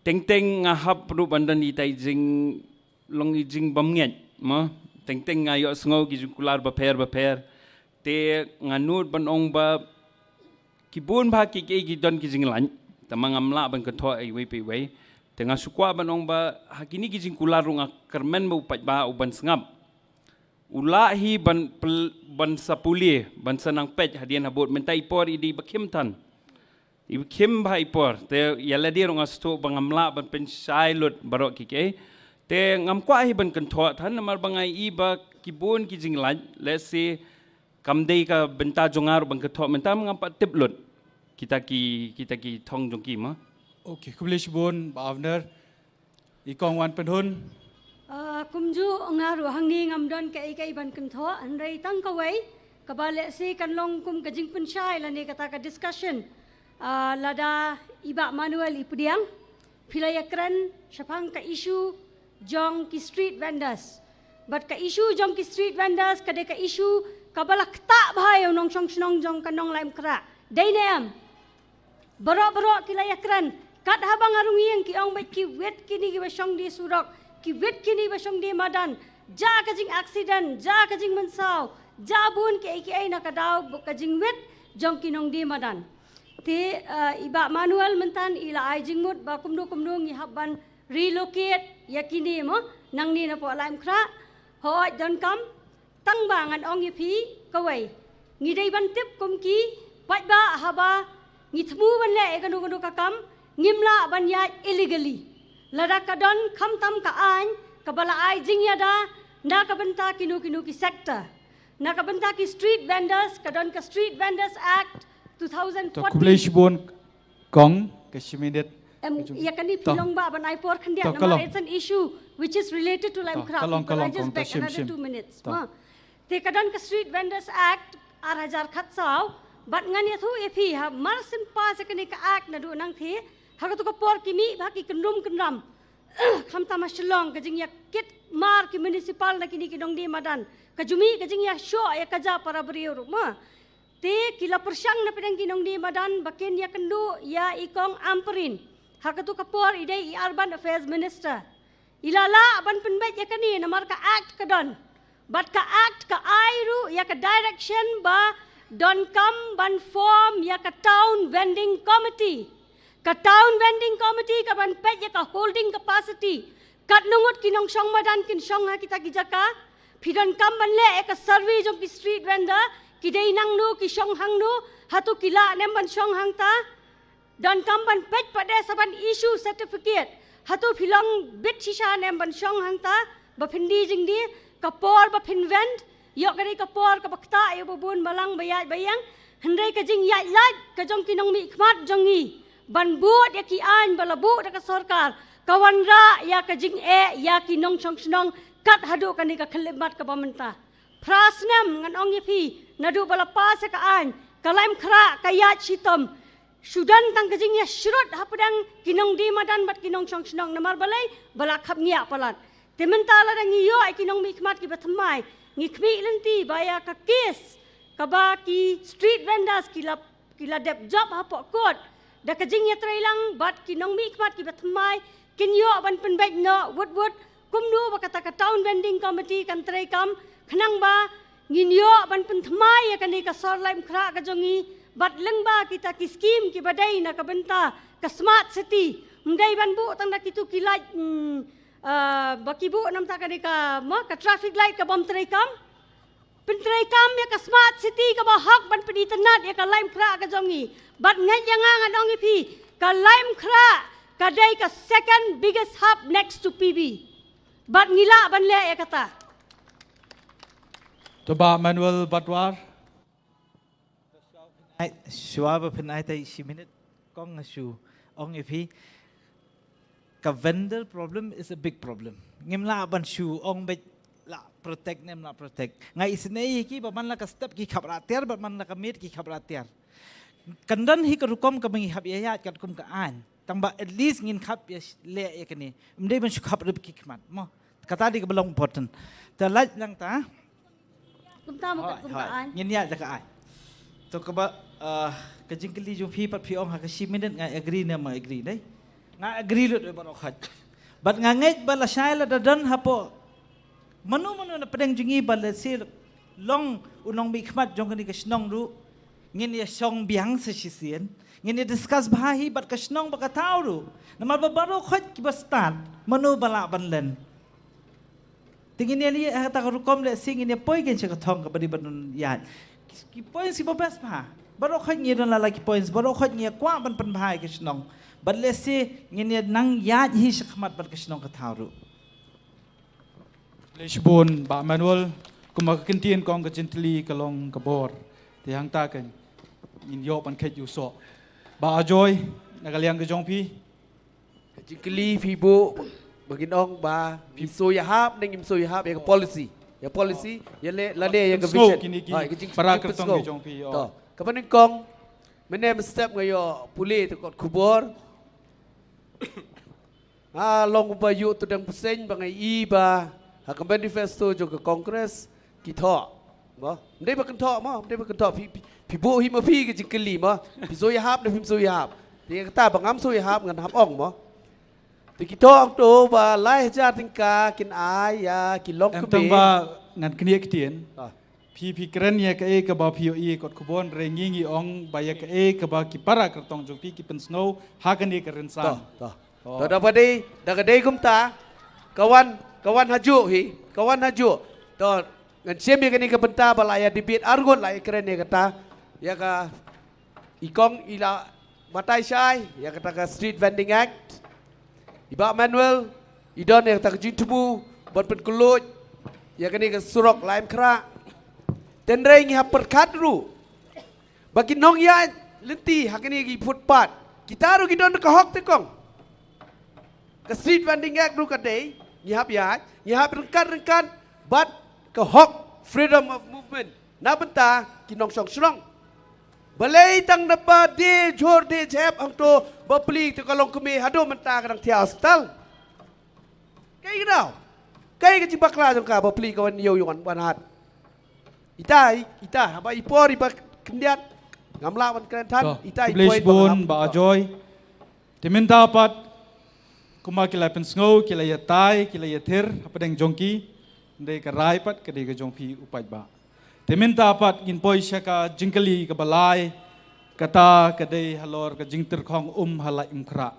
teng teng nga hap ruh ban don itai jinglong i jingbym ngeit mo. Teng teng nga ïohsngew ki jingkular bapher bapher. Te nga nud ban ong ba ki bun bha kiei kiei ki don ki jinglait, tangba ngam lah ban kynthoh iwei pa iwei. Te nga shu kwah ban ong ba ha kine ki jingkular ruh nga kyrmen ba u paidbah u ban sngap. U lah hi ban pel-, ban sa pule, ban sa nang peit hadien habud, mynta i por i dei ba khim than. I khim bha i por, te ïa lade ruh nga sngewthuh ba ngam lah ban pynshai lut baroh kiei kiei. Te ngam kwah hi ban kynthoh than namar ba nga i ba ki bun ki jinglait, let's say, kam dei ka bynta jong nga ruh ban kynthoh mynta, ngam pat tip lut kita ki, kita ki thong jong ki mo. Okay, khublei shibun Bah Avner. I Kong Wanpynhun. Ah, kumjuh nga ruh hangne ngam don kaei kaei ban kynthoh, hynrei tang kawei kaba lehse kan long kum ka jingpynshai lane kata ka discussion. Ah, lada i Bah Manuel i pdiang, phi la ïakren shaphang ka issue jong ki street vendors. Bad ka issue jong ki street vendors ka dei ka issue kaba la ktah bha ïa u nongshong shnong jong ka Nonglait Umkhrah. Dei ne em? Baroh baroh ki la ïakren. Kat haba nga rung ïing ki ong beit ki wit kine kiba shong die surok, ki wit kine ba shong die madan. Ja ka jing accident, ja ka jingmynsaw, ja bun kiei kiei na ka daw ka jingwit jong ki nongdie madan. Te, eh, i Bah Manuel mynta i la ai jingmut ba kumno kumno ngi hap ban relocate ïa kine mo, nangne na poh Laitumkhrah. Hooid, donkam. Tangba ngan ong ïa phi kawei, ngi dei ban tip kum ki paidbah, haba ngi thmu ban leh ïa kano kano ka kam, ngim lah ban ïaid illegally. Lada ka don khamtam ka aiñ kaba la ai jingïada na ka bynta kino kino ki sector. Na ka bynta ki street vendors, ka don ka Street Vendors Act two thousand fourteen. To, khublei shibun Kong, ka shi minit. Em, ïa kane phi long ba ban ai por khyndiat namar it's an issue which is related to Laitumkhrah. Ka long, ka long, Kong, to shim, shim. People, I just beg another two minutes. To. Ma. Te ka don ka Street Vendors Act ar hajar khatsaw, bad ngan ïathuh ïa phi, ha mar syn pass ïa kane ka act naduh nangtei, Ha katu ka por ki mih bha ki kynrum kynram. Khamtam ha Shillong, ka jingïakit mar ki municipal na kine ki nongdie madan. Ka ju mih ka jingïashoh ïa ka jaka para briew ruh ma. Te ki la pyrshang na pdeng ki nongdie madan ba kin ïakynduh ïa i Kong Ampareen. Ha katu ka por i dei i Urban Affairs Minister. I la lah ban pynbeit ïa kane namar ka act ka don. Bad ka act ka ai ruh ïa ka direction ba donkam ban form ïa ka town vending committee. Ka town vending committee ka ban peit ïa ka holding capacity. Katno ngut ki nongshong madan kin shong ha kita ki jaka. Phi donkam ban leh ïa ka survey jong ki street vendor. Ki dei nangno, ki shong hangno. Hato ki lah ne em ban shong hangta. Donkam ban peit pat de sa ban issue certificate. Hato phi long bit shisha ne em ban shong hangta, ba phin die jingdie, ka por ba phin vend, ïoh ka dei ka por kaba ktah ïa uba bun balang ba ïaid ba ïeng. Hynrei ka jingïaid lait ka jong ki nongmihkhmat jong ngi ban bud ïa ki aiñ ba la buh da ka sorkar, ka wanrah ïa ka jingeh ïa ki nongshong shnong kat haduh kane ka khyllipmat kaba mynta. Phra snem ngan ong ïa phi, naduh ba la pass ïa ka aiñ, ka Laitumkhrah ka ïaid shitom. Shu don tang ka jingïashrut hapdeng ki nongdie madan bad ki nongshong shnong, namar balei, ba la khapngiah palat. Te mynta lada ngi ïoh ïa ki nongmihkhmat kiba thymmai, ngi khmih lynti ba ïa ka case kaba ki street vendors ki la, ki la dep jop hapoh court da ka jingïatreilang bad ki nongmihkhmat kiba thymmai kin ïoh ban pynbeit noh wut wut kumno ba kata ka town vending committee kan treikam, khnang ba ngin ïoh ban pynthymmai ïa kane ka sor Laitumkhrah ka jong ngi, bad lyngba kita ki skim kiba dei na ka bynta ka smart city. Ym dei ban buh tang da kitu ki lait, mm, ah, ba ki buh na ka bynta kane ka, ma, ka traffic light kabym treikam. Pyntreikam ïa ka smart city kaba hok ban pynitynnad ïa ka Laitumkhrah ka jong ngi. Bad ngeit ïa nga, ngan ong ïa phi, ka Laitumkhrah ka dei ka second biggest hub next to P B. Bad ngi lah ban leh ïa kata. To Bah Manuel Batwar. Ai, shuwa ba phin ai tai shi minit, kong, nga shu ong ïa phi, ka vendor problem is a big problem. Ngim lah ban shu ong beit lah protect ne em lah protect. Nga isynei ïa ki ba man la ka step ki khap rah tiar, ba man la ka miet ki khap rah tiar. Kan don hi ka rukom kaba ngi hap ïa ïaid katkum ka aiñ. Tang ba at least ngin khap ïa leh ïa kane. Ym dei ban shu khap rep ki khmat mo. Kata dei kaba long important. Te lait nangta. Kumta mo, kat kumta. Hooid, hooid. Ngin ïaid da ka aiñ. To kaba, ah, ka jingkylli jong phi pat phi ong ha ka shi minit, nga agree ne em agree, dei? Nga agree lut baroh khoit. Bad nga ngeit ba lashai lada don hapoh mano mano na pdeng jong ngi ba lehse long u nongmihkhmat jong kane ka shnong ruh, ngin ïa shong biang sa shisien, ngin ïa discuss bha hi bad ka shnong bad ka thaw ruh. Namar ba baroh khoit kiba stad, mano ba lah ban len. Te ngin ïa leh ha kata ka rukom, lehse ngin ïa poi kein sha ka thong kaba dei ban ïaid. Ki points kiba best bha. Baroh khoit ngi don la la ki points, baroh khoit ngi ïa kwah ban pynbha ïa ka shnong. Bad lehse ngin ïa nang ïaid hi shakhmat bad ka shnong ka thaw ruh. Khublei shibun Bah Manuel, kumba ka kyntien kong, ka jingtylli ka long ka bor. Te hangta kan ngin ïoh ban kheit ïa u soh. Bah Ajoy, na ka liang ka jong phi. Ka jingkylli phi buh ba kin ong ba ngin shu ïahap ne ngim shu ïahap ïa ka policy. Ïa policy, ïa leh, lane ïa ka vision. Kine ki para kyrtong ki jong phi. To, kaba nyngkong, mynne mynstep nga ïoh pule te kot khubor. Nga long ba ïoh tudeng pyrshah ba nga i ba ha ka manifesto jong ka Congress ki thoh. Mo, ym dei ba kin thoh mo, ym dei ba kin thoh, phi, phi, phi buh hi ma phi ka jingkylli mo. Phi shu ïahap ne phim shu ïahap. Te kata ba ngam shu ïahap ngan hap ong mo. Te ki thoh ong to ba lai hajar tyngka kin ai ïa ki longkmie. Em tang ba ngan knieh ktien. Phi, phi kren ïa kaei kaba phi ïohi kot khubor, re ngi ngi ong ba ïa kaei kaba ki para kyrtong jong phi ki pynsngew ha kane ka rynsan. To, to. To, da ba dei, da ka dei kumta, ka wan, ka wan hajuh hi, ka wan hajuh. To, ngan shim ïa kane ka bynta ba la ïa debate arngut, la ïa kren ïa kata, ïa ka i kong i la batai shai ïa kata ka Street Vending Act. I Bah Manuel i don ïa kata ka jingthmu ban pynkhlaiñ ïa kane ka surok Laitumkhrah. Hynrei ngi hap pyrkhat ruh ba ki nongïaid lynti ha kane ki footpath, kita ruh ki don ka hok te kong. Ka Street Vending Act ruh ka dei, ngi hap ïaid, ngi hap ryngkat ryngkat bad ka hok freedom of movement na bynta ki nongshong shnong. Balei tang naba die jhur die jhep hangto bapli to ka longkmie haduh mynta ka dang thiah hospital. Kaei ka daw? Kaei ka jingbakla jong ka bapli ka wan ïew ïew wan wan hat. Ita ita haba i por iba khyndiat ngam lah ban kren than. Ita i por iba shibun ba ajoy. Te mynta pat kumba ki la pynsngew ki la ïatai ki la ïathir hapdeng jong ki. Ndei ka rai pat ka dei ka jong phi u paidbah. Te mynta pat ngin poi sha ka jingkylli kaba lai. Kata ka dei halor ka jingtyrkhong um ha Laitumkhrah.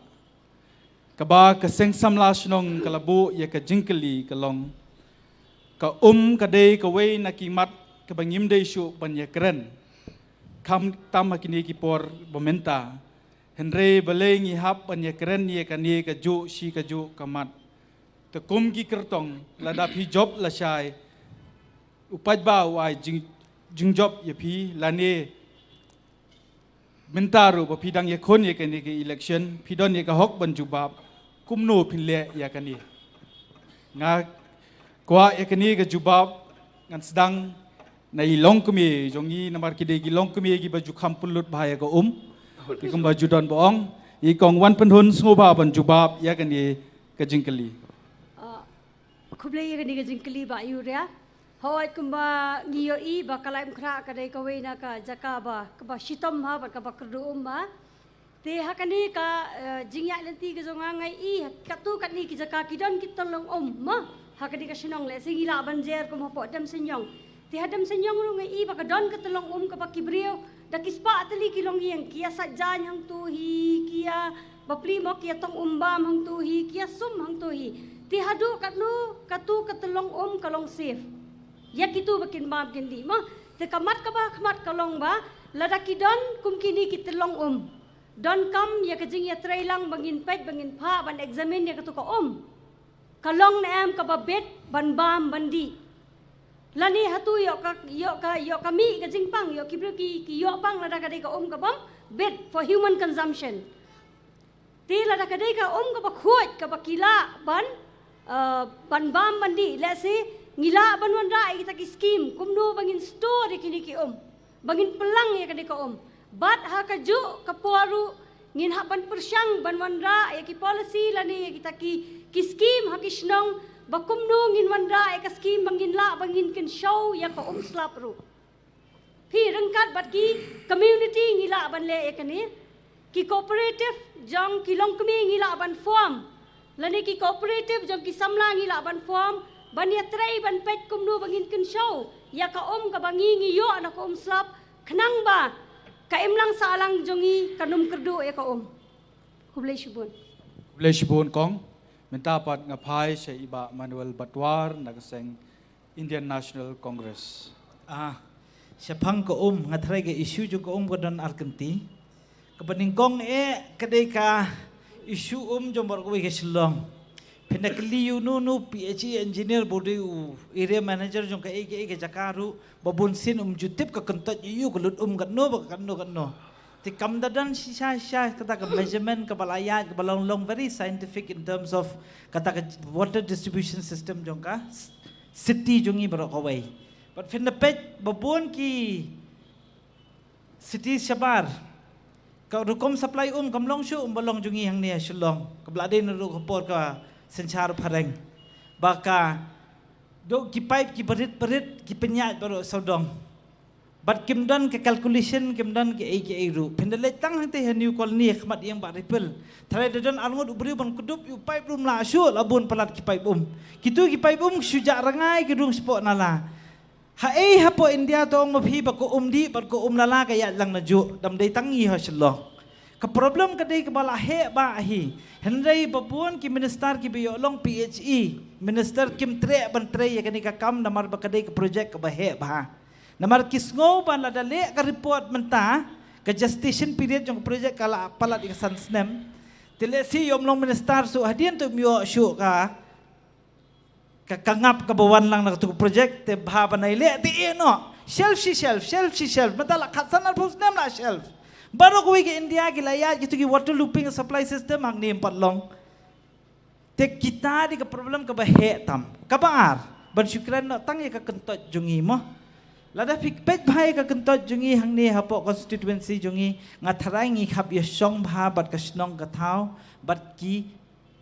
Kaba ka seng samla shnong ka la buh ïa ka jingkylli ka long. Ka um ka dei kawei na ki mat kaba ngim dei shuh ban ïakren. Kham tam ha kine ki por ba mynta. Hynrei balei ngi hap ban ïakren ïa kane kajuh shi kajuh ka mat. Te kum ki kyrtong lada phi jop lashai. U paidbah u ai jing jingjop ïa phi lane. Mynta ruh ba phi dang ïakhun ïa kane ka election phi don ïa ka hok ban jubab. Kumno phin leh ïa kane. Nga kwah ïa kane ka jubab ngan sdang na i longkmie jong ngi namar ki dei ki longkmie kiba ju kham pynlut bha ïa ka um. Ki kumba ju don ba ong i kong Wanpynhun sngewbha ban jubab ïa kane ka jingkylli. Ah, khublei ïa kane ka jingkylli Bah Uriah. Hooid kumba ngi ïohi ba ka Laitumkhrah ka dei kawei na ka jaka ba kaba shitom ha bad kaba kyrduh um ha. Te ha kane ka eh, jingïaid lynti ka jong nga ngi ïohi ha katto katne ki jaka ki don ki tyllong um ma. Ha kane ka shnong lehse ngi lah ban jer kum hapoh Demseiniong. Te ha Demseiniong ruh ngi ïohi ba ka don ka tyllong um kaba ki briew da ki spah tylli ki longïing ki ïa sait jaiñ hangto hi ki ïa bapli mo ki ïa tong um bam hangto hi ki ïa sum hangto hi. Te haduh katno katto ka tyllong um ka long safe. Ïa kito ba kin bam kin dih mo. Te ka mat kaba khmat ka long ba lada ki don kum kine ki tyllong um. Donkam ïa ka jingïatreilang ba ngin peit ba ngin phah ban examine ïa kato ka um. Ka long ne em kaba bit ban bam ban dih. Lane hato ïoh ka ïoh ka ïoh ka mih ka jingpang ïoh ki briew ki ki ïoh pang lada ka dei ka um ka bam bit for human consumption. Te lada ka dei ka um kaba khuid kaba ki lah ban eh, ban bam ban dih lehse ngi lah ban wanrah ïa kita ki skim kumno ba ngin store ïa kine ki um. Ba ngin pynlang ïa kane ka um. Bad ha kajuh ka por ruh ngin hap ban pyrshang ban wanrah ïa ki policy lane ïa kita ki ki skim ha ki shnong ba kumno ngin wanrah ïa ka skim ba ngin lah ba ngin kynshew ïa ka um slap ruh. Phi ryngkat bad ki community ngi lah ban leh ïa kane. Ki cooperative jong ki longkmie ngi lah ban form. Lane ki cooperative jong ki samla ngi lah ban form ban ïatrei ban peit kumno ba ngin kynshew ïa ka um kaba ngi ngi ïoh na ka um slap khnang ba ka imlang sahlang jong ngi kan ym kyrduh ïa ka um. Khublei shibun. Khublei shibun kong. Mynta pat nga phai sha i Bah Manuel Batwar na ka seng Indian National Congress. Ah, shaphang ka um, nga tharai ka issue jong ka um ka don ar kynti. Kaba nyngkong eh ka dei ka issue um jong baroh kawei ka Shillong. Phin da kylli ïa uno uno P H E engineer ba u dei u area manager jong kaei kaei ka jaka ruh ba bun sien um ju tip ka kyntoit ïa u ka lut um katno ba katno katno. Te kam da don shisha shisha kata ka measurement kaba la ïaid kaba long long very scientific in terms of kata ka water distribution system jong ka city jong ngi baroh kawei. Bad phin da peit ba bun ki city shabar ka rukom supply um kam long shuh um ba long jong ngi hangne ha Shillong kaba la dei na ruh ka por ka synshar phareng ba ka dok ki pipe ki barit barit ki pynïaid baroh sawdong. Bad kim don ka calculation kim don kiei kiei ruh. Phin da leit tang hangtei ha New Colony ha khmat ïing Bah Ripple. Tharai da don arngut u briew ban kdup ïa u pipe ruh ym lah shuh la bun palat ki pipe um. Kito ki pipe um shu jah rngai ki rung shapoh nala. Haei hapoh India to ong ma phi ba ka um dih bad ka um nala ka ïaid lang najuh. Dam dei tang ngi ha Shillong. Ka problem ka dei kaba la heh bah hi. Hynrei ba bun ki minister kiba ïoh long P H E minister kim treh ban trei ïa kane ka kam namar ba ka dei ka project kaba heh bah. Namar ki sngew ba lada leh ka report mynta ka gestation period jong ka project ka la palat ïa ka san snem. Te lehse ïoh ym long minister shuh hadien to ym ïoh shuh ka ka, ka ngap kaba wan lang na katu ka project te bha ban ai leh te ïeh noh. Shelf shi shelf, shelf shi shelf. Mynta la khatsan arphew snem la shelf. Baroh kawei ka India ki la ïaid kitu ki water looping supply system hangne ym pat long. Te kita dei ka problem kaba heh tam. Kaba ar ban shu kren noh tang ïa ka kyntoit jong ngi mo. Lada phi peit bha ïa ka kyntoit jong ngi hangne hapoh constituency jong ngi, nga tharai ngi hap ïa shong bha bad ka shnong ka thaw, bad ki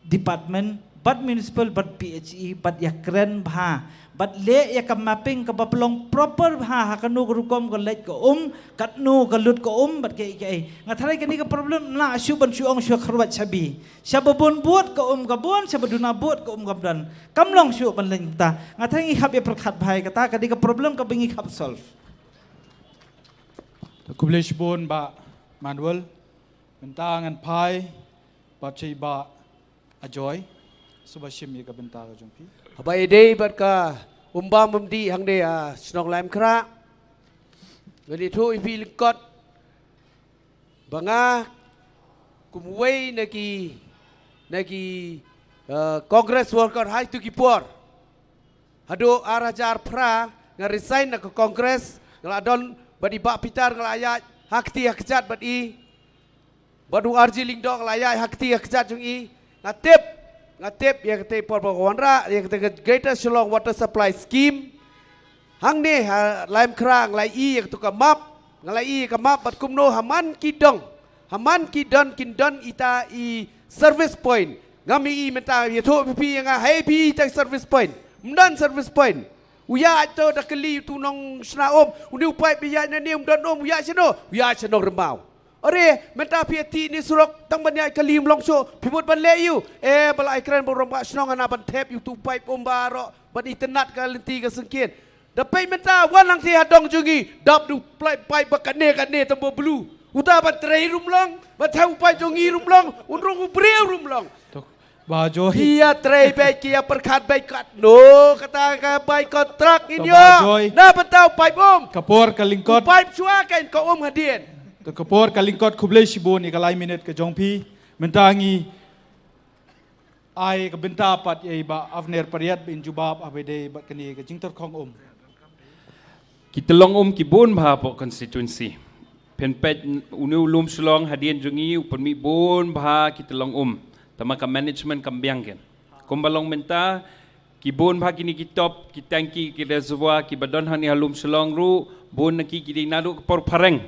department, bad municipal, bad P H E, bad ïa kren bha, bad leh ïa ka mapping kaba pynlong proper bha, ha kano ka rukom ka leit ka um, katno ka lut ka um, bad kaei kaei. Nga tharai kane ka problem ym lah shuh ban shu ong shuh kharwat shabi. Shaba bun bud ka um ka bun, shaba duna bud ka um ka don. Kam long shuh ban leh ta. Nga tharai ngi hap ïa pyrkhat bha ïa kata, ka dei ka problem kaba ngi hap solve. Khublei shibun Bah Manuel. Mynta ngan phai bad sha i Bah Ajoy, suba shim ïa ka bynta ka jong phi. Haba ïadei bad ka umbam umdih hangne ha shnong Laitumkhrah, ngan ïathuh ïa phi lyngkot ba nga kum uwei na ki, na ki, eh, Congress worker ha kito ki por. Haduh ar hajar phra nga resign na ka Congress, nga la don bad i Bah Peter, nga la ïaid ha kti ha kjat bad i, bad u R J Lyngdoh, nga la ïaid ha kti ha kjat jong i. Nga tip, nga tip ïa katei por ba ka wanrah ïa katei ka Greater Shillong Water Supply Scheme. Hangne ha Laitumkhrah nga la ïohi ïa kato ka map, nga la ïohi ïa ka map bad kumno ha man ki dong, ha man ki don, kin don ita i service point. Ngam ïohi mynta, ïathuh phi phi ïa nga, hei phi ita i service point. Ym don service point. U ïaid to da kali uto u nongshna um, une u paip ba ïaid nangne um don um, u ïaid shano, u ïaid sha Nongrymmaw. Are, mynta phi ïa tih ne surok, tang ban ïaid kali ym long shuh, phi mut ban leh aiu? Eh, ba la ai kren ba u rangbah shnong hana ban thep ïa uto u paip um baroh, ban itynnad ka lynti ka syngkien. Da peit mynta, wan hangtei ha dong jong ngi, dap da u paip, paip ba kane kane tang ba blue. Uta ban trei ruh ym long, ban thep u paip jong ngi ruh ym long, un rung u briew ruh ym long. Bah Joy. Ki ïa trei beit, ki ïa pyrkhat beit katno kata ka bai kontrak ngin ïoh. Bah Joy. Na bynta u paip um. Ka por ka lyngkot. U paip shuwa kan ka um hadien. To ka por ka lyngkot, khublei shibun ïa ka lai minit ka jong phi. Mynta ngi ai ka bynta pat ïa i Bah Avner Pariat ban jubab haba ïadei bad kane ka jingtyrkhong um. Ki tyllong um ki bun bha hapoh constituency. Phin peit une u lum Shillong hadien jong ngi u pynmih bun bha ki tyllong um. Tangba ka management kam biang ken. Kumba long mynta, ki bun bha kine ki top, ki tanki, ki reservoir, kiba don hangne ha lum Shillong ruh, bun na ki ki dei naduh ka por phareng.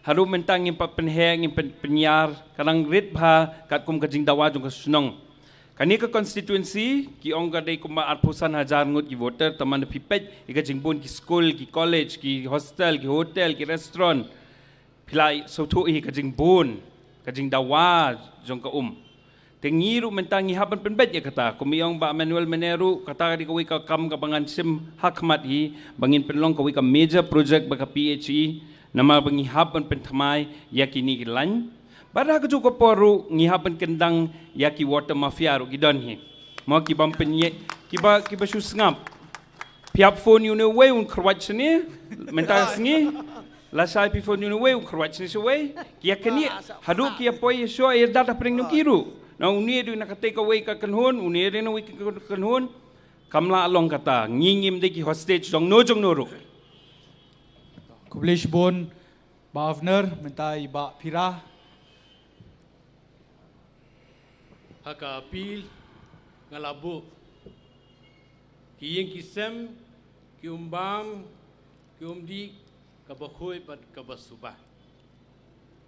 Haduh mynta ngim pat pynheh, ngim pyn-, pynïar, ka dang rit bha katkum ka jingdawa jong ka shnong. Kane ka constituency, ki ong ka dei kumba arphew san hajar ngut ki voter, tangba lada phi peit ïa ka jingbun ki skul, ki college, ki hostel, ki hotel, ki restaurant. Phi la sngewthuh ïa ka jingbun, ka jingdawa jong ka um. Te ngi ruh mynta ngi hap ban pynbeit ïa kata, kum i ong Bah Manuel mynne ruh, kata ka dei kawei ka kam kaba ngan shim ha khmat hi, ba ngin pynlong kawei ka major project bad ka P H E, namar ba ngi hap ban pynthymmai ïa kine ki lain. Bad ha kajuh ka por ruh ngi hap ban kyndang ïa ki water mafia ruh ki don hi. Mo ki bym pynïeng, kiba, kiba shu sngap. Phi hap phone ïa une uwei un kyrwat shane, mynta ka sngi. Lashai phi phone ïa une uwei un kyrwat shane shawei. Ki ïa kane, haduh ki ïa poi ïa shoh ïa dat hapdeng jong ki ruh. Na une dei na katei kawei ka kynhun, une dei na wei ka kynhun. Kam lah long kata, ngi ngim dei ki hostage jong no jong no ruh. Khublei shibun, Bah Avner, mynta i Bah Pira. Ha ka appeal nga la buh ki ïing ki sem, ki umbam, ki umdih, kaba khuid bad kaba suba.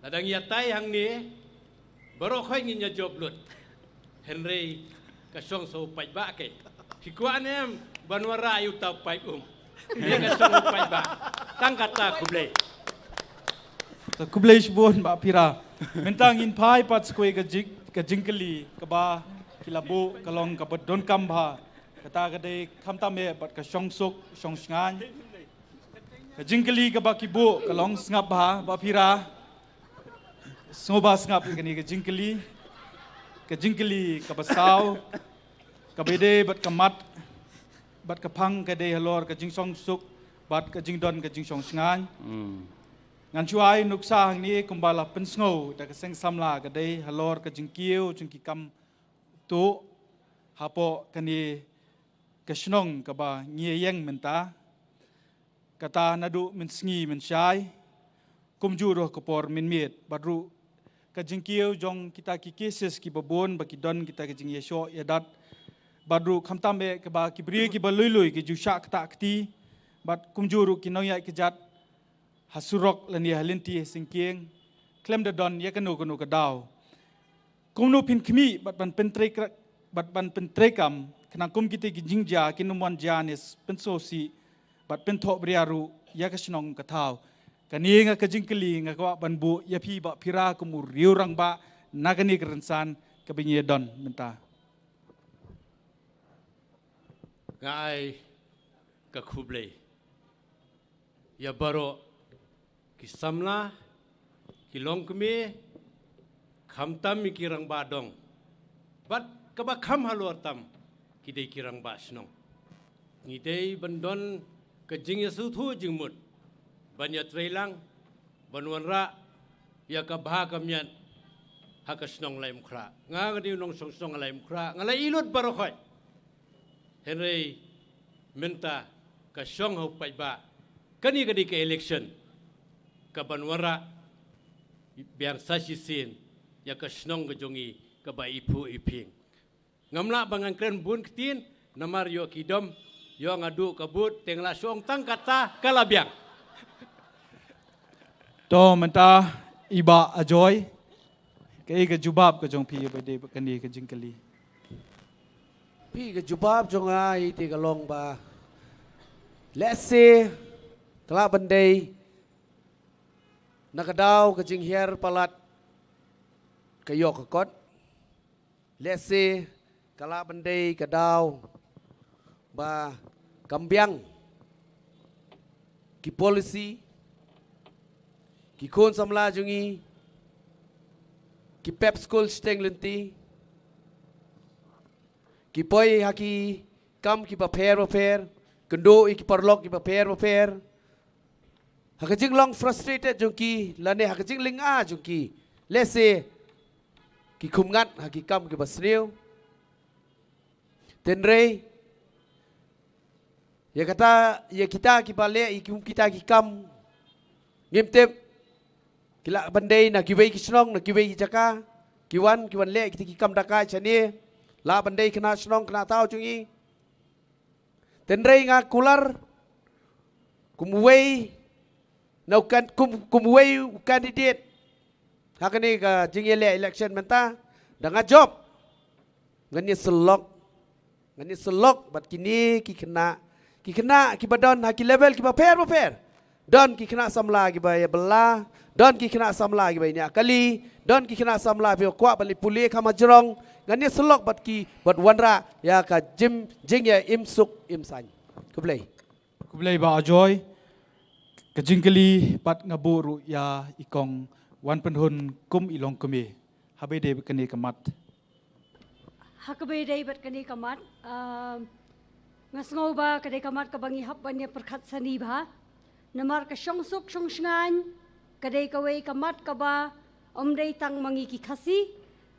Lada ngi ïatai hangne, baroh khoit ngin ïa jop lut. Hynrei ka shong sa u paidbah kei. Phi kwah ne em ban wanrah ïa uta u paip um? Ïa ka shong u paidbah. Tang kata, khublei. To khublei shibun Bah Pira. Mynta ngin phai pat sha kawei ka jing, ka jingkylli kaba ki la buh ka long kaba donkam bha. Kata ka dei khamtam eh bad ka shongsuk shongshngaiñ. Ka jingkylli kaba ki buh ka long, sngap bha Bah Pira. Sngewbha sngap ïa kane ka jingkylli. Ka jingkylli kaba saw, kaba ïadei bad ka mat bad ka phang, ka dei halor ka jingshongsuk bad ka jingdon ka jingshongshngaiñ. Hmm. Ngan shu ai nuksa hangne kumba la pynsngew da ka seng samla, ka dei halor ka jingkiew jong ki kam tuh hapoh kane ka shnong kaba ngi ïeng mynta. Kata naduh mynsngi mynshai, kumjuh ruh ka por mynmiet, bad ruh ka jingkiew jong kita ki cases kiba bun ba ki don kita ki jingïashoh ïadat, bad ruh khamtam eh kaba ki briew kiba lui lui ki ju shah ktah kti, bad kumjuh ruh ki nongïaid kjat ha surok lane ha lynti ha syngkien, khlem da don ïa kano kano ka daw. Kumno phin khmih bad ban pyntrei kra-, bad ban pyntrei kam, khnang kum kita ki jingjia kin ym wan jia ne s-, pynsngewsih bad pynthohbria ruh ïa ka shnong ka thaw. Kane nga ka jingkylli nga kwah ban buh ïa phi Bah Phira kum u riew rangbah na kane ka rynsan kaba ngi ïa don mynta. Nga ai ka khublei ïa baroh ki samla, ki longkmie, khamtam ïa ki rangbah dong bad kaba kham halor tam, ki dei ki rangbah shnong. Ngi dei ban don ka jingïasngewthuh jingmut ban ïatreilang, ban wanrah ïa ka bha ka miat ha ka shnong Laitumkhrah. Nga, nga dei u nongshong shnong Laitumkhrah, nga la ïehnoh baroh khoit. Hynrei mynta ka shong ha u paidbah, kane ka dei ka election kaban wanrah biang sa shisien ïa ka shnong ka jong ngi kaba iphuh iphieng. Ngam lah ba ngan kren bun ktien, namar ïoh ki dom, ïoh nga duh ka vote, te nga la shong tang kata ka la biang. To mynta i Bah Ajoy, kaei ka jubab ka jong phi ba dei ba kane ka jingkylli? Phi, ka jubab jong nga ïa te ka long ba, lehse ka lah ban dei na ka daw ka jinghiar palat ka ïoh ka kot. Lehse ka lah ban dei ka daw ba kam biang ki policy, ki khun samla jong ngi ki pep skul shiteng lynti, ki poi ha ki kam kiba pher ba pher, kynduh ïa ki paralok kiba pher ba pher. Ha ka jinglong frustrated jong ki lane ha ka jinglynga jong ki, lehse ki khum ngat ha ki kam kiba sniew. Hynrei ïa kata, ïa kita kiba leh ïa ki, kita ki kam, ngim tip ki lah ban dei na kiwei ki shnong, na kiwei ki jaka ki wan, ki wan leh kita ki kam dakaid shane, lah ban dei khynnah shnong khynnah thaw jong ngi. Hynrei nga kular kum uwei na u kan-, kum, kum uwei u candidate ha kane ka jingïaleh election mynta, da nga jop, ngan ïasyllok, ngan ïasyllok bad kine ki khynnah, ki khynnah kiba don ha ki level kiba pher ba pher. Don ki khynnah samla kiba ïa bylla, don ki khynnah samla kiba ïa ñiah kali, don ki khynnah samla kiba kwah ban leit pule kham hajrong. Ngan ïasyllok bad ki, bad wanrah ïa ka jing, jingïaimsuk imsaiñ. Khublei. Khublei Bah Ajoy. Ka jingkylli pat nga buh ruh ïa i Kong Wanpynhun kum i longkmie. Haba ïadei bad kane ka mat. Ha kaba ïadei bad kane ka mat, ah, nga sngew ba ka dei ka mat kaba ngi hap ban ïa pyrkhat sani bha. Namar ka shongsuk shongshngaiñ ka dei kawei ka mat kaba ym dei tang ma ngi ki Khasi,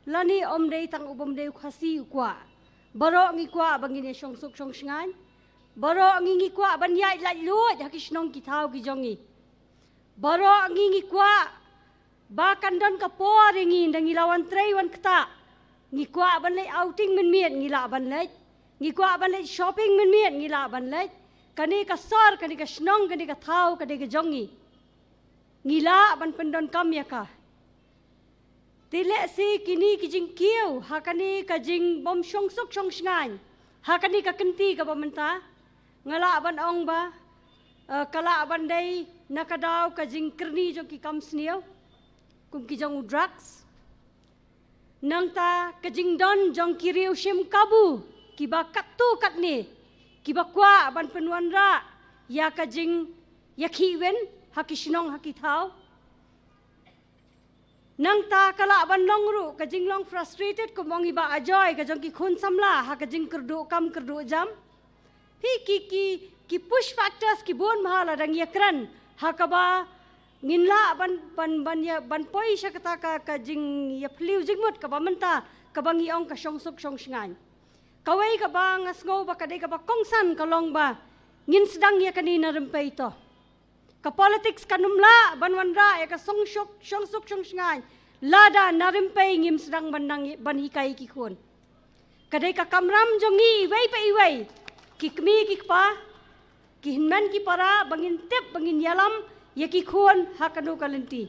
lane ym dei tang u bym dei u Khasi u kwah. Baroh ngi kwah ba ngin ïa shongsuk shongshngaiñ. Baroh ngi ngi kwah ban ïaid laitluid ha ki shnong ki thaw ki jong ngi. Baroh ngi ngi kwah ba kan don ka por ïa ngi, ynda ngi la wan trei wan ktah, ngi kwah ban leit outing mynmiet, ngi lah ban leit. Ngi kwah ban leit shopping mynmiet, ngi lah ban leit. Kane ka sor, kane ka shnong, kane ka thaw ka dei ka jong ngi. Ngi lah ban pyndonkam ïa ka. Te lehse kine ki jingkiew ha kane ka jingbym shongsuk shongshngaiñ ha kane ka kynti kaba mynta, nga lah ban ong ba, eh, ka lah ban dei na ka daw ka jingkyrni jong ki kam sniew kum ki jong u drugs. Nangta ka jingdon jong ki riew shim kabu kiba katto katne kiba kwah ban pynwanrah ïa ka jingïakhih win ha ki shnong ha ki thaw. Nangta ka lah ban long ruh ka jinglong frustrated kum ong i Bah Ajoy, ka jong ki khun samla ha ka jingkyrduh kam kyrduh jam. Phi, ki, ki, ki push factors ki bun bha lada ngi ïakren ha kaba ngin lah ban, ban, ban ïa, ban poi sha kata ka, ka jingïaphylliew jingmut kaba mynta kaba ngi ong ka shongsuk shongshngaiñ. Kawei kaba nga sngew ba ka dei kaba kongsan ka long ba ngin sdang ïa kane na rympei to. Ka politics kan ym lah ban wanrah ïa ka shongsuk, shongsuk shongshngaiñ lada na rympei ngim sdang ban nang, ban hikai ki khun. Ka dei ka kamram jong ngi iwei pa iwei, ki kmie ki kpa, ki hynmen ki para, ba ngin tip, ba ngin ïalam ïa ki khun ha kano ka lynti.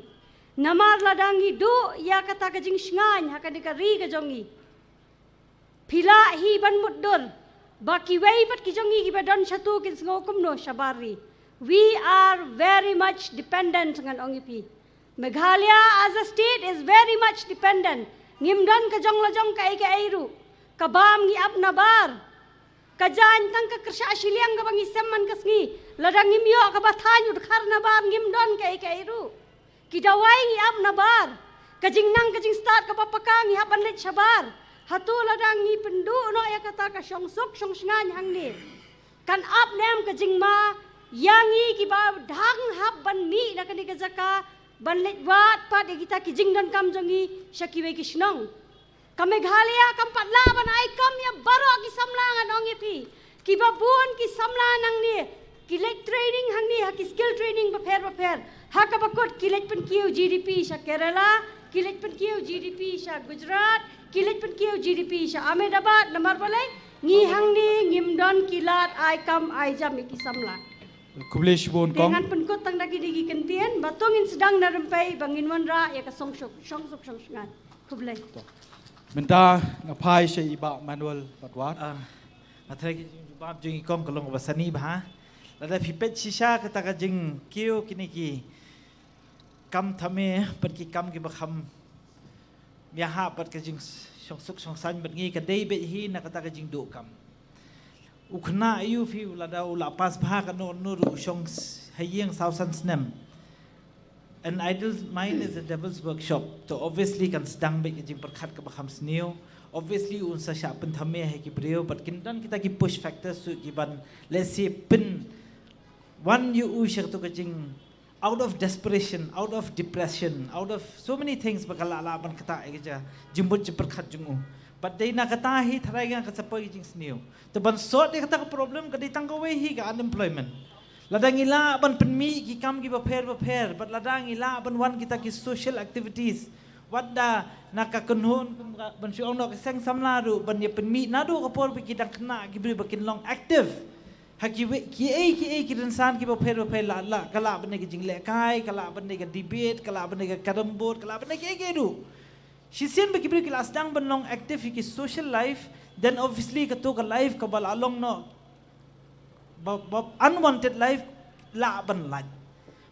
Namar lada ngi duh ïa kata ka jingshngaiñ ha kane ka ri ka jong ngi, phi lah hi ban mutdur ba kiwei pat ki jong ngi kiba don shatu kin sngew kumno shabar ri. We are very much dependent, ngan ong ïa phi. Meghalaya as a state is very much dependent. Ngim don ka jong la jong kaei kaei ruh. Ka bam ngi ap nabar. Ka jaiñ tang ka kyrshah shiliang kaba ngi sem man ka sngi. Lada ngim ïoh kaba thaiñ u dkhar nabar, ngim don kaei kaei ruh. Ki dawai ngi ap nabar. Ka jingnang ka jingstad kaba paka ngi hap ban leit shabar. Hato lada ngi pynduh noh ïa kata ka shongsuk shongshngaiñ hangne, kan ap ne em ka jingma ïa ngi kiba dang hap ban mih na kane ka jaka, ban leit wad pat ïa kita ki jingdonkam jong ngi sha kiwei ki shnong? Ka Meghalaya kam pat lah ban ai kam ïa baroh ki samla, ngan ong ïa phi. Kiba bun ki samla nangne ki leit training hangne ha ki skill training bapher bapher. Ha kaba kut ki leit pynkiew G D P sha Kerala, ki leit pynkiew G D P sha Gujarat, ki leit pynkiew G D P sha Ahmedabad. Namar balei? Ngi hangne ngim don ki lad ai kam ai jam ïa ki samla. Khublei shibun. Te kong, ngan pynkut tang da kine ki kyntien, ba to ngin sdang na rympei ba ngin wanrah ïa ka shongsuk shongsuk shongshngaiñ. Khublei. Mynta nga phai sha i Bah Manuel Patwar. Ah, nga tharai ka jingjubab jong i kong ka long kaba sani bha. Lada phi peit shisha kata ka jingkiew kine ki kam thymmai bad ki kam kiba kham ïahap bad ka jingshongsuk shongsaiñ bad ngi, ka dei beit hi na kata ka jingduh kam. U khynnah aïu phi, lada u la pass bha katno katno ruh, u shong ha ïing saw san snem. An idle mind is a devil's workshop. To obviously kan sdang beit ka jingpyrkhat kaba kham sniew. Obviously un sa shah pynthymmai ha ki briew, bad kin don kita ki push factors ruh kiban, let's say, pynwan ïa u sha kato ka jing, out of desperation, out of depression, out of so many things, ba ka lah lah ban ktah ïa ka jingmut jingpyrkhat jong u. Bad dei na kata hi tharai nga ka sa poi ka jingsniew. Te ban sort ïa kata ka problem ka dei tang kawei hi, ka unemployment. Lada ngi lah ban pynmih ki kam kiba pher bapher, bad lada ngi lah ban wan kita ki social activities, wat da na ka kynhun, kum ka, ban shu ong noh, ka seng samla ruh, ban ïa pynmih naduh ka por ba ki dang khynnah ki briew ba kin long active. Ha kiwei, kiei kiei ki rynsan kiba pher bapher, lah, lah, ka lah ban dei ka jinglehkai, ka lah ban dei ka debate, ka lah ban dei ka carrom board, ka lah ban dei kiei kiei ruh. Shisien ba ki briew ki la sdang ban long active ha ki social life, then obviously kato ka life kaba la long noh, ba, ba unwanted life, lah ban lait.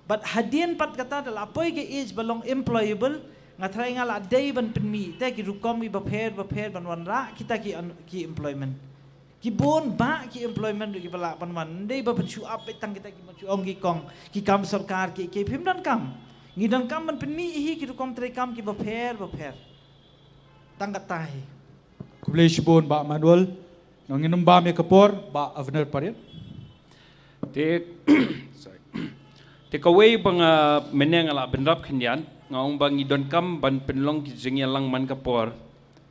Bad hadien pat kata, da la poi ka age ba long employable, nga tharai nga lah dei ban pynmih te ki rukom kiba pher bapher ban wanrah kita ki un-, ki employment. Ki bun bah ki employment ruh kiba lah ban wan. Ym dei ba phin shu ap beit tang kita ki, ban shu ong ki kong, ki kam sorkar, ki, ki phim donkam. Ngi donkam ban pynmih hi ki rukom treikam kiba pher bapher. Tang kata hi. Khublei shibun Bah Manuel. Ngan ym bam ïa ka por, Bah Avner Pariat. Te, sorry. Te kawei ba nga mynne nga lah bynrap khyndiat, nga ong ba ngi donkam ban pynlong ki jingïalang man ka por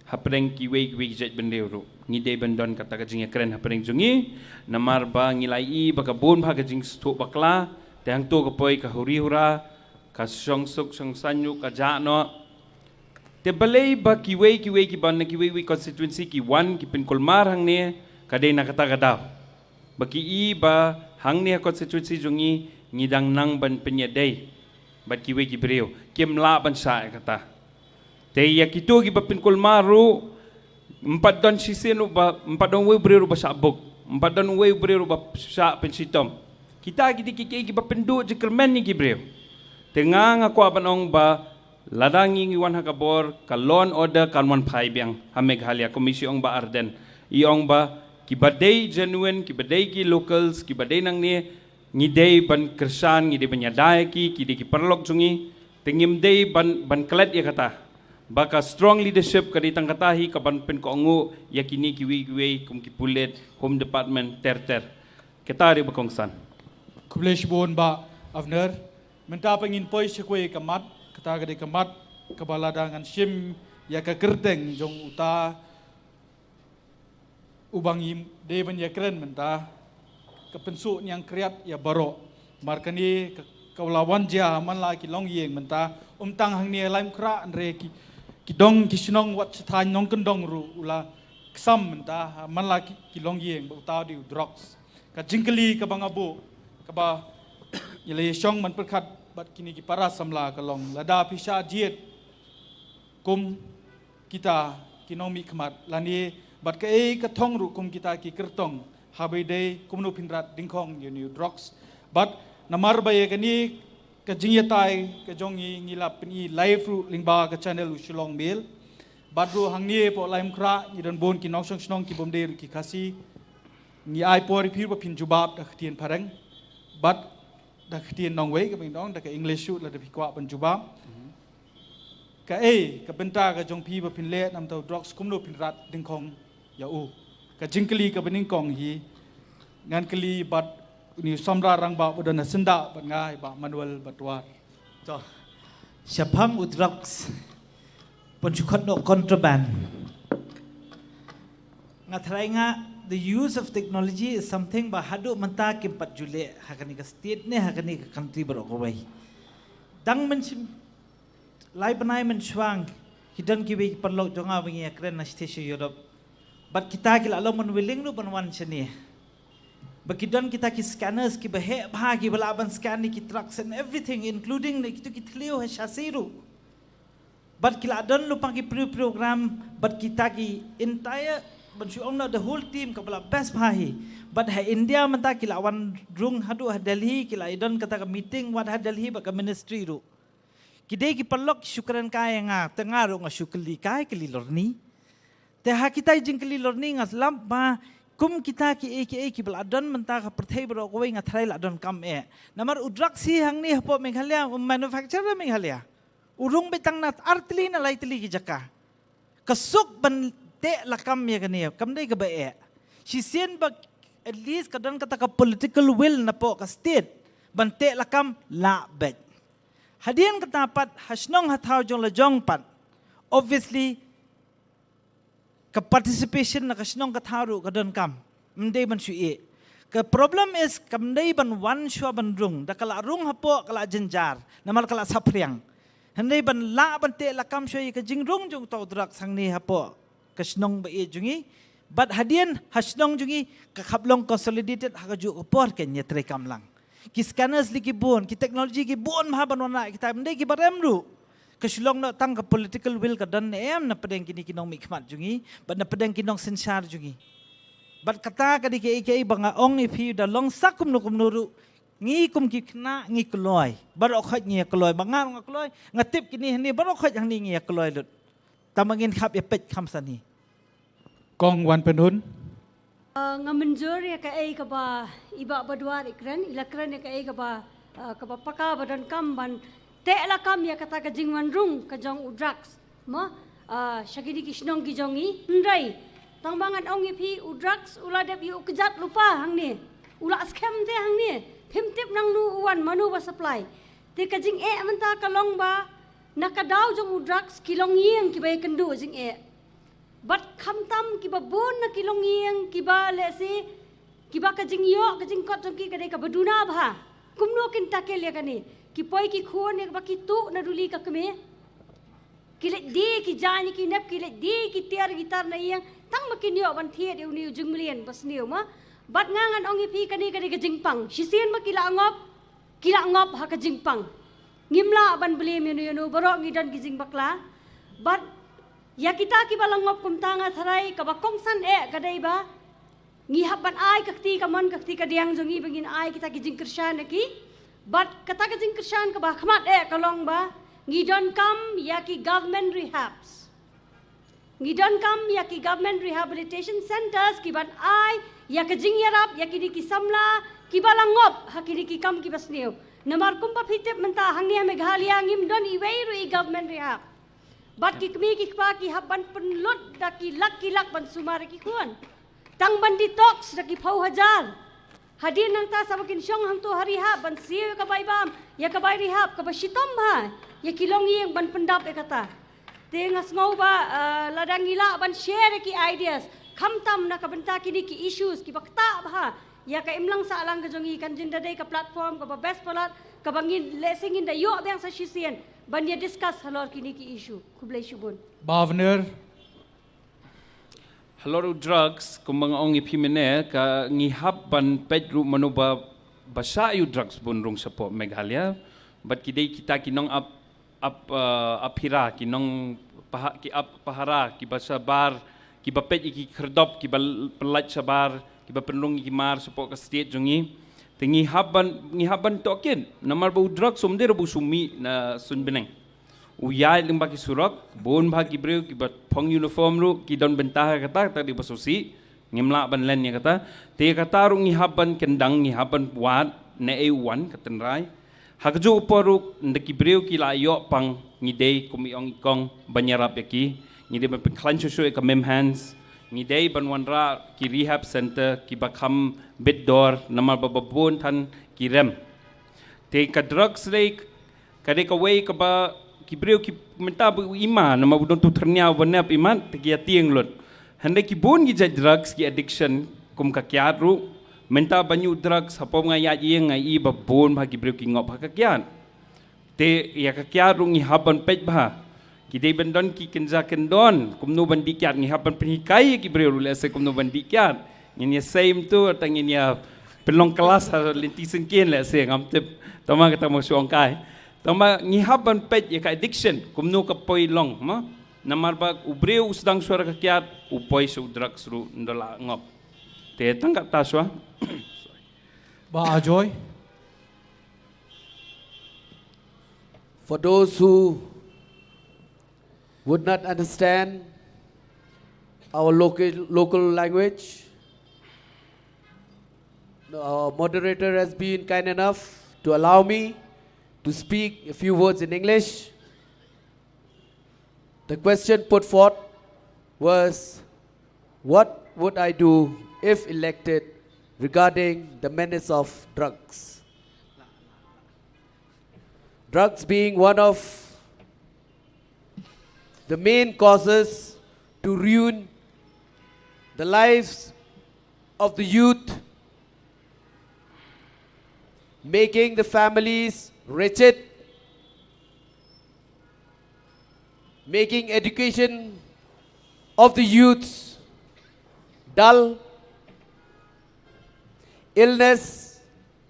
hapdeng kiwei kiwei ki jaitbynriew ruh. Ngi dei ban don kata ka jingïakren hapdeng jong ngi, namar ba ngi la ïohi ba ka bun bha ka jingsngewthuh bakla, te hangto ka poi ka huri hura, ka shongsuk shongsaiñ ruh ka jah noh. Te balei ba kiwei kiwei kiba na kiwei kiwei constituency ki wan ki pynkulmar hangne, ka dei na kata ka daw ba ki ïohi ba hangne ha constituency jong ngi, ngi dang nang ban pynïadei bad kiwei ki briew, kim lah ban shah ïa kata. Te ïa kito kiba pynkulmar ruh, ym pat don shisien ruh ba, ym pat don uwei u briew ruh ba shah buk, ym pat don uwei u briew ruh ba shah pynshitom. Kita ki dei ki, ki, kiba pynduh jingkyrmen ïa ki briew. Te nga, nga kwah ban ong ba lada ngi, ngi wan ha ka bor, ka law and order kan wan phai biang ha Meghalaya, kum i shu ong Bah Ardent. I ong ba kiba dei genuine, kiba dei ki locals, kiba dei nangne, ngi dei ban kyrshan, ngi dei ban ïada ïa ki, ki dei ki paralok jong ngi. Te ngim dei ban, ban klet ïa kata. Ba ka strong leadership ka dei tang kata hi kaban pynkohnguh ïa kine kiwei kiwei kum ki pulit, Home Department, ter ter. Kata dei ba kongsan. Khublei shibun Bah Avner. Mynta pat ngin poi sha kawei ka mat, kata ka dei ka mat kaba lada ngan shim ïa ka kyrteng jong uta uba ngi dei ban ïakren mynta, ka pynsuh niang kriat ïa baroh. Namar kane ka, ka la wan jia man la ki longïing mynta, ym tang hangne Laitumkhrah, hynrei ki, ki dong ki shnong wat sha thaiñ Nongkyndong ruh u la ksam mynta man la ki, ki longïing ba uta u dei u drugs. Ka jingkylli kaba nga buh, kaba ngi la ïashong man pyrkhat bad kine ki para samla ka long, lada phi shah jied kum kita ki nongmihkhmat lane bad kaei ka thong ruh kum kita ki kyrtong, haba ïadei kumno phin rat dyngkhong ïa une u drugs. Bad namar ba ïa kane ka jingïatai ka jong ngi, ngi la pyni live ruh lyngba ka channel u Shillong Mail. Bad ruh hangne hapoh Laitumkhrah ngi don bun ki nongshong shnong ki bym dei ruh ki Khasi. Ngi ai por ïa phi ba phin jubab da ka ktien Phareng bad da ka ktien nongwei, kaba ngi ong da ka English ruh lada phi kwah ban jubab. Kaei ka bynta ka jong phi ba phin leh namar u drugs, kumno phin rat dyngkhong ïa u? Ka jingkylli kaba nyngkong hi ngan kylli bad une u samla rangbah ba don ha syndah bad nga, i Bah Manuel Batwar. To, shaphang u drugs, pynshukot noh contraband. Nga tharai nga, the use of technology is something ba haduh mynta kim pat ju leh ha kane ka state ne ha kane ka country baroh kawei. Dang mynshim lai bnai mynshuwa ki don kiwei ki paralok jong nga ba ngi ïakren na sha Europe. Bad kita ki la long ban willing ruh ban wan shane. Ba ki don kita ki scanners kiba heh bha kiba lah ban scan ïa ki trucks and everything, including ne kitu ki thliew ha shasi ruh. Bad ki la don lypa ki pre-program, bad kita ki entire, ban shu ong noh, the whole team kaba la best bha hi. Bad ha India mynta ki la wan rung haduh ha Delhi, ki la don kata ka meeting wat ha Delhi bad ka ministry ruh. Ki dei ki paralok ki shu kren kai ïa nga, te nga ruh nga shu kylli kai kylli lorni. Te ha kita ki jingkylli lorni nga slap ba kum kita kiei kiei kiba la don mynta ka pyrthei baroh kawei, nga tharai la donkam eh. Namar u drugs hi hangne hapoh Meghalaya, u manufacture ha Meghalaya. U rung beit tang na artylli na laitylli ki jaka. Ka suk ban teh lakam ïa kane kam dei kaba eh. Shisien ba at least ka don kata ka political will napoh ka state ban teh lakam, lah beit. Hadien kata pat ha shnong ha thaw jong la jong pat, obviously ka participation na ka shnong ka thaw ruh ka donkam. Ym dei ban shu ïeh. Ka problem is kam dei ban wan shuwa ban rung, da ka la rung hapoh ka la jynjar namar ka la saphriang. Hynrei ban lah ban teh lakam shuwa ïa ka jingrung jong uta u drugs hangne hapoh ka shnong ba ïeit jong ngi. Bad hadien ha shnong jong ngi ka khap long consolidated ha kajuh ka por, kan ïatreikam lang. Ki scanners lei ki bun, ki technology ki bun bha ban wanrah ïa kita, ym dei kiba rem ruh. Ka shu long noh tang ka political will ka don ne em na pdeng kine ki nongmihkhmat jong ngi bad na pdeng ki nongsynshar jong ngi. Bad kata ka dei kaei kaei ba nga ong ïa phi, da long sa kumno kumno ruh, ngi kum ki khynnah ngi kloi, baroh khoit ngi ïa kloi, ba nga ruh nga kloi, nga tip kine hangne baroh khoit hangne ngi ïa kloi lut. Tang ba ngin khap ïa peit kham sani. Kong Wanpynhun. Ah, nga mynjur ïa kaei kaba i Bah Batwar i kren, i la kren ïa kaei kaba, ah, kaba paka ba donkam ban teh lakam ïa kata ka jingwanrung ka jong u drugs. Mo, ah, sha kine ki shnong ki jong ngi. Hynrei tang ba ngan ong ïa phi, u drugs u la dep ïa u kjat lypa hangne. U la skhem te hangne. Phim tip nangno u wan, mano ba supply. Te ka jingeh mynta ka long ba na ka daw jong u drugs ki longïing kiba ïakynduh jingeh. Bad khamtam kiba bun na ki longïing kiba lehse kiba ka jingïoh ka jingkot jong ki ka dei kaba duna bha. Kumno kin tackle ïa kane? Ki poi ki khun ïa kaba ki tuh na duli ka kmie. Ki leit die ki jaiñ ïa ki nep, ki leit die ki tiar ïa ki tar na ïing, tang ba kin ïoh ban thied ïa une u jingmlien ba sniew ma. Bad nga ngan ong ïa phi, kane ka dei ka jingpang. Shisien ma ki la ngop, ki la ngop ha ka jingpang. Ngim lah ban blame ïano ïano, baroh ngi don ki jingbakla. Bad ïa kita kiba la ngop kumta nga tharai kaba kongsan eh ka dei ba ngi hap ban ai ka kti kamon ka kti kadiang jong ngi ba ngin ai kita ki jingkyrshan ïa ki. Bad kata ka jingkyrshan kaba khmat eh ka long ba ngi donkam ïa ki government rehabs. Ngi donkam ïa ki government rehabilitation centres ki ban ai ïa ka jingïarap ïa kine ki samla kiba la ngop ha kine ki kam kiba sniew. Namar kumba phi tip mynta hangne ha Meghalaya ngim don iwei ruh i government rehab. Bad ki kmie ki kpa ki hap ban pynlut da ki lak ki lak ban sumar ïa ki khun. Tang ban detox da ki phew hajar. Hadien nangta sa ba kin shong hangto ha rehab ban siew ïa ka bai bam, ïa ka bai rehab kaba shitom bha ïa ki longïing ban pyndap ïa kata. Te nga sngew ba, ah, lada ngi lah ban share ïa ki ideas khamtam na ka bynta kine ki issues kiba ktah bha ïa ka imlang sahlang ka jong ngi, kan jin da dei ka platform kaba best palat kaba ngin lehse ngin da ïoh biang sa shisien ban ïa discuss halor kine ki issue. Khublei shibun. Bah Venir. Halor u drugs, kumba nga ong ïa phi mynne, ka ngi hap ban peit ruh mano ba, ba shah ïa u drugs bun rung shapoh Meghalaya. Bad ki dei kita ki nong ap, ap, uh, ap hira, ki nong paha-, ki ap pahara, ki ba shabar, ki ba peit ïa ki khyrdop, ki ba l-, pynlait shabar, ki ba pynrung ïa ki mar shapoh ka state jong ngi. Te ngi hap ban, ngi hap ban tohkit, namar ba u drugs um dei ruh ba u shu mih na suiñ bneng. U ïaid lyngba ki surok, bun bha ki briew, ki ba phong uniform ruh, ki don bynta ha kata, kata dei ba sngewsih, ngim lah ban len ïa kata. Te ïa kata ruh ngi hap ban kyndang, ngi hap ban wad, naei u wan, ka tynrai. Ha kajuh ka por ruh, ynda ki briew ki la ïoh pang, ngi dei kum i ong i kong, ban ïarap ïa ki, ngi dei ban pynkhlaiñ shuh shuh ïa ka mem hands, ngi dei ban wanrah ki rehab center, ki ba kham bit dor, namar ba ba bun than ki rem. Te ka drugs dei, ka dei kawei kaba ki briew ki mynta ba u ima, namar ba u don tu thyrnia ba nep imat, te ki ïa tieng lut. Hynrei ki bun ki jait drugs, ki addiction, kum ka kiad ruh, mynta ba ñiuh drugs, hapoh nga ïaid ïing nga i ba bun bha ki briew ki ngop ha ka kiad. Te ïa ka kiad ruh ngi hap ban peit bha. Ki dei ban don ki kynja kyndon, kumno ban dih kiad, ngi hap ban pynhikai ïa ki briew ruh lehse kumno ban dih kiad. Ngin ïa sei mynta, te ngin ïa pynlong klas ha lynti syngkien lehse, ngam tip. Tangba kata ma shu ong kai. Tangba ngi hap ban peit ïa ka addiction, kumno ka poi long, ma. Namar ba u briew u sdang shuwa da ka kiad, u poi sha u drugs ruh ynda la ngop. Te tang kata shuwa. Bah Ajoy. For those who would not understand our local, local language, our moderator has been kind enough to allow me to speak a few words in English. The question put forth was, what would I do if elected regarding the menace of drugs? Drugs being one of the main causes to ruin the lives of the youth, making the families wretched, making education of the youths dull, illness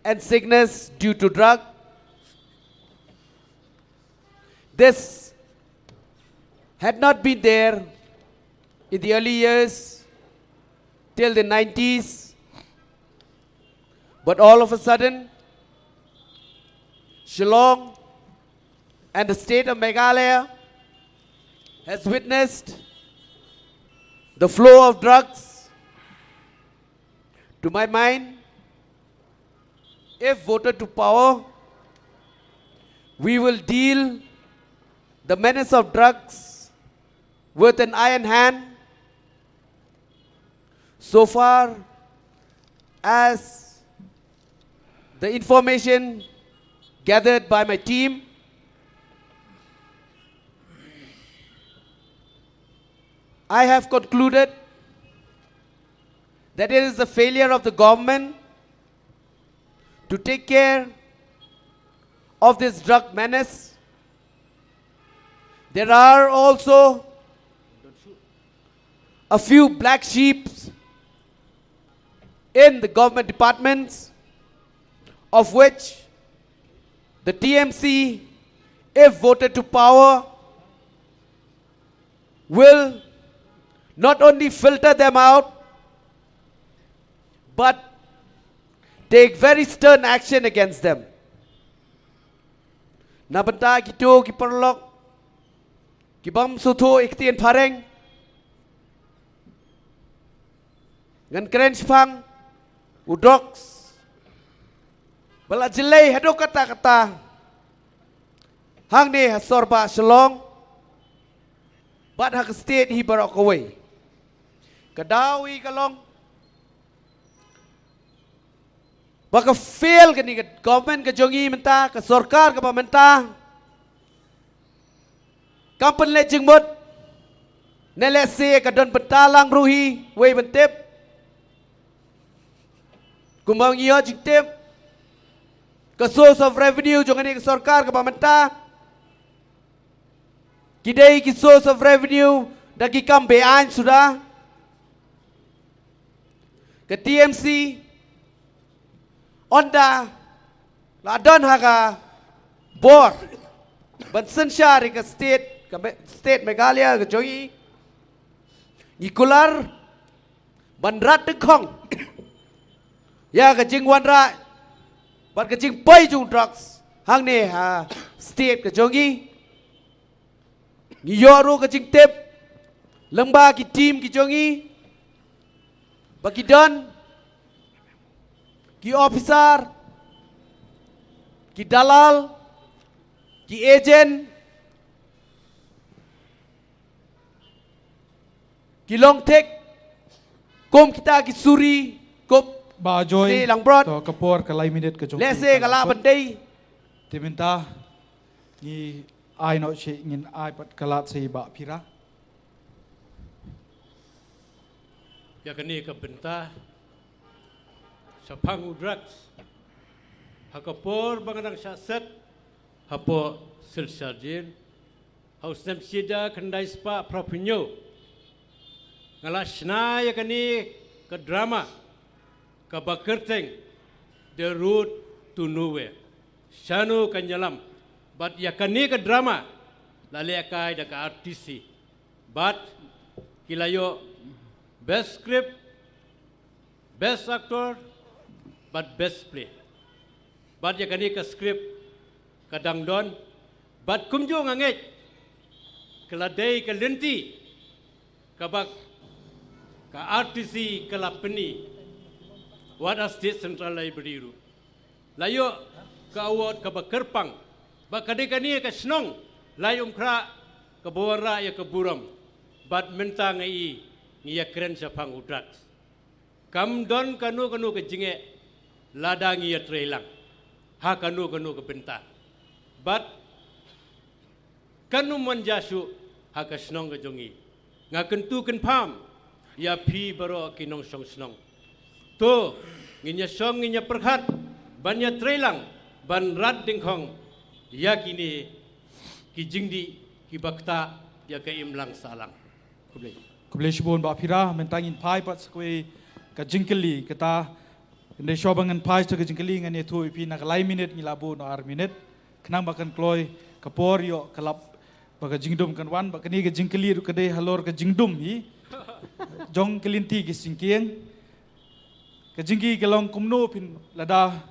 and sickness due to drug. This had not been there in the early years till the nineties, but all of a sudden, Shillong and the state of Meghalaya has witnessed the flow of drugs. To my mind, if voted to power, we will deal the menace of drugs with an iron hand. So far as the information gathered by my team, I have concluded that it is the failure of the government to take care of this drug menace. There are also a few black sheep in the government departments, of which the T M C, if voted to power, will not only filter them out, but take very stern action against them. Na bynta kito ki paralok, ki bym sngewthuh ïa ka ktien phareng, ngan kren shaphang u drugs ba la jlei haduh katta katta hangne ha sor ba Shillong bad ha ka state hi baroh kawei. Ka daw hi ka long ba ka fail kane ka government ka jong ngi mynta, ka sorkar kaba mynta kam pynleit jingmut. Ne lehse ka don bynta lang ruh hi, wei ban tip. Kumba ngi ïoh jingtip, ka source of revenue jong kane ka sorkar kaba mynta, ki dei ki source of revenue da ki kam be-aiñ suda. Ka T M C, ynda la don ha ka bor ban synshar ïa ka state, ka Me-, state Meghalaya ka jong ngi, ngi kular ban rat dyngkhong ïa ka jingwanrah bad ka jingpoi jong u drugs hangne ha state ka jong ngi. Ngi ïoh ruh ka jingtip lyngba ki team ki jong ngi ba ki don ki officer, ki dalal, ki agent, ki long thik kum kita ki suri, kum Bah Joy, sri Langbrot. To ka por ka lai minit ka jong lehse ka lah ban dei. Te mynta ngi ai noh shi, ngin ai pat ka lad sha i Bah Phira. Ïa kane ka bynta shaphang u drugs, ha ka por ba nga dang shah set hapoh Silchar Jail ha u snem shi hajar khyndai spah phra phew hynñiew, nga la shna ïa kane ka drama kaba kyrteng The Road to Nowhere, Shano Kan Ïalam. Bad ïa kane ka drama la lehkai da ka R T C. Bad ki la ïoh best script, best actor bad best play. Bad ïa kane ka script ka dang don, bad kumjuh nga ngeit ka la dei ka lynti kaba ka R T C ka la pyni wat ha State Central Library ruh. La ïoh ka award kaba kyrpang. Bad ka dei kane ka shnong Laitumkhrah kaba wanrah ïa ka burom. Bad mynta nga i ngi ïakren shaphang u drugs. Kam don kano kano ka jingeh lada ngi ïatreilang ha kano kano ka bynta. Bad kan ym wan jia shuh ha ka shnong ka jong ngi. Nga kyntu kynpham ïa phi baroh ki nongshong shnong. To, ngin ïa shong, ngin ïa pyrkhat ban ïatreilang ban rat dyngkhong ïa kine ki jingdih kiba ktah ïa ka imlang sahlang. Khublei. Khublei shibun Bah Phira. Mynta ngin phai pat sa kawei ka jingkylli, kata. Hynrei shuwa ba ngan phai sa ka jingkylli, ngan ïathuh ïa phi, na ka lai minit ngi la buh noh ar minit. Khnang ba kan kloi ka por, ïoh ka lap ba ka jingdum kan wan. Bad kane ka jingkylli ruh ka dei halor ka jingdum hi jong ka lynti ki syngkien. Ka jingkylli ka long kumno phin, lada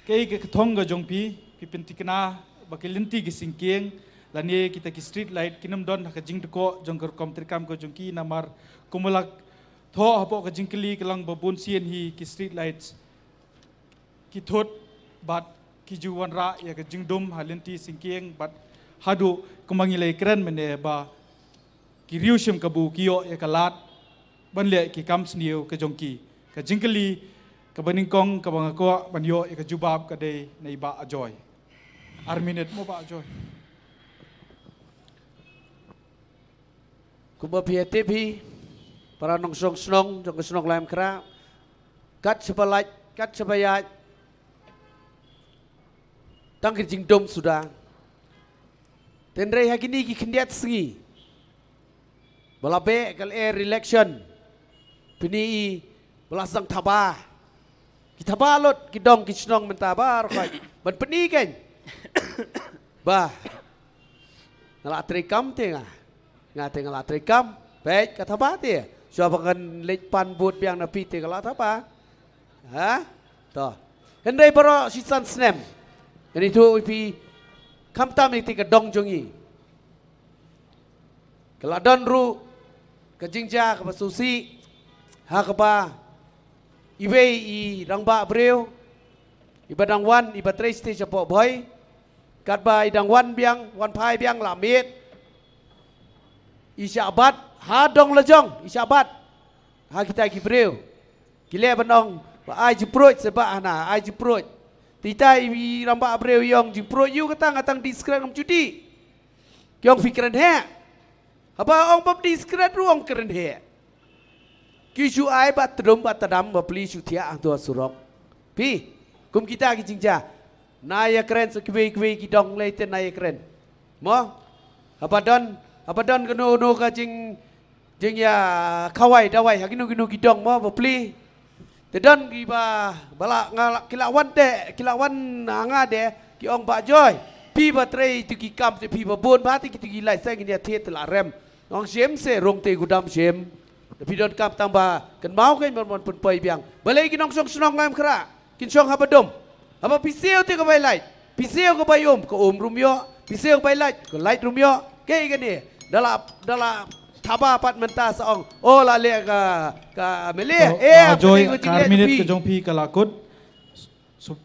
kaei ka kthong ka jong phi, phi pynthikna ba ka lynti ki syngkien lane kita ki street light kin ym don ha ka jingdkoh jong ka rukom treikam ka jong ki, namar kumba la thoh hapoh ka jingkylli ka long ba bun sien hi ki street lights ki thut bad ki ju wanrah ïa ka jingdum ha lynti syngkien. Bad haduh kumba ngi la ïakren mynne ba ki riew shim kabu ki ïoh ïa ka lad ban leh ki kam sniew ka jong ki. Ka jingkylli kaba nyngkong kaba nga kwah ban ïoh ïa ka jubab ka dei na i Bah Ajoy. Ar minit mo Bah Ajoy. Kumba phi ïa tip hi, para nongshong shnong jong ka shnong Laitumkhrah, kat shaba lait, kat shaba ïaid, tang ki jingdum suda. Hynrei ha kine ki khyndiat sngi ba la beh ka lyer election, pyni i ba la sdang thaba. Ki thaba lut ki dong ki shnong mynta baroh khoit ban pyni kein ba nga la treikam te nga. Nga te nga la treikam. Peit ka thaba te. Shuwa ba ngan leit pan vote biang na phi te ka la thaba. Ha? To. Hynrei baroh shisan snem ngan ïathuh ïa phi khamtam ïa kata ka dong jong ngi. Ka la don ruh ka jingjia kaba sngewsih ha kaba iwei i rangbah briew iba dang wan, iba trei shatei shapoh Bhoi, katba i dang wan biang, wan phai biang, la miet, i shah bat ha dong lajong, i shah bat ha kita ki briew. Ki leh ban ong ba ai jingpruid, seh ba hana ai jingpruid. Te ita i rangbah briew i ong jingpruid ïa u, kata nga tang dih skret ngam ju dih. Ki ong phi kren heh. Haba ong bym dih skret ruh ong kren heh. Ki shu ai ba tdum ba tdam ba pli shu thiah hangto ha surok. Phi, kum kita ki jingjia. Nai ïakren sa kiwei kiwei ki dong lei te nai ïakren. Mo? Haba don, haba don kano kano ka jing, jingïakhawai dawai ha kino kino ki dong mo ba pli. Te don ki ba, ba la nga la, ki la wan te, ki la wan na nga de, ki ong Bah Joy. Phi ba trei tu ki kam te phi ba bun ba te ki tu ki lai sa ngi ne te te la rem. Ong shim se rung te gudam shim. Te phi don kam tang ba kan mau kan mon mon pun poi biang. Balei ki nongshong shnong ngam khra. Kin shong haba dum. Haba phi siew te ka bai light. Phi siew ka bai um, ka um rum ïoh. Phi siew ka bai light, ka light rum ïoh. Ke ka ni. Dala, dala thaba pat mynta sa ong. Oh la le ka, ka mele. Eh, apa Joy, ni ka ka ar minit phi. Ka jong phi ka la kut. Su-,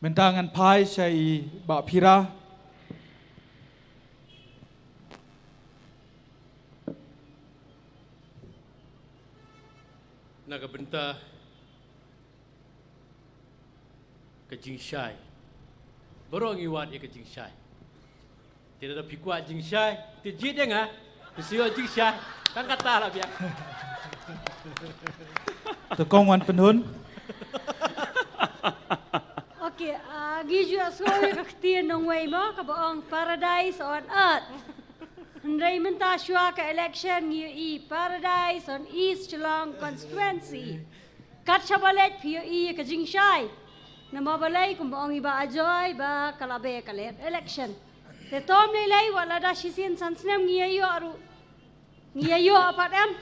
mynta ngan phai sha i Bah Phira. Na ka bynta ka jingshai. Baroh ngi wad ïa ka jingshai. Te lada phi kwah jingshai, te jied ïa nga. Phi siew jingshai. Tang kata la biang. Te kong wan pynhun. Okay, ah, ngi ju ïa sngew ïa ka ktien nongwei mo, kaba ong paradise on earth. Hynrei mynta shuwa ka election ngi ïohi paradise on East Shillong constituency. Kat shaba leit phi ïohi ka jingshai. Namar balei kumba ong i Bah Ajoy ba ka la beh ka leit election. Te tom lei lei wat lada shisien san snem ngi ïa ïoh ruh. Ngi ïa ïoh pat em.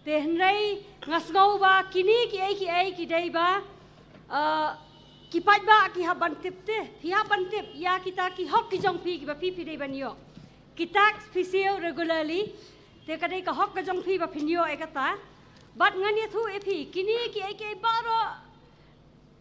Te hynrei nga sngew ba kine kiei kiei ki dei ba, ah, ki paidbah ki hap ban tip te. Phi hap ban tip ïa kita ki hok ki jong phi kiba phi phi dei ban ïoh. Ki tax phi siew regularly. Te ka dei ka hok ka jong phi ba phin ïoh ïa kata. Bad ngan ïathuh ïa phi kine kiei kiei baroh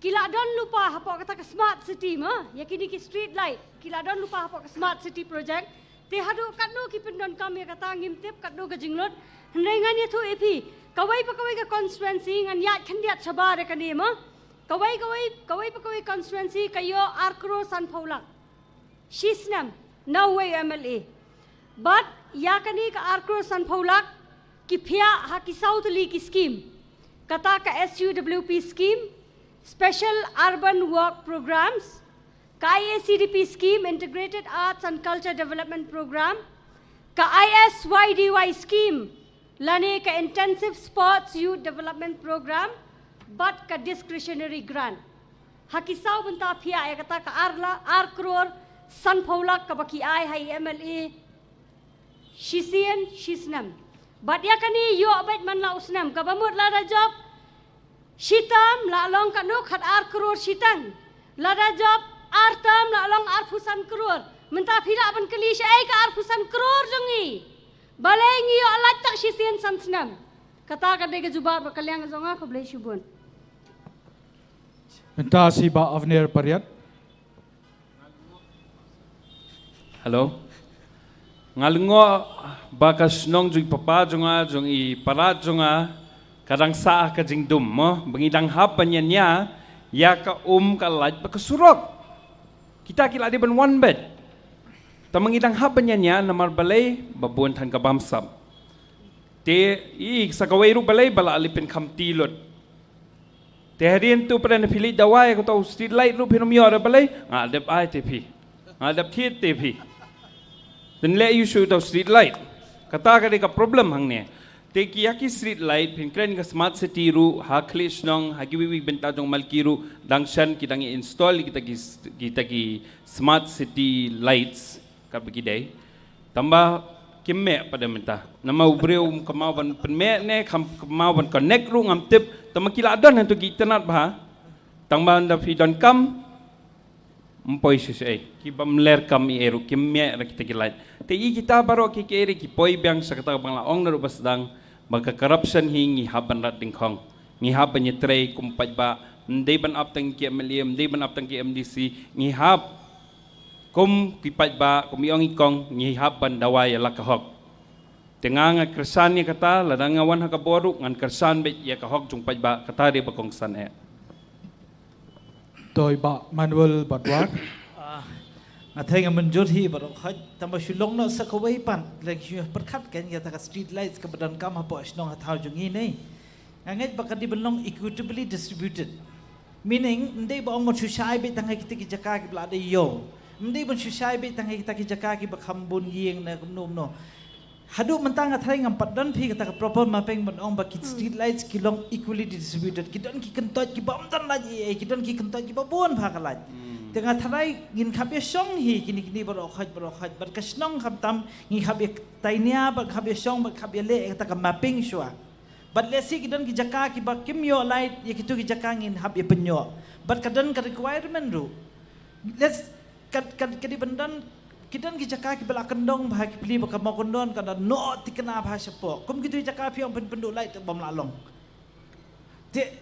ki la don lypa hapoh kata ka smart city mo, ïa kine ki street light, ki la don lypa hapoh ka smart city project. Te haduh katno ki pyndonkam ïa kata ngim tip katno ka jinglut. Hynrei ngan ïathuh ïa phi, kawei pa kawei ka constituency ngan ïaid khyndiat shabar ïa kane mo. Kawei, kawei, kawei pa kawei constituency ka ïoh ar klur sanphew lak. Shi snem, na uwei u M L A. Bad ïa kane ka ar klur sanphew lak, ki phiah ha ki saw tylli ki scheme. Kata ka S U W P scheme, Special Urban Work Programs, ka I A C D P scheme, Integrated Arts and Culture Development Program, ka I S Y D Y scheme, lane ka Intensive Sports Youth Development Program, bad ka discretionary grant. Ha ki saw bynta phiah ïa kata ka ar la, ar klur sanphew lak kaba ki ai ha i M L A shisien, shi snem. Bad ïa kane ïoh beit man la u snem, kaba mut lada jop shi term la long katno, khat ar klur shiteng. Lada jop ar term la long arphew san klur. Mynta phi lah ban kylli shaei ka arphew san klur jong ngi. Balei ngi ïoh lait tak shisien san snem. Kata ka dei ka jubab ba ka liang jong nga, khublei shibun. Mynta shi Bah Avner Pariat. Hello. Nga lyngngoh ba ka shnong jong i papa jong nga, jong i para jong nga, ka dang sah ka jingdum mo, ba ngi dang hap ban ñia ñia ïa ka um, ka light bad ka surok. Kita ki la dei ban wan beit. Tangba ngi dang hap ban ñia ñia namar balei, ba bun than ka bamsap. Te i sa kawei ruh balei ba la leit pynkhamti lut. Te hadien tu pdeng phi leit dawa ïa uta u street light ruh phin ym ïoh re balei, nga dep ai te phi. Nga dep thied te phi. Phin leh ïa uta u street light. Kata ka dei ka problem hangne. Te ki ïa ki street light, phin kren ka smart city ruh, ha khlieh shnong, ha kiwei kiwei bynta jong Malki ruh, dang shen ki dang install kita ki, kita ki smart city lights. Kaba ki dei. Tangba kim meh pat de mynta. Namar u briew um kynmaw ban pynmeh ne, kam kynmaw ban connect ruh ngam tip. Tangba ki la don hangto ki itynnad bha. Tangba ynda phi donkam, ym poi shisha ei. Ki bym ler kam ei ruh kim meh ra kita ki light. Te i kita baroh ki, ki ei ruh ki poi biang sha kata kaba nga la ong naduh ba sdang. Ba ka corruption hi ngi hap ban rat dyngkhong. Ngi hap ban ïatrei kum paidbah, ym dei ban ap tang ki M L A, ym dei ban ap tang ki M D C, ngi hap kum ki paidbah, kum i ong i kong, ngi hap ban dawa ïa la ka hok. Te nga nga kyrshan ïa kata, lada nga wan ha ka bor ruh, ngan kyrshan beit ïa ka hok jong paidbah, kata dei ba kongsan eh. To i Bah Manuel Badwar. Ah, nga thei nga mynjur hi baroh khoit, tangba shu long noh sa kawei pat, leng shu pyrkhat kan ïa kata ka street lights kaba donkam hapoh shnong ha thaw jong ngi ne. Nga ngeit ba ka dei ban long equitably distributed. Meaning, ym dei ba ong ban shu shai beit tang ha kita ki jaka kiba la dei ïoh. Ym dei ban shu shai beit tang ha kita ki jaka kiba kham bun ïing ne kumno kumno. Haduh mynta nga tharai ngam pat don phi kata ka proper mapping ban ong ba ki street lights ki long equally distributed. Ki don ki kyntoit ki bym don light ei ei, ki don ki kyntoit ki ba bun bha ka light. Te nga tharai ngin khap ïa shong hi kini kini baroh khoit baroh khoit. Bad ka shnong khamtam ngi khap ïa tainia bad khap ïa shong bad khap ïa leh kata ka mapping shuwa. Bad lehse ki don ki jaka ki ba kim ïoh light ïa kitu ki jaka ngin hap ïa pynïoh. Bad ka don ka requirement ruh. Let's ka, ka, ka dei ban don ki don ki jaka ki ba la kyndong bha ki pli ba ka mawkyndon ka don noh thikna bha shapoh. Kum kitu ki jaka phi ong pyn pynduh light te bym lah long. Te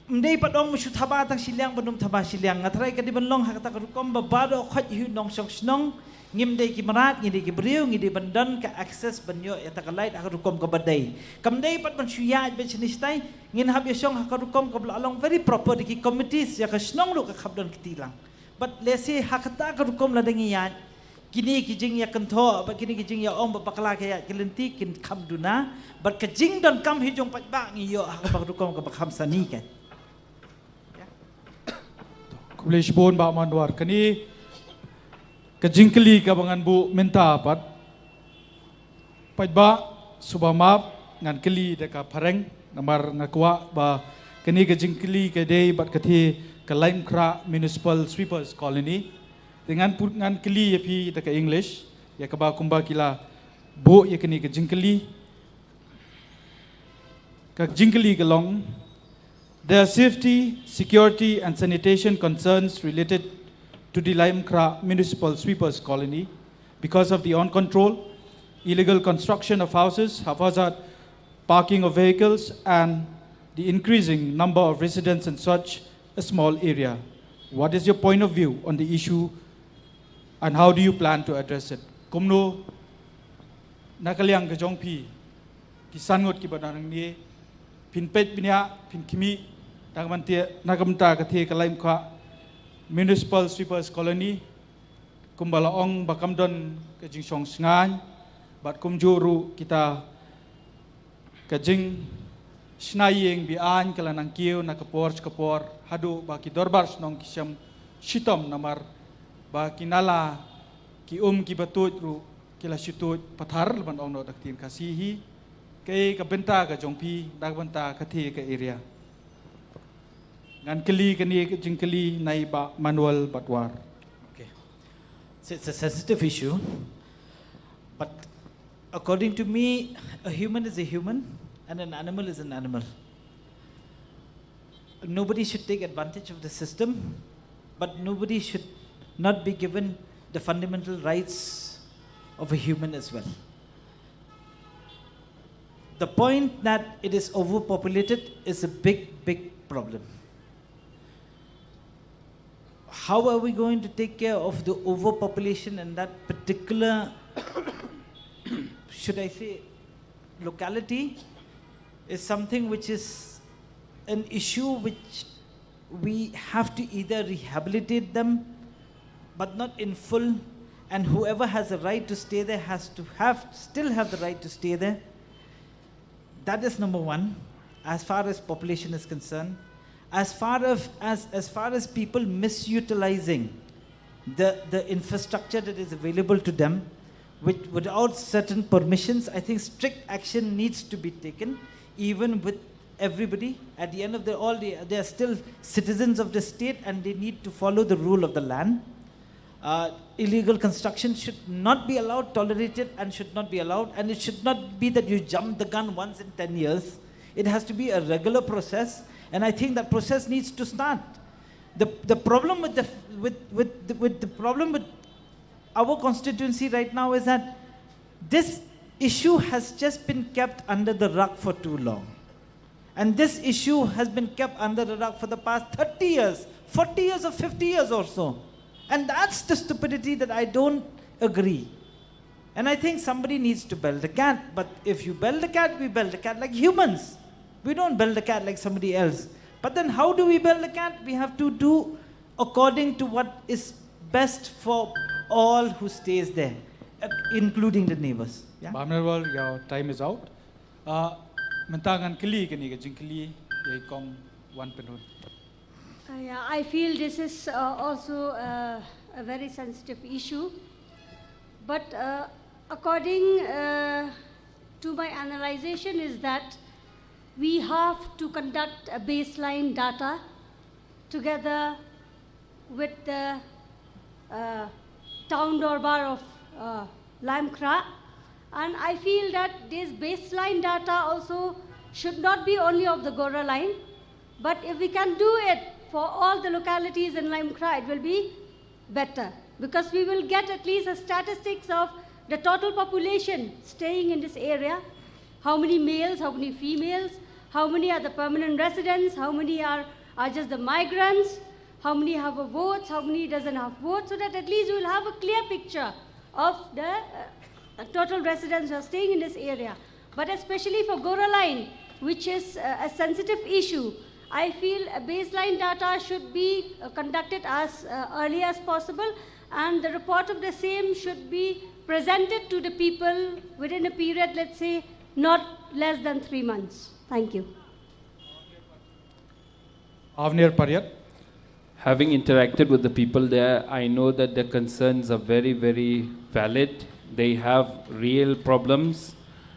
ym dei pat ong ma shu thaba tang shiliang ba ym thaba shiliang. Nga tharai ka dei ban long ha kata ka rukom ba baroh khoit hi nongshong shnong. Ngim dei ki mrad, ngi dei ki briew, ngi dei ban don ka access ban ïoh ïa ta ka light ha ka rukom ka ba dei. Kam dei pat ban shu ïaid ban shini shtai, ngin hap ïa shong ha ka rukom ka ba la long very proper da ki committees ïa ka shnong ruh ka khap don kti lang. Bad lehse ha kata ka rukom lada ngi ïaid, kini ki jingïakynthoh bad kini ki jingïaong bad bakla ka ïaid ka lynti kin kham duna bad ka jingdonkam hi jong paidbah ngi ïoh ha kaba ka rukom kaba kham sani kan. Khublei shibun Bah Manwar. Kane ka jingkylli kaba ngan buh mynta pat. Paidbah, suba map ngan kylli da ka phareng namar nga kwah ba kane ka jingkylli ka dei bad ka thie ka Laitumkhrah Municipal Sweepers Colony. Te ngan put ngan kylli ïa phi da ka English ïa kaba kumba ki la buh ïa kane ka jingkylli. Ka jingkylli ka long, there are safety, security and sanitation concerns related to the Laitumkhrah Municipal Sweepers Colony because of the uncontrolled illegal construction of houses, haphazard parking of vehicles and the increasing number of residents in such a small area. What is your point of view on the issue and how do you plan to address it? Kumno na ka liang ka jong phi ki san ngut ki ba dang ne phin peit bniah phin khmih na ka bynta na ka bynta ka thie ka Laitumkhrah Municipal Sweepers Colony kumba la ong ba kam don ka jingshong shngaiñ bad kumjuh ruh kita ka jingshna ïing be-aiñ ka la nang kiew na ka por sha ka por haduh ba ki dorbar shnong ki shem shitom namar ba ki nala ki um ki ba tuid ruh ki la shu tuid pathar ban ong noh da ka ktien Khasi hi. Kaei ka bynta ka jong phi da ka bynta ka thie ka area? Ngan kylli kane ka jingkylli na i Bah Manuel Batwar. Okay. So it's a sensitive issue, but according to me, a human is a human and an animal is an animal. Nobody should take advantage of the system, but nobody should not be given the fundamental rights of a human as well. The point that it is overpopulated is a big, big problem. How are we going to take care of the overpopulation in that particular, should I say, locality? Is something which is an issue which we have to either rehabilitate them, but not in full, and whoever has a right to stay there has to have, still have the right to stay there. That is number one, as far as population is concerned. As far as, as, as far as people misutilizing the, the infrastructure that is available to them, with, without certain permissions, I think strict action needs to be taken, even with everybody. At the end of the all, they, they are still citizens of the state and they need to follow the rule of the land. Uh, illegal construction should not be allowed, tolerated, and should not be allowed. And it should not be that you jump the gun once in ten years. It has to be a regular process, and I think that process needs to start. The, the problem with the, with, with, the, with the problem with our constituency right now is that this issue has just been kept under the rug for too long. And this issue has been kept under the rug for the past thirty years, forty years, or fifty years or so. And that's the stupidity that I don't agree. And I think somebody needs to bell the cat. But if you bell the cat, we bell the cat like humans. We don't bell the cat like somebody else. But then, how do we bell the cat? We have to do according to what is best for all who stays there, uh, including the neighbors. Yeah? Bah Manuel, your time is out. Uh, mynta ngan kylli kane ka jingkylli ïa i Kong Wanpynhun. Uh, yeah, I feel this is uh, also uh, a very sensitive issue. But uh, according uh, My analyzation is that we have to conduct a baseline data together with the uh, town dorbar of uh, Laitumkhrah. And I feel that this baseline data also should not be only of the Gora line, but if we can do it for all the localities in Laitumkhrah, it will be better, because we will get at least the statistics of the total population staying in this area. How many males, how many females, how many are the permanent residents, how many are, are just the migrants, how many have a vote, how many doesn't have vote, so that at least you will have a clear picture of the uh, total residents who are staying in this area. But especially for Gora line, which is uh, a sensitive issue, I feel a baseline data should be uh, conducted as uh, early as possible, and the report of the same should be presented to the people within a period, let's say, not less than three months. Thank you. Avner Pariat. Having interacted with the people there, I know that their concerns are very, very valid. They have real problems.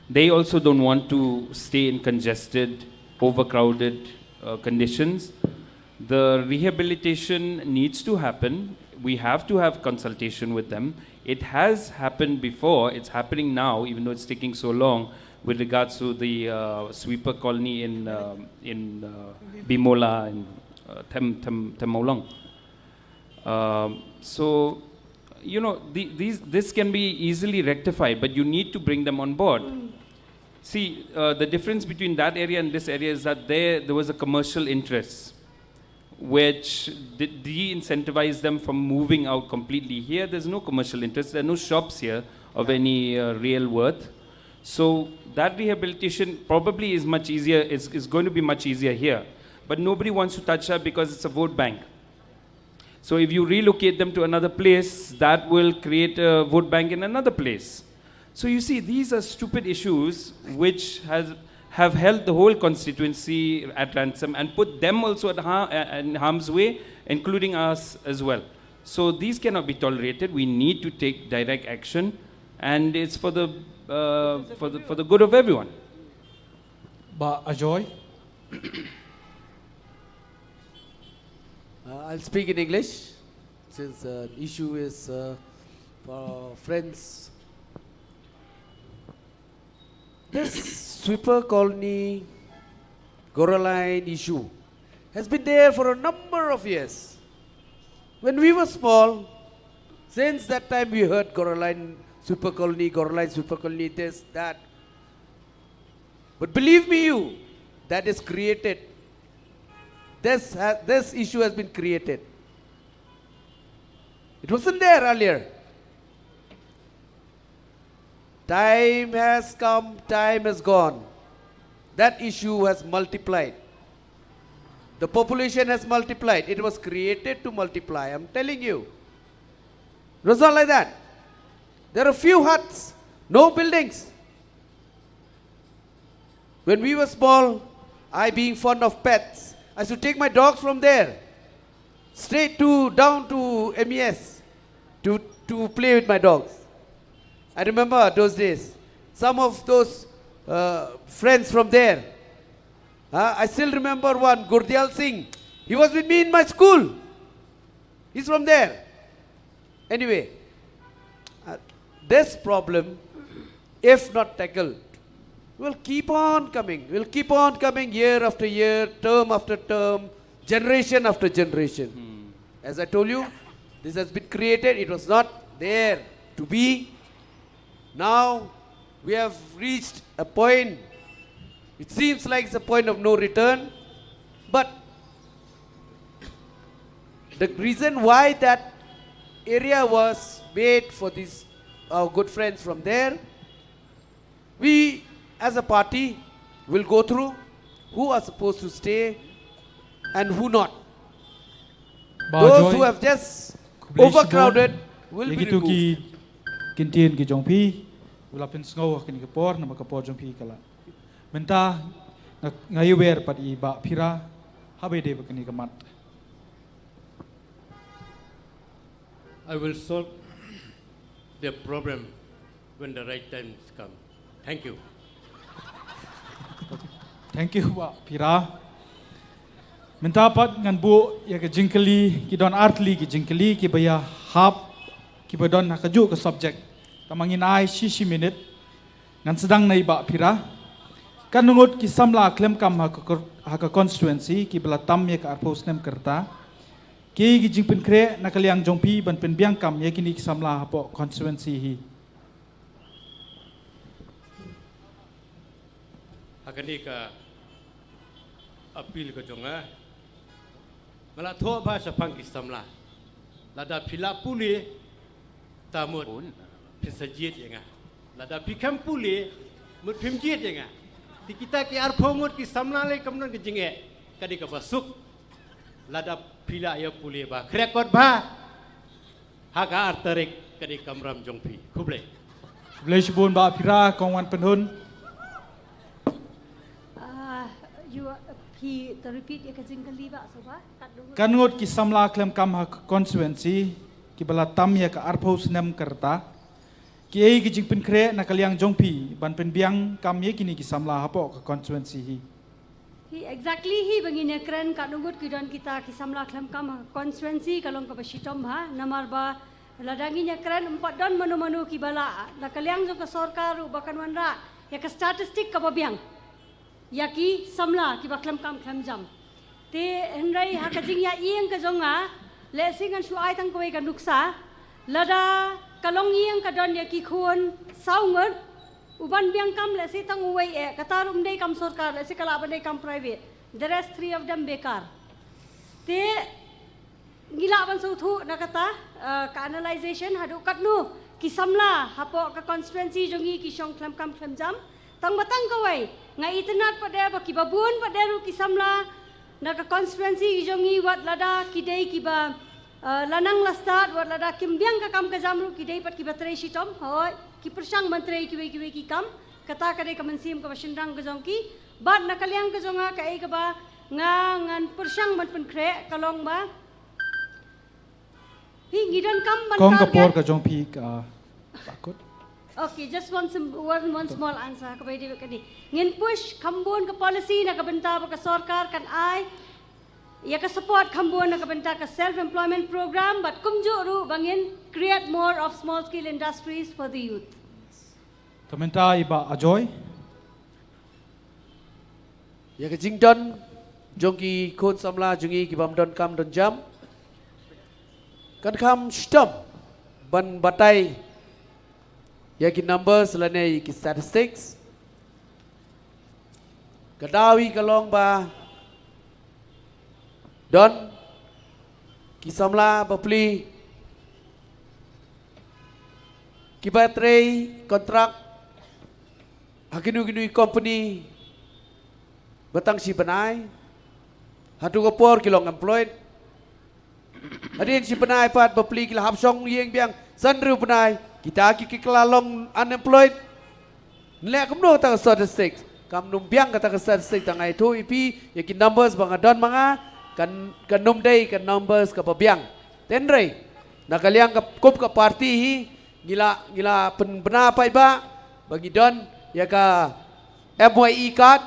They also don't want to stay in congested, overcrowded uh, conditions. The rehabilitation needs to happen. We have to have consultation with them. It has happened before, it's happening now, even though it's taking so long, with regards to the uh, sweeper colony in, uh, in uh, Bimola and uh, Them, Them, Them Mawlong. Um, so, you know, the, these, this can be easily rectified, but you need to bring them on board. See, uh, the difference between that area and this area is that there, there was a commercial interest which de- de-incentivized them from moving out completely. Here, there's no commercial interest. There are no shops here of any uh, real worth. So that rehabilitation probably is much easier. Is, is going to be much easier here. But nobody wants to touch that because it's a vote bank. So if you relocate them to another place, that will create a vote bank in another place. So you see, these are stupid issues which has have held the whole constituency at ransom and put them also at har- uh, in harm's way, including us as well. So these cannot be tolerated. We need to take direct action, and it's for the uh, for the for the good of everyone. Bah Ajoy. Uh, I'll speak in English since the issue is uh, for friends. This sweeper colony Gora line issue has been there for a number of years. When we were small, since that time we heard Gora line, sweeper colony, Gora line, sweeper colony, this, that. But believe me, you, that is created. This, ha- this issue has been created. It wasn't there earlier. Time has come, time has gone. That issue has multiplied. The population has multiplied. It was created to multiply. I'm telling you. It was not like that. There are few huts, no buildings. When we were small, I being fond of pets, I used to take my dogs from there, straight to down to M E S to, to play with my dogs. I remember those days. Some of those uh, friends from there. Uh, I still remember one, Gurdial Singh. He was with me in my school. He's from there. Anyway, uh, this problem, if not tackled, will keep on coming, will keep on coming year after year, term after term, generation after generation. As I told you, this has been created, it was not there to be. Now we have reached a point, it seems like it's a point of no return, but the reason why that area was made for these our good friends from there, we as a party will go through who are supposed to stay and who not. Bah Those Ajoy. Who have just Khublei overcrowded shibun. Will Ïa be kito ki removed. kyntien ki jong phi, u la pynsngew ha kane ka por, namar ka por jong phi ka la mynta. Nga, nga ïawer pat ïa i Bah Phira, haba ïadei bad kane ka mat. I will solve the problem when the right time comes. Thank you. Thank you, Bah Pira. Mynta pat ngan buh ïa ka jingkylli, ki don artylli ki jingkylli kiba ïahap, kiba don ha kajuh ka subject. Tangba ngin ai shi shi minit. Ngan sdang na i Bah Pira. Katno ngut ki samla khlem kam ha ka kor-, ha ka constituency kiba la tam ïa ka arphew snem ka rta? Kiei ki jingpynkhreh na ka liang jong phi ban pynbiang kam ïa kine ki samla hapoh constituency hi? Ha kane ka appeal ka jong nga, nga la thoh bha shaphang ki samla. Lada phi lah pule, ta mut phin sa jied ïa nga. Lada phi khlem pule, mut phim jied ïa nga. Te kita ki arphew ngut ki samla lei kam don ka jingeh, ka dei kaba suk. Lada phi lah ïa pule bha, khreh kot bha. Ha ka ar tarik ka dei kamram jong phi. Khublei. Khublei shibun Bah Pira, kong wan pynhun. Ah, you, phi to repeat ïa ka jingkylli, Bah, shuwa. Katno ngut ki samla khlem kam ha ka constituency kiba la tam ïa ka arphew snem ka rta? Kiei ki jingpynkhreh na ka liang jong phi ban pynbiang kam ïa kine ki samla hapoh ka constituency hi? Hi exactly hi ba ngin ïakren katno ngut ki don kita ki samla khlem kam ha constituency ka long kaba shitom bha, namar ba lada ngin ïakren ym pat don mano mano kiba lah, na ka liang jong ka sorkar ruh ba kan wanrah ïa ka statistic kaba biang ïa ki samla kiba khlem kam khlem jam. Te hynrei ha ka jingïaieng ka jong nga, lehse ngan shu ai tang kawei ka nuksa, lada ka longïing ka don ïa ki khun saw ngut, u ban biang kam lehse tang uwei eh, kata ruh ym dei kam sorkar, lehse ka lah ban dei kam private. The rest three of them bekar. Te ngi lah ban sngewthuh na kata, eh, ka analysation haduh katno ki samla hapoh ka constituency jong ngi ki shong khlem kam khlem jam. Tang ba tang kawei, nga itynnad pat de ba kiba bun pat de ruh ki samla na ka constituency ki jong ngi, wat lada ki dei kiba, eh, la nang la stad, wat lada kim biang ka kam ka jam ruh ki dei pat kiba trei shitom. Hooid, ki pyrshang ban trei kiwei kiwei ki kam. Kata ka dei ka mynsiem kaba shynrang ka jong ki. Bad na ka liang ka jong nga, kaei kaba nga ngan pyrshang ban pynkhreh ka long ba phi, ngi donkam ban target. Kong, ka por ka jong phi ka bakut. Okay, just one sim-, one, one small answer, kaba ïadei bad kane. Ngin push kham bun ka policy na ka bynta ba ka sorkar kan ai ïa ka support kham bun na ka bynta ka self employment program, bad kumjuh ruh ba ngin create more of small scale industries for the youth. Te mynta i Bah Ajoy. Ïa ka jingdon jong ki khun samla jong ngi ki bym don kam don jam, kan kham shitom ban batai ïa ki numbers lane ïa ki statistics. Ka daw hi ka long ba don ki samla bapli kiba trei kontrak ha kino kino ki company ba tang shi bnai, haduh ka por ki long employed. Hadien shi bnai pat bapli ki la hap shong ïing biang, san hynriew bnai kita ki, ki la long unemployed. Nleh kumno kata ka statistic? Kam nym biang kata ka statistic, tang ai tu ipi ïa ki numbers ba nga don ma nga, kan, kan nym dei ka numbers kaba biang. Te hynrei na ka liang ka, kum ka party hi, ngi la, ngi la pynbna paidbah ba ngi don ïa ka M Y E card,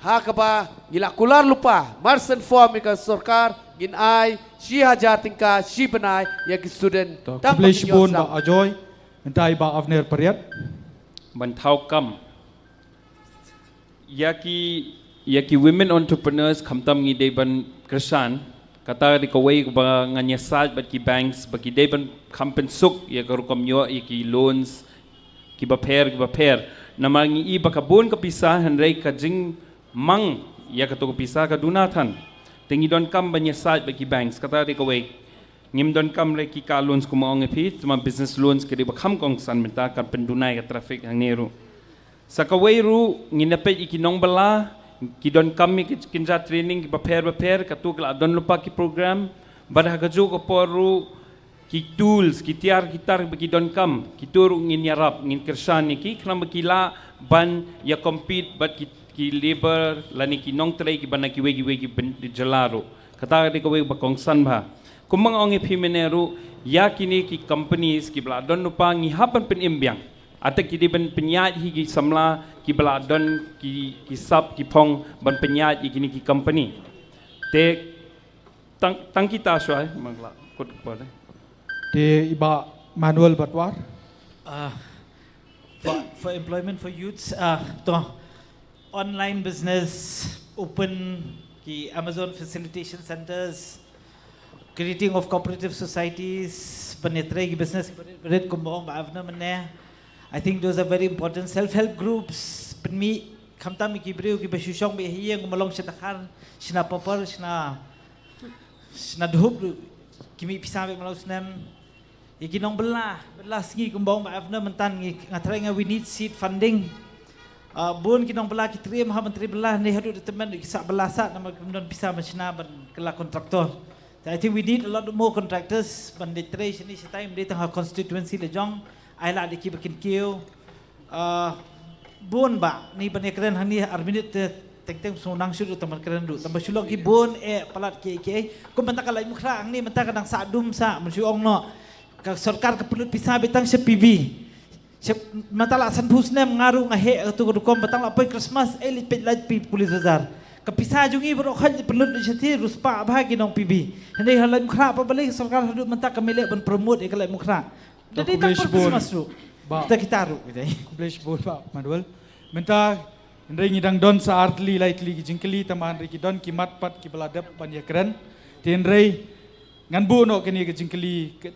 ha kaba ngi la kular lypa, marsan form ïa ka sorkar, ngin ai shi hajar tyngka shi bnai ïa ki student. To, tang khublei shibun Bah Ajoy. Mynta i Bah Avner Pariat. Ban thaw kam ïa ki, ïa ki women entrepreneurs, khamtam ngi dei ban kyrshan. Kata dei kawei ba ngan ïasaid bad ki banks ba ki dei ban kham pynsuk ïa ka rukom ïoh ïa ki loans kiba pher kiba pher. Namar ngi i ba ka bun ka pisa, hynrei ka jingmang ïa kato ka pisa ka duna than. Te ngi donkam ban ïasaid bad ki banks, kata dei kawei. Ngim donkam re ki car loans kumba ong ïa phi, tangba business loans ka dei ba kham kongsan, mynta kan pynduna ïa ka traffic hangne ruh. Sa kawei ruh, ngin ïa peit ïa ki nongbylla, ki donkam ïa ki kynja training kiba pher bapher, kato ki la don lypa ki program, bad ha kajuh ka por ruh, ki tools, ki tiar ki tar ba ki donkam, kito ruh ngin ïarap, ngin kyrshan ïa ki, khnang ba ki lah ban ïa compete bad ki, ki labour lane ki nongtrei kiba na kiwei kiwei ki byn-, jylla ruh. Kata ka dei kawei ba kongsan bha. Kumba nga ong ïa phi mynne ruh, ïa kine ki companies kiba la don lypa ngi hap ban pynim biang. Ata ki dei ban pynïaid hi ki samla ki ba la don ki, ki sap ki phong ban pynïaid ïa kine ki company. Te tang, tang kita shuwa, mang la kut kut. Te i Bah Manuel Batwar. Uh, for, for employment for youths, uh, to online business, open ki Amazon facilitation centers, creating of cooperative societies, ban ïatrei ki business barit kumba ong Bah Avner mynne. I think those are very important. Self help groups, pynmih khamtam ki briew ki ba shu shong beit ha ïing, kumba long sha Dkhar, shna papar, shna shna dhup ruh, ki mih pisa beit man la u snem. Ïa ki nongbylla, bylla sngi kumba ong Bah Avner mynta, ngi, nga tharai nga, we need seed funding. Uh, bun ki nongbylla ki triem ha ban trei bylla, ne haduh da tymmen ki sah bylla sah namar kim don pisa ban shna ban kylla contractor. So I think we need a lot more contractors ban dei trei shane shatai, ym dei tang ha constituency la jong, ai la da ki ba kyntiew. Uh, bun Bah, ni ban ïakren hangne ar minit te teng teng shu nang shu ruh tang ban kren ruh. Tang ba shu long ki bun eh palat ki ki. Kum mynta ka Laitumkhrah hangne mynta ka dang sah dum sah, man shu ong noh. Ka sorkar ka pynlut pisa beit tang sha P V. Sha mynta la sanphew snem nga ruh nga heh katu ka rukom, ba tang la poi Christmas eh leit peit light pi Police Bazar. Ka pisa jong ngi baroh khoit leit pynlut leit shathie, ruh spah bha ki nong P V. Hynrei ha Laitumkhrah pa balei ka sorkar haduh mynta kam leh ban promote ïa ka Laitumkhrah. Da dei tang por Christmas ruh. Bah. Kita kita ruh kita. Khublei shibun Bah Manuel. Mynta hynrei ngi dang don sa ar tylli lai tylli ki jingkylli, tangba hynrei ki don ki mat pat ki ba la dep ban ïakren. Te hynrei ngan buh noh kane ka jingkylli ka,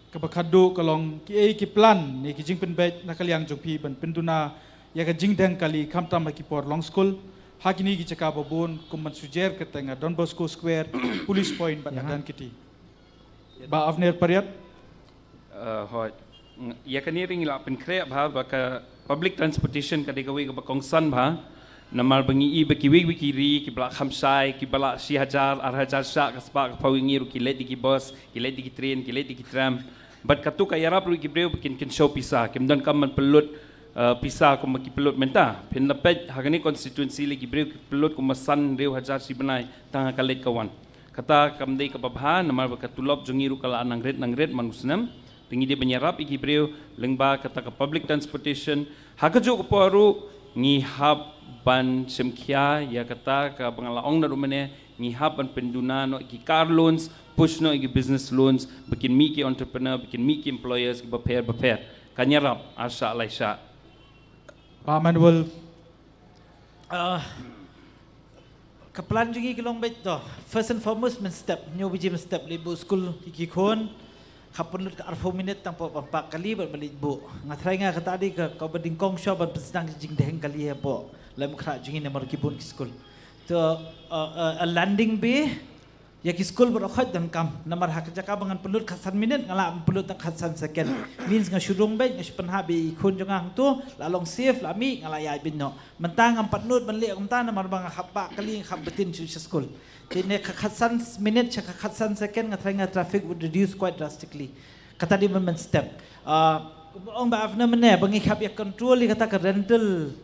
ka ba khatduh ka long, kiei ki plan ne ki jingpynbeit na ka liang jong phi ban pynduna ïa ka jingdheng kali khamtam ha ki por long skul ha kine ki jaka ba bun kum ban shu jer kyrteng ha Don Bosco Square, Police Point bad ha Dhankheti. Bah Avner Pariat. Uh, hooid. Ïa kane ruh ngi la pynkhreh bha ba ka public transportation ka dei kawei kaba kongsan bha. Namar ba ngi i ba kiwei kiwei ki ri ki ba la kham shai, ki ba la shi hajar ar hajar shah ka spah ka phew, ngi ruh ki leit da ki bus, ki leit da ki train, ki leit da ki tram. Bad katu ka ïarap ruh ki briew ba kin kynshew pisa, kim donkam ban pynlut uh, pisa kumba ki pynlut mynta. Phin da peit ha kane constituency lei ki briew ki pynlut kumba san hynriew hajar shi bnai tang ha ka leit ka wan. Kata kam dei kaba bha namar ba ka tulop jong ngi ruh ka la nang rit nang rit man u snem. Te ngi dei ban ïarap ïa ki briew lyngba kata ka public transportation. Ha kajuh ka por ruh ngi hap ban shim khia ïa kata kaba nga la ong naduh mynne, ngi hap ban pynduna noh ki car loans, push noh ki business loans, ba kin mih ki entrepreneur, ba kin mih ki employers ki bapher bapher. Kan ïarap ar shah lai shah. Bah Manuel. Uh, ka plan jong ngi ka long beit to. First and foremost mynstep, hynñiew baje mynstep leit buh skul ïa ki khun. Hap pynlut ka arphew minit tang pok ban park kali bad ba leit buh. Nga tharai nga kata dei ka, kaba nyngkong shuwa ban pynsngew ka jingdheng kali hapoh Laitumkhrah jong ngi namar ki bun ki skul. To, uh, uh, a landing bay ïa ki skul baroh khoit donkam. Namar ha ka jaka ba ngan pynlut khatsan minit nga lah ban pynlut tang khatsan second. Means nga shu rung beit, nga shu pynhap ïa ki khun jong nga hangto, la long safe, la mih, nga la ïaid beit noh. Mynta ngam pat nud ban leh kumta namar ba nga hap park kali, nga hap btin sha skul. Te ne ka khatsan minit sha ka khatsan second nga tharai nga traffic would reduce quite drastically. Kata dei mynstep. Ah, kumba ong Bah Avner mynne ba ngi hap ïa control ïa kata ka rental,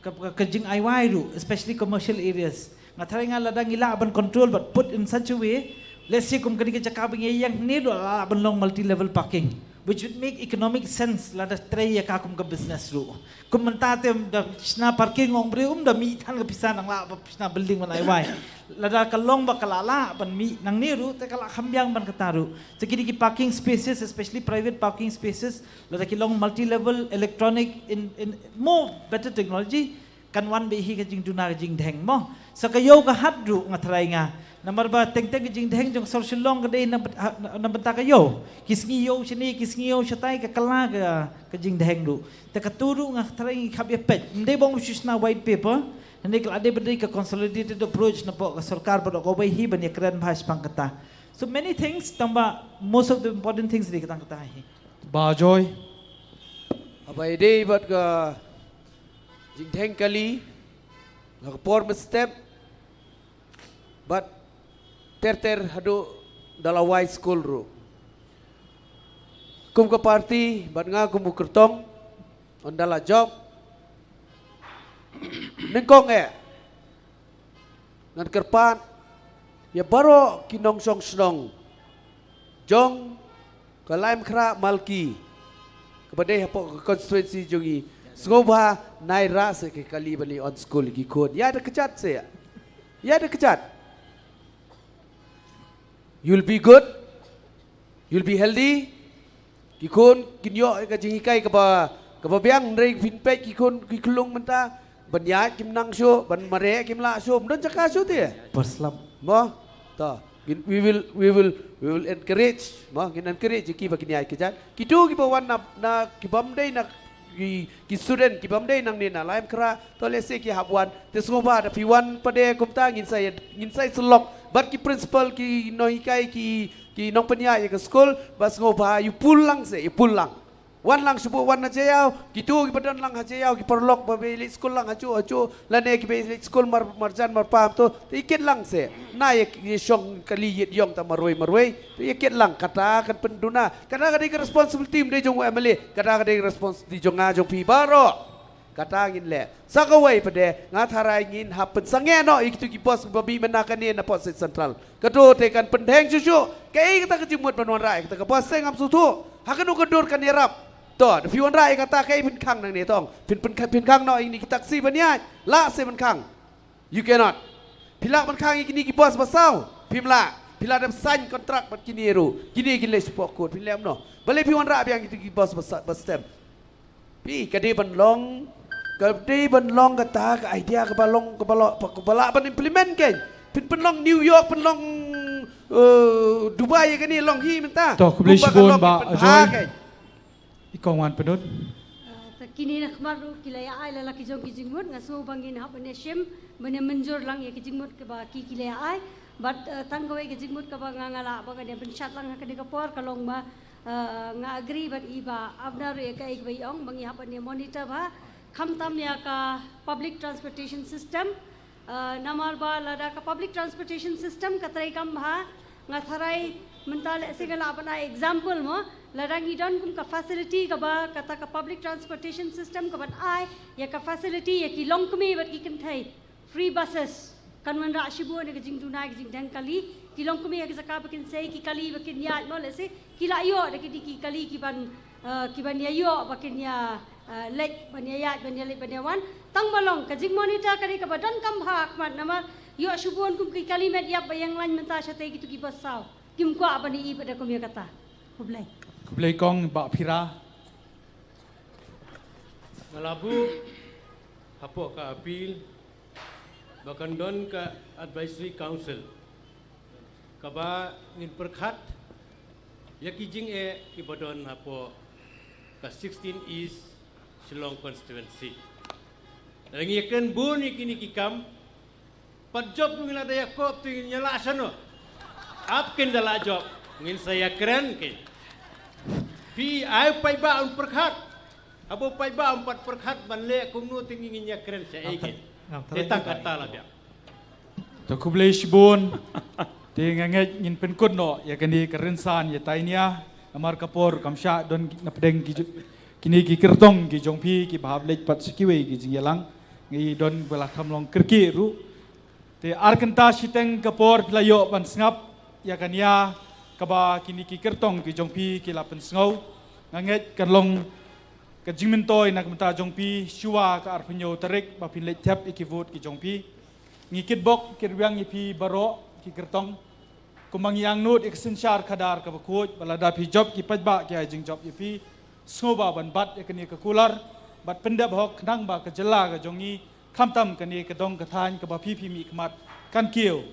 ka, ka, ka jingaiwai ruh, especially commercial areas. Nga tharai nga lada ngi lah ban control bad put in such a way, let's say kum kane ka jaka ba ngi ïeng hangne ruh la lah ban long multi level parking, which would make economic sense lada trei ïa ka kum ka business ruh. Kum mynta te da shna parking ong briew, um da mih than ka pisa, nang lah ba shna building ban aiwai. Lada ka long ba ka la lah ban mih nangne ruh, te ka la kham biang ban kata ruh. Te kine ki parking spaces, especially private parking spaces, lada ki long multi level, electronic, in, in more better technology, kan wan beit hi ka jingduna ka jingdheng mo. Sa ka ïew ka hat ruh nga tharai nga. Namar ba teng teng ka jingdheng jong sor Shillong ka dei na, na, na bynta ka ïew. Ki sngi ïew shane, ki sngi ïew shatai, ka kylla ka, ka jingdheng ruh. Te katu ruh nga tharai ngi hap ïa peit. Ym dei ba ym shu shna white paper. Hynrei ka la dei ba dei ka consolidated approach na pok ka sorkar ba dei kawei hi ban ïakren bha shaphang kata. So many things, tangba most of the important things dei ka tang kata hi. Bah Joy. Haba ïadei bad ka jingdheng kali, na ka por mynstep, bad ter ter haduh da la wai skul ruh. Kum ka party, bad nga kum u kyrtong, ynda la jop, nyngkong eh ngan kyrpad ïa baroh ki nongshong shnong jong ka Laitumkhrah Malki, kaba dei hapoh ka constituency jong i, sngewbha nai rah se ki kali ban ïa on school ki khun. Ïa da kjat se. Ïa da kjat. You'll be good. You'll be healthy. Ki khun kin ïoh ka jinghikai kaba, kaba biang. Hynrei phin peit ki khun ki khyllung mynta, ban ïaid kim nang shuh, ban mareh kim lah shuh, ym don jaka shuh te. Paslap. Mo, to. Ngin, we will, we will, we will encourage, mo, ngin encourage ïa ki ba kin ïaid kjat. Kito kiba wan na, na, kibym dei na, ki, ki student kibym dei nangne na Laitumkhrah, to lehse ki hap wan. Te sngewbha da phi wan pat de kumta, ngin sa, ngin sa syllok bad ki principal, ki nonghikai, ki, ki nongpynïaid ïa ka skul, ba sngewbha ïa pul lang se, ïa pul lang. Wan lang shuh, wan ha Jaïaw, kito kiba don lang ha Jaïaw, ki paralok ba ïaleit skul lang hajuh hajuh, lane kiba ïaleit skul mar, marjan marpa to, te ïa kit lang se. Na ïa, ïa shong kali ïit ïong ta marwei marwei, te ïa kit lang. Kata kan pynduna. Kata ka dei ka responsibility ym dei jong u MLA, kata ka dei ka responsibility jong nga, jong phi baroh. Kata ngin leh. Sa kawei pat de, nga tharai ngin hap pynsangeh noh ïa kito ki bus ba mih mynta kane na Port Said Central. Kato te kan pyntheng shuh shuh. Kaei kata ka jingmut ban wanrah ïa kata ka bus, te ngam sngewthuh. Ha kano ka dur kan ïarap? To, da phi wanrah ïa kata, kaei phin khang nangne, tong? Phin, phin, phin khang noh ïa kine ki taxi ban ïaid? Lah se ban khang? You cannot. Phi lah ban khang ïa kine ki bus ba saw? Phim lah. Phi lah dep sign contract bad kine ruh. Kine ki leh shapoh court, phin leh kumno? Balei phi wanrah biang ïa kito ki bus ba sa-, ba stem? Phi, ka dei ban long, ka dei ban long kata ka idea kaba long, kaba long, kaba lah ban implement kein. Phin pynlong New York, pynlong, eh, Dubai ïa kane, long hi mynta. To, khublei shibun, Bah Joy. I kong wan pynlut. Eh, ta kine na khmat ruh ki la ïa ai la la ki jong ki jingmut, nga sngew ba ngin hap ban ïa shim, ban ïa mynjur lang ïa ki jingmut kaba ki, ki la ïa ai. Bad, eh, tang kawei ka jingmut kaba nga, nga lah ba ngan ïa pynshat lang ha kane ka por, ka long ba, eh, nga agree bad i Bah Abner ruh ïa kaei kaba i ong, ba ngi hap ban ïa monitor bha, khamtam ïa ka public transportation system. Eh, namar ba lada ka public transportation system ka trei kam bha, nga tharai mynta lehse nga lah ban ai example mo, lada ngi don kum ka facility kaba, kata ka public transportation system kaban ai ïa ka facility ïa ki longkmie bad ki kynthei, free buses, kan wanrah shibun ïa ka jingduna, ïa ka jingdeng kali. Ki longkmie ha ki jaka ba kin sei ki kali ba kin ïaid mo, lehse ki lah ïoh da ki, da ki kali kiban, eh, kiban ïa ïoh ba kin ïa, eh, leit ban ïa ïaid, ban ïa leit, ban ïa wan. Tang ba long ka jingmonitor ka dei kaba donkam bha ha khmat, namar ïoh shibun kum ki kali met ïap ba ïeng lain mynta shatei kito ki bus saw. Kim kwah ban ïa i pat de kum ïa kata. Khublei. Khublei kong, Bah Phira. Nga la buh hapoh ka appeal ba kan don ka advisory council kaba ngin pyrkhat ïa ki jingeh kiba don hapoh ka sixteen East Shillong constituency. Lada ngi ïakren bun ïa kine ki kam, pat jop ngi la da ïakop, te ngin ïa lah shano? Ap kin da lah jop, ngin sa ïakren kein. Phi ai u paidbah un pyrkhat. Haba u paidbah um pat pyrkhat ban leh kumno, te ngi ngin ïakren shaei kein. Te tang kata la biang. To khublei shibun. Te nga ngeit ngin pynkut noh ïa kane ka rynsan ïa tai nia. Namar ka por kam shah don na pdeng ki ju-, kine ki kyrtong ki jong phi kiba hap leit pat sha kiwei ki jingïalang. Ngi don ba la kham long kyrkieh ruh. Te ar kynta shiteng ka por phi la ïoh ban sngap ïa ka nia kaba kine ki kyrtong ki jong phi ki la pynsngew. Nga ngeit kan long ka jingmyntoi na ka bynta jong phi shuwa ka arphew hynñiew tarik ba phin leit thep ïa ki vote ki jong phi. Ngi kitbok kitrwiang ïa phi baroh ki kyrtong. Kumba ngi angnud ïa ka synshar khadar kaba khuid, ba lada phi jop ki paidbah ki ai jingjop ïa phi, sngewbha ban bat ïa kane ka kular bad pyndep hok, khnang ba ka jylla ka jong ngi, khamtam kane ka dong ka thaiñ kaba phi phi mihkhmat, kan kiew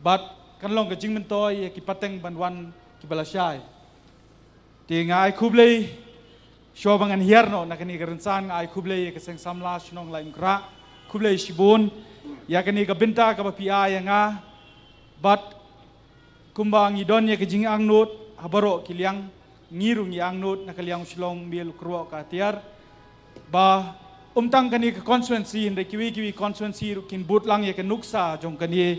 bad kan long ka jingmyntoi ïa ki pateng ban wan kiba lashai. Te nga ai khublei, shuwa ba ngan hiar noh na kane ka rynsan, nga ai khublei ïa ka Seng Samla Shnong Laitumkhrah. Khublei shibun ïa kane ka bynta kaba phi ai ïa nga. Bad kumba ngi don ïa ka jingangnud ha baroh ki liang, ngi ruh ngi angnud na ka liang u Shillong Miel u Kyrwoh ka Atiar, ba ym tang kane ka constituency, hynrei kiwei kiwei constituency ruh kin bud lang ïa ka nuksa jong kane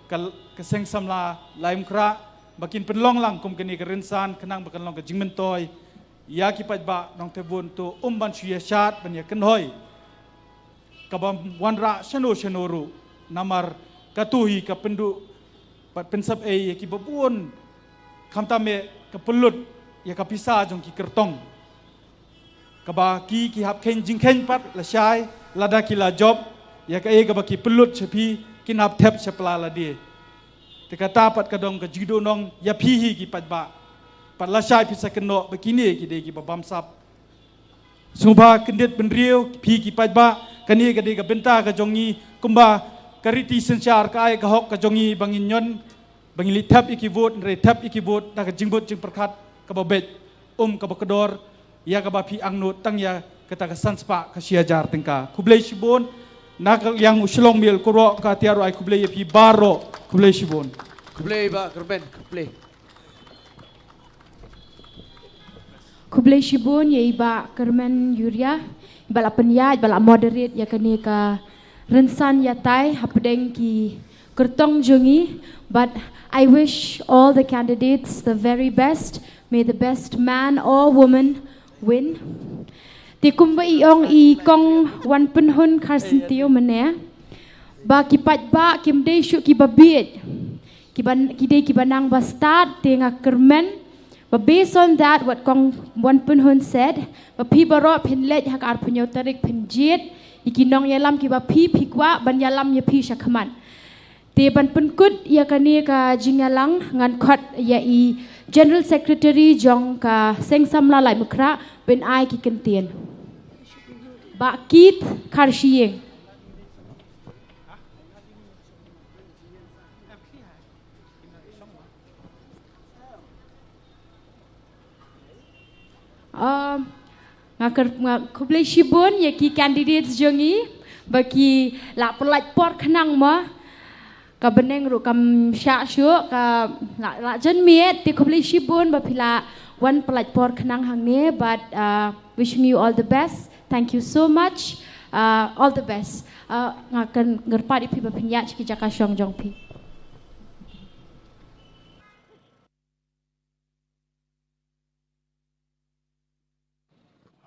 ka, ka Seng Samla Laitumkhrah, ba kin pynlong lang kum kane ka rynsan, khnang ba kan long ka jingmyntoi ïa ki paidbah nongthep vote, to ym ban shu ïa shad ban ïa kynhoi kaba wanrah shano shano ruh, namar kato hi ka pynduh bad pynsep ei ïa kiba bun, khamtam eh ka pynlut ïa ka pisa jong ki kyrtong. Kaba ki ki hap khein jingkhein pat lashai lada ki la jop ïa kaei kaba ki pynlut sha phi, kin hap thep sha pla lade. Te kata pat ka dong ka jingduh nong ïa phi hi ki paidbah. Pat lashai phi sa kynnoh ba kine ki dei kiba bamsap. Sngewbha kyndit bynriew phi ki paidbah, kane ka dei ka bynta ka jong ngi, kumba ka riti synshar ka ai ka hok ka jong ngi ba ngin ñion, ba ngin leit thep ïa ki vote, hynrei thep ïa ki vote da ka jingbud jingpyrkhat kaba beit, um kaba kordor ïa kaba phi angnud tang ïa kata ka san spah ka shi hajar tyngka. Khublei shibun. Na ka liang u Shillong Mail, khublei, ka tiar ai khublei ïa phi baroh. Khublei shibun. Khublei Bah Kyrmen, khublei. Khublei shibun ïa i Bah Kyrmen Uriah, i ba la pynïaid, ba la moderate ïa kane ka rynsan ïatai hapdeng ki kyrtong jong ngi. But I wish all the candidates the very best. May the best man or woman win. Te kumba i ong i Kong Wanpynhun Kharsyntiew mynne, ba ki paidbah kim dei shuh kiba bieit, kiba, ki dei kiba nang ba stad. Te nga kyrmen ba based on that what Kong Wanpynhun said, ba phi baroh phin leit ha ka arphew hynñiew tarik phin jied ïa ki nongïalam kiba phi phi kwah ban ïalam ïa phi shakhmat. Te ban pynkut ïa kane ka jingïalang, ngan khot ïa i General Secretary jong ka Seng Samla Laitumkhrah ban ai ki kyntien. Bah Keith Kharshiing. Um, nga khublei shibun ïa ki candidates jong ngi ba ki la pynlait por khnang mo. Ka bneng ruh kam shah shuh, ka la, la jan miet. Te khublei shibun ba phi la wan pynlait por khnang hangne, but uh, wishing you all the best. Thank you so much. Uh, all the best. Uh, nga kyrpad ïa phi ba phin ïaid sha ki jaka shong jong phi.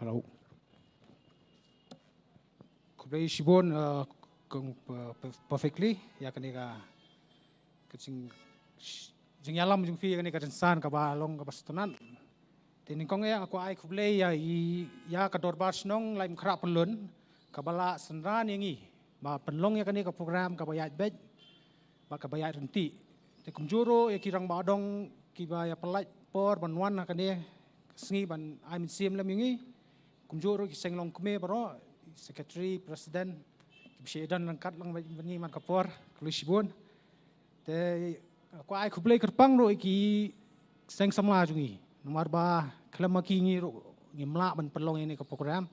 Hello. Khublei shibun, uh, kong, uh, perfectly ïa kane ka, ka jing, jingïalam jong phi ïa kane ka rynsan kaba long kaba sngewtynnat. Te nyngkong eh nga kwah ai khublei ïa i, ïa ka Dorbar Shnong Laitumkhrah Pyllun kaba la synran ïa ngi ba pynlong ïa kane ka program kaba ïaid beit bad kaba ïaid ryntih. Te kumjuh ruh ïa ki rangbah dong kiba ïa pynlait por ban wan ha kane ka sngi ban ai mynsiem lem ïa ngi. Kumjuh ruh ki seng longkmie baroh, secretary, president, kiba shah don ryngkat lang bad ngi man ka por, khublei shibun. Te kwah ai khublei kyrpang ruh ïa ki seng samla jong ngi. Namar ba khlem ma ki ngi ruh ngim lah ban pynlong ïa kane ka program.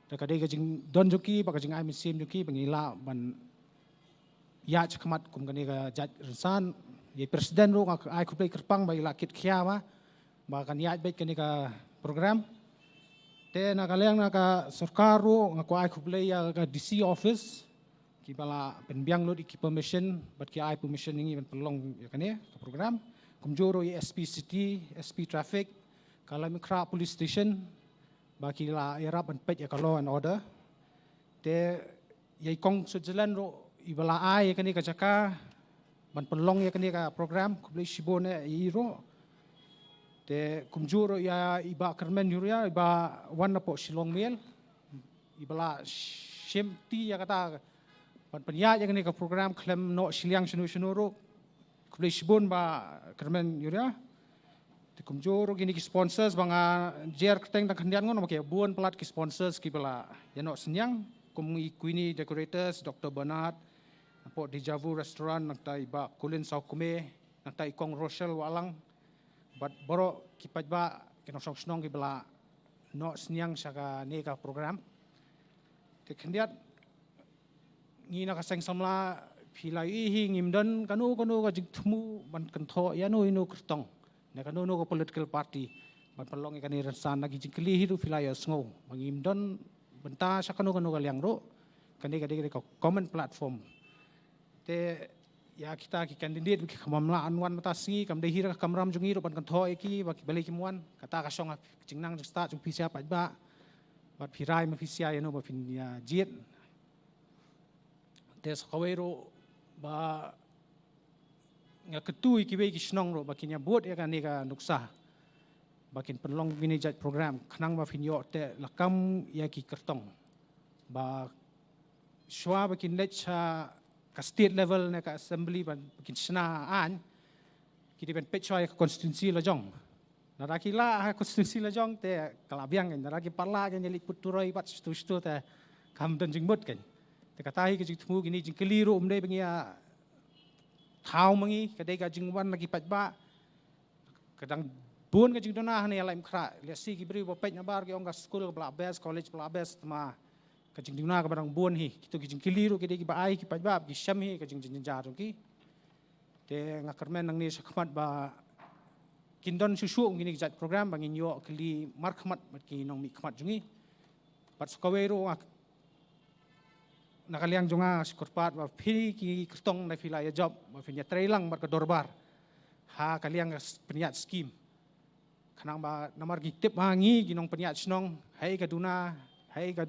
Te ka dei ka jingdon jong ki bad ka jingai mynsiem jong ki ba ngi lah ban ïaid shakhmat kum kane ka jait rynsan. Ïa i president ruh nga ai khublei kyrpang ba i la kit khia ba, ba kan ïaid beit kane ka program. Te na ka liang na ka sorkar ruh nga kwah ai khublei ïa ka D C office kiba la pynbiang lut ïa ki permission bad ki ai permission ïa ngi ban pynlong ïa kane ka program. Kumjuh ruh ïa S P City, S P Traffic, ka Laitumkhrah Police Station, ba ki la ïarap ban peit ïa ka law and order. Te ïa i kong Switzerland ruh iba la ai ïa kane ka jaka ban pynlong ïa kane ka program, khublei shibun eh ïa i ruh. Te kumjuh ruh ïa i Bah Kyrmen Uriah iba wan napoh Shillong Mail, iba la shim ti ïa kata ban pynïaid ïa kane ka program khlem noh shiliang shano shano ruh. Khublei shibun Bah Kyrmen Uriah. Te kumjuh ruh kine ki sponsors ba nga jer kyrteng tang khyndiat ngon, namar ki bun palat ki sponsors kiba la ïa noh synñiang, kum i Queenie Decorators, Doctor Bernard, napoh Deja Vu Restaurant, nangta i Bah Colin Sawkmie, nangta i kong Rochelle Wahlang, bad baroh ki paidbah ki nongshong shnong kiba la noh synñiang sha kane ka program. Te khyndiat ngi na ka seng samla phi la ïohi hi ngim don kano kano ka jingthmu ban kynthoh ïano ïano kyrtong ne kano kano ka political party ban pynlong ïa kane rynsan. Na ki jingkylli hi ruh phi la ïohsngew ba ngim don bynta sha kano kano ka liang ruh. Kane ka dei ka common platform. Te ïa kita ki candidate ki kham lah ban wan mynta sngi, kam dei hi ruh ka kamram jong ngi ruh ban kynthoh ïa ki ba ki balei kim wan. Kata ka shong ha jingnang jingstad jong phi sha paidbah. Bad phi rai ma phi sha ïano ba phin ïa jied. Te sa kawei ruh ba nga kyntu ïa kiwei ki shnong ruh ba kin ïa bud ïa kane ka nuksa. ba kin pynlong kine jait program khnang ba phin ïoh te lakam ïa ki kyrtong ba shwa ba kin leit sha ka state level ne ka assembly ba kin shna ain. Ki dei ban peit shwa ïa ka constituency la jong. Nara ki la ha constituency la jong te ka la biang, nara ki pat la kin ïa leit put turoi bad shtu shtu te kam don jingmut kan. Te kata hi ka jingthmu kine jingkylli ruh um dei ba ngi ïa thaw ma ngi, ka dei ka jingwan na ki paidbah. Ka dang bun ka jingduna hangne ïa Laitumkhrah. Lehse ki briew ba peit nabar ki ong ka skul ba la best, college ba la best, tangba ka jingduna kaba dang bun hi. Kito ki jingkylli ruh ki dei kiba ai ki paidbah ki shem hi ka jingjynjar jong ki. Te nga kyrmen nangne sha khmat ba kin don shuh shuh kine ki jait program ba ngin ïoh kylli markhmat bad ki nongmihkhmat jong ngi. Bad sa kawei ruh nga, na ka liang jong nga shu kyrpad ba phi ki kyrtong na phi la ïa jop ba phin ïa trei lang bad ka dorbar ha ka liang ka s-, pynïaid skim. Khnang ba namar ngi tip ha ngi ki nongpynïaid shnong, hei ka duna, hei ka,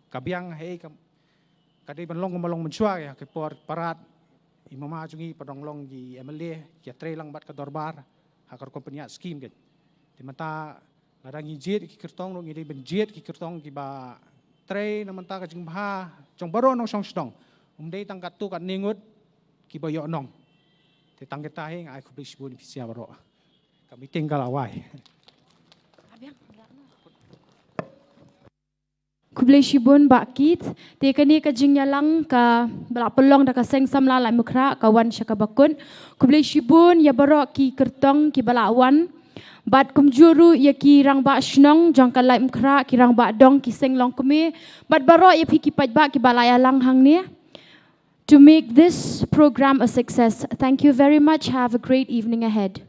ka biang, hei ka, ka dei ban long, ban long mynshuwa ïa ka por parad. I mama jong ngi pat dang long ki M L A, ki ïa trei lang bad ka dorbar ha ka rukom pynïaid skim kan. Te mynta lada ngi jied ki kyrtong ruh ngi dei ban jied ki kyrtong kiba trei na mynta ka jingbha jong baroh nongshong shnong. Um dei tang katto katne ngut kiba ïoh nong. Te tang kata hi nga ai khublei shibun ïa phi sha baroh. Ka meeting ka la wai. Khublei shibun Bah Keith. Te kane ka jingïalang kaba la pynlong da ka Seng Samla Laitumkhrah ka wan sha kaba kut. Khublei shibun ïa baroh ki kyrtong kiba la wan. Bad kumjuh ruh ïa ki rangbah shnong jong ka Laitumkhrah, ki rangbah dong, ki seng longkmie. Bad baroh ïa phi ki paidbah kiba la ïalang hangne to make this program a success. Thank you very much. Have a great evening ahead.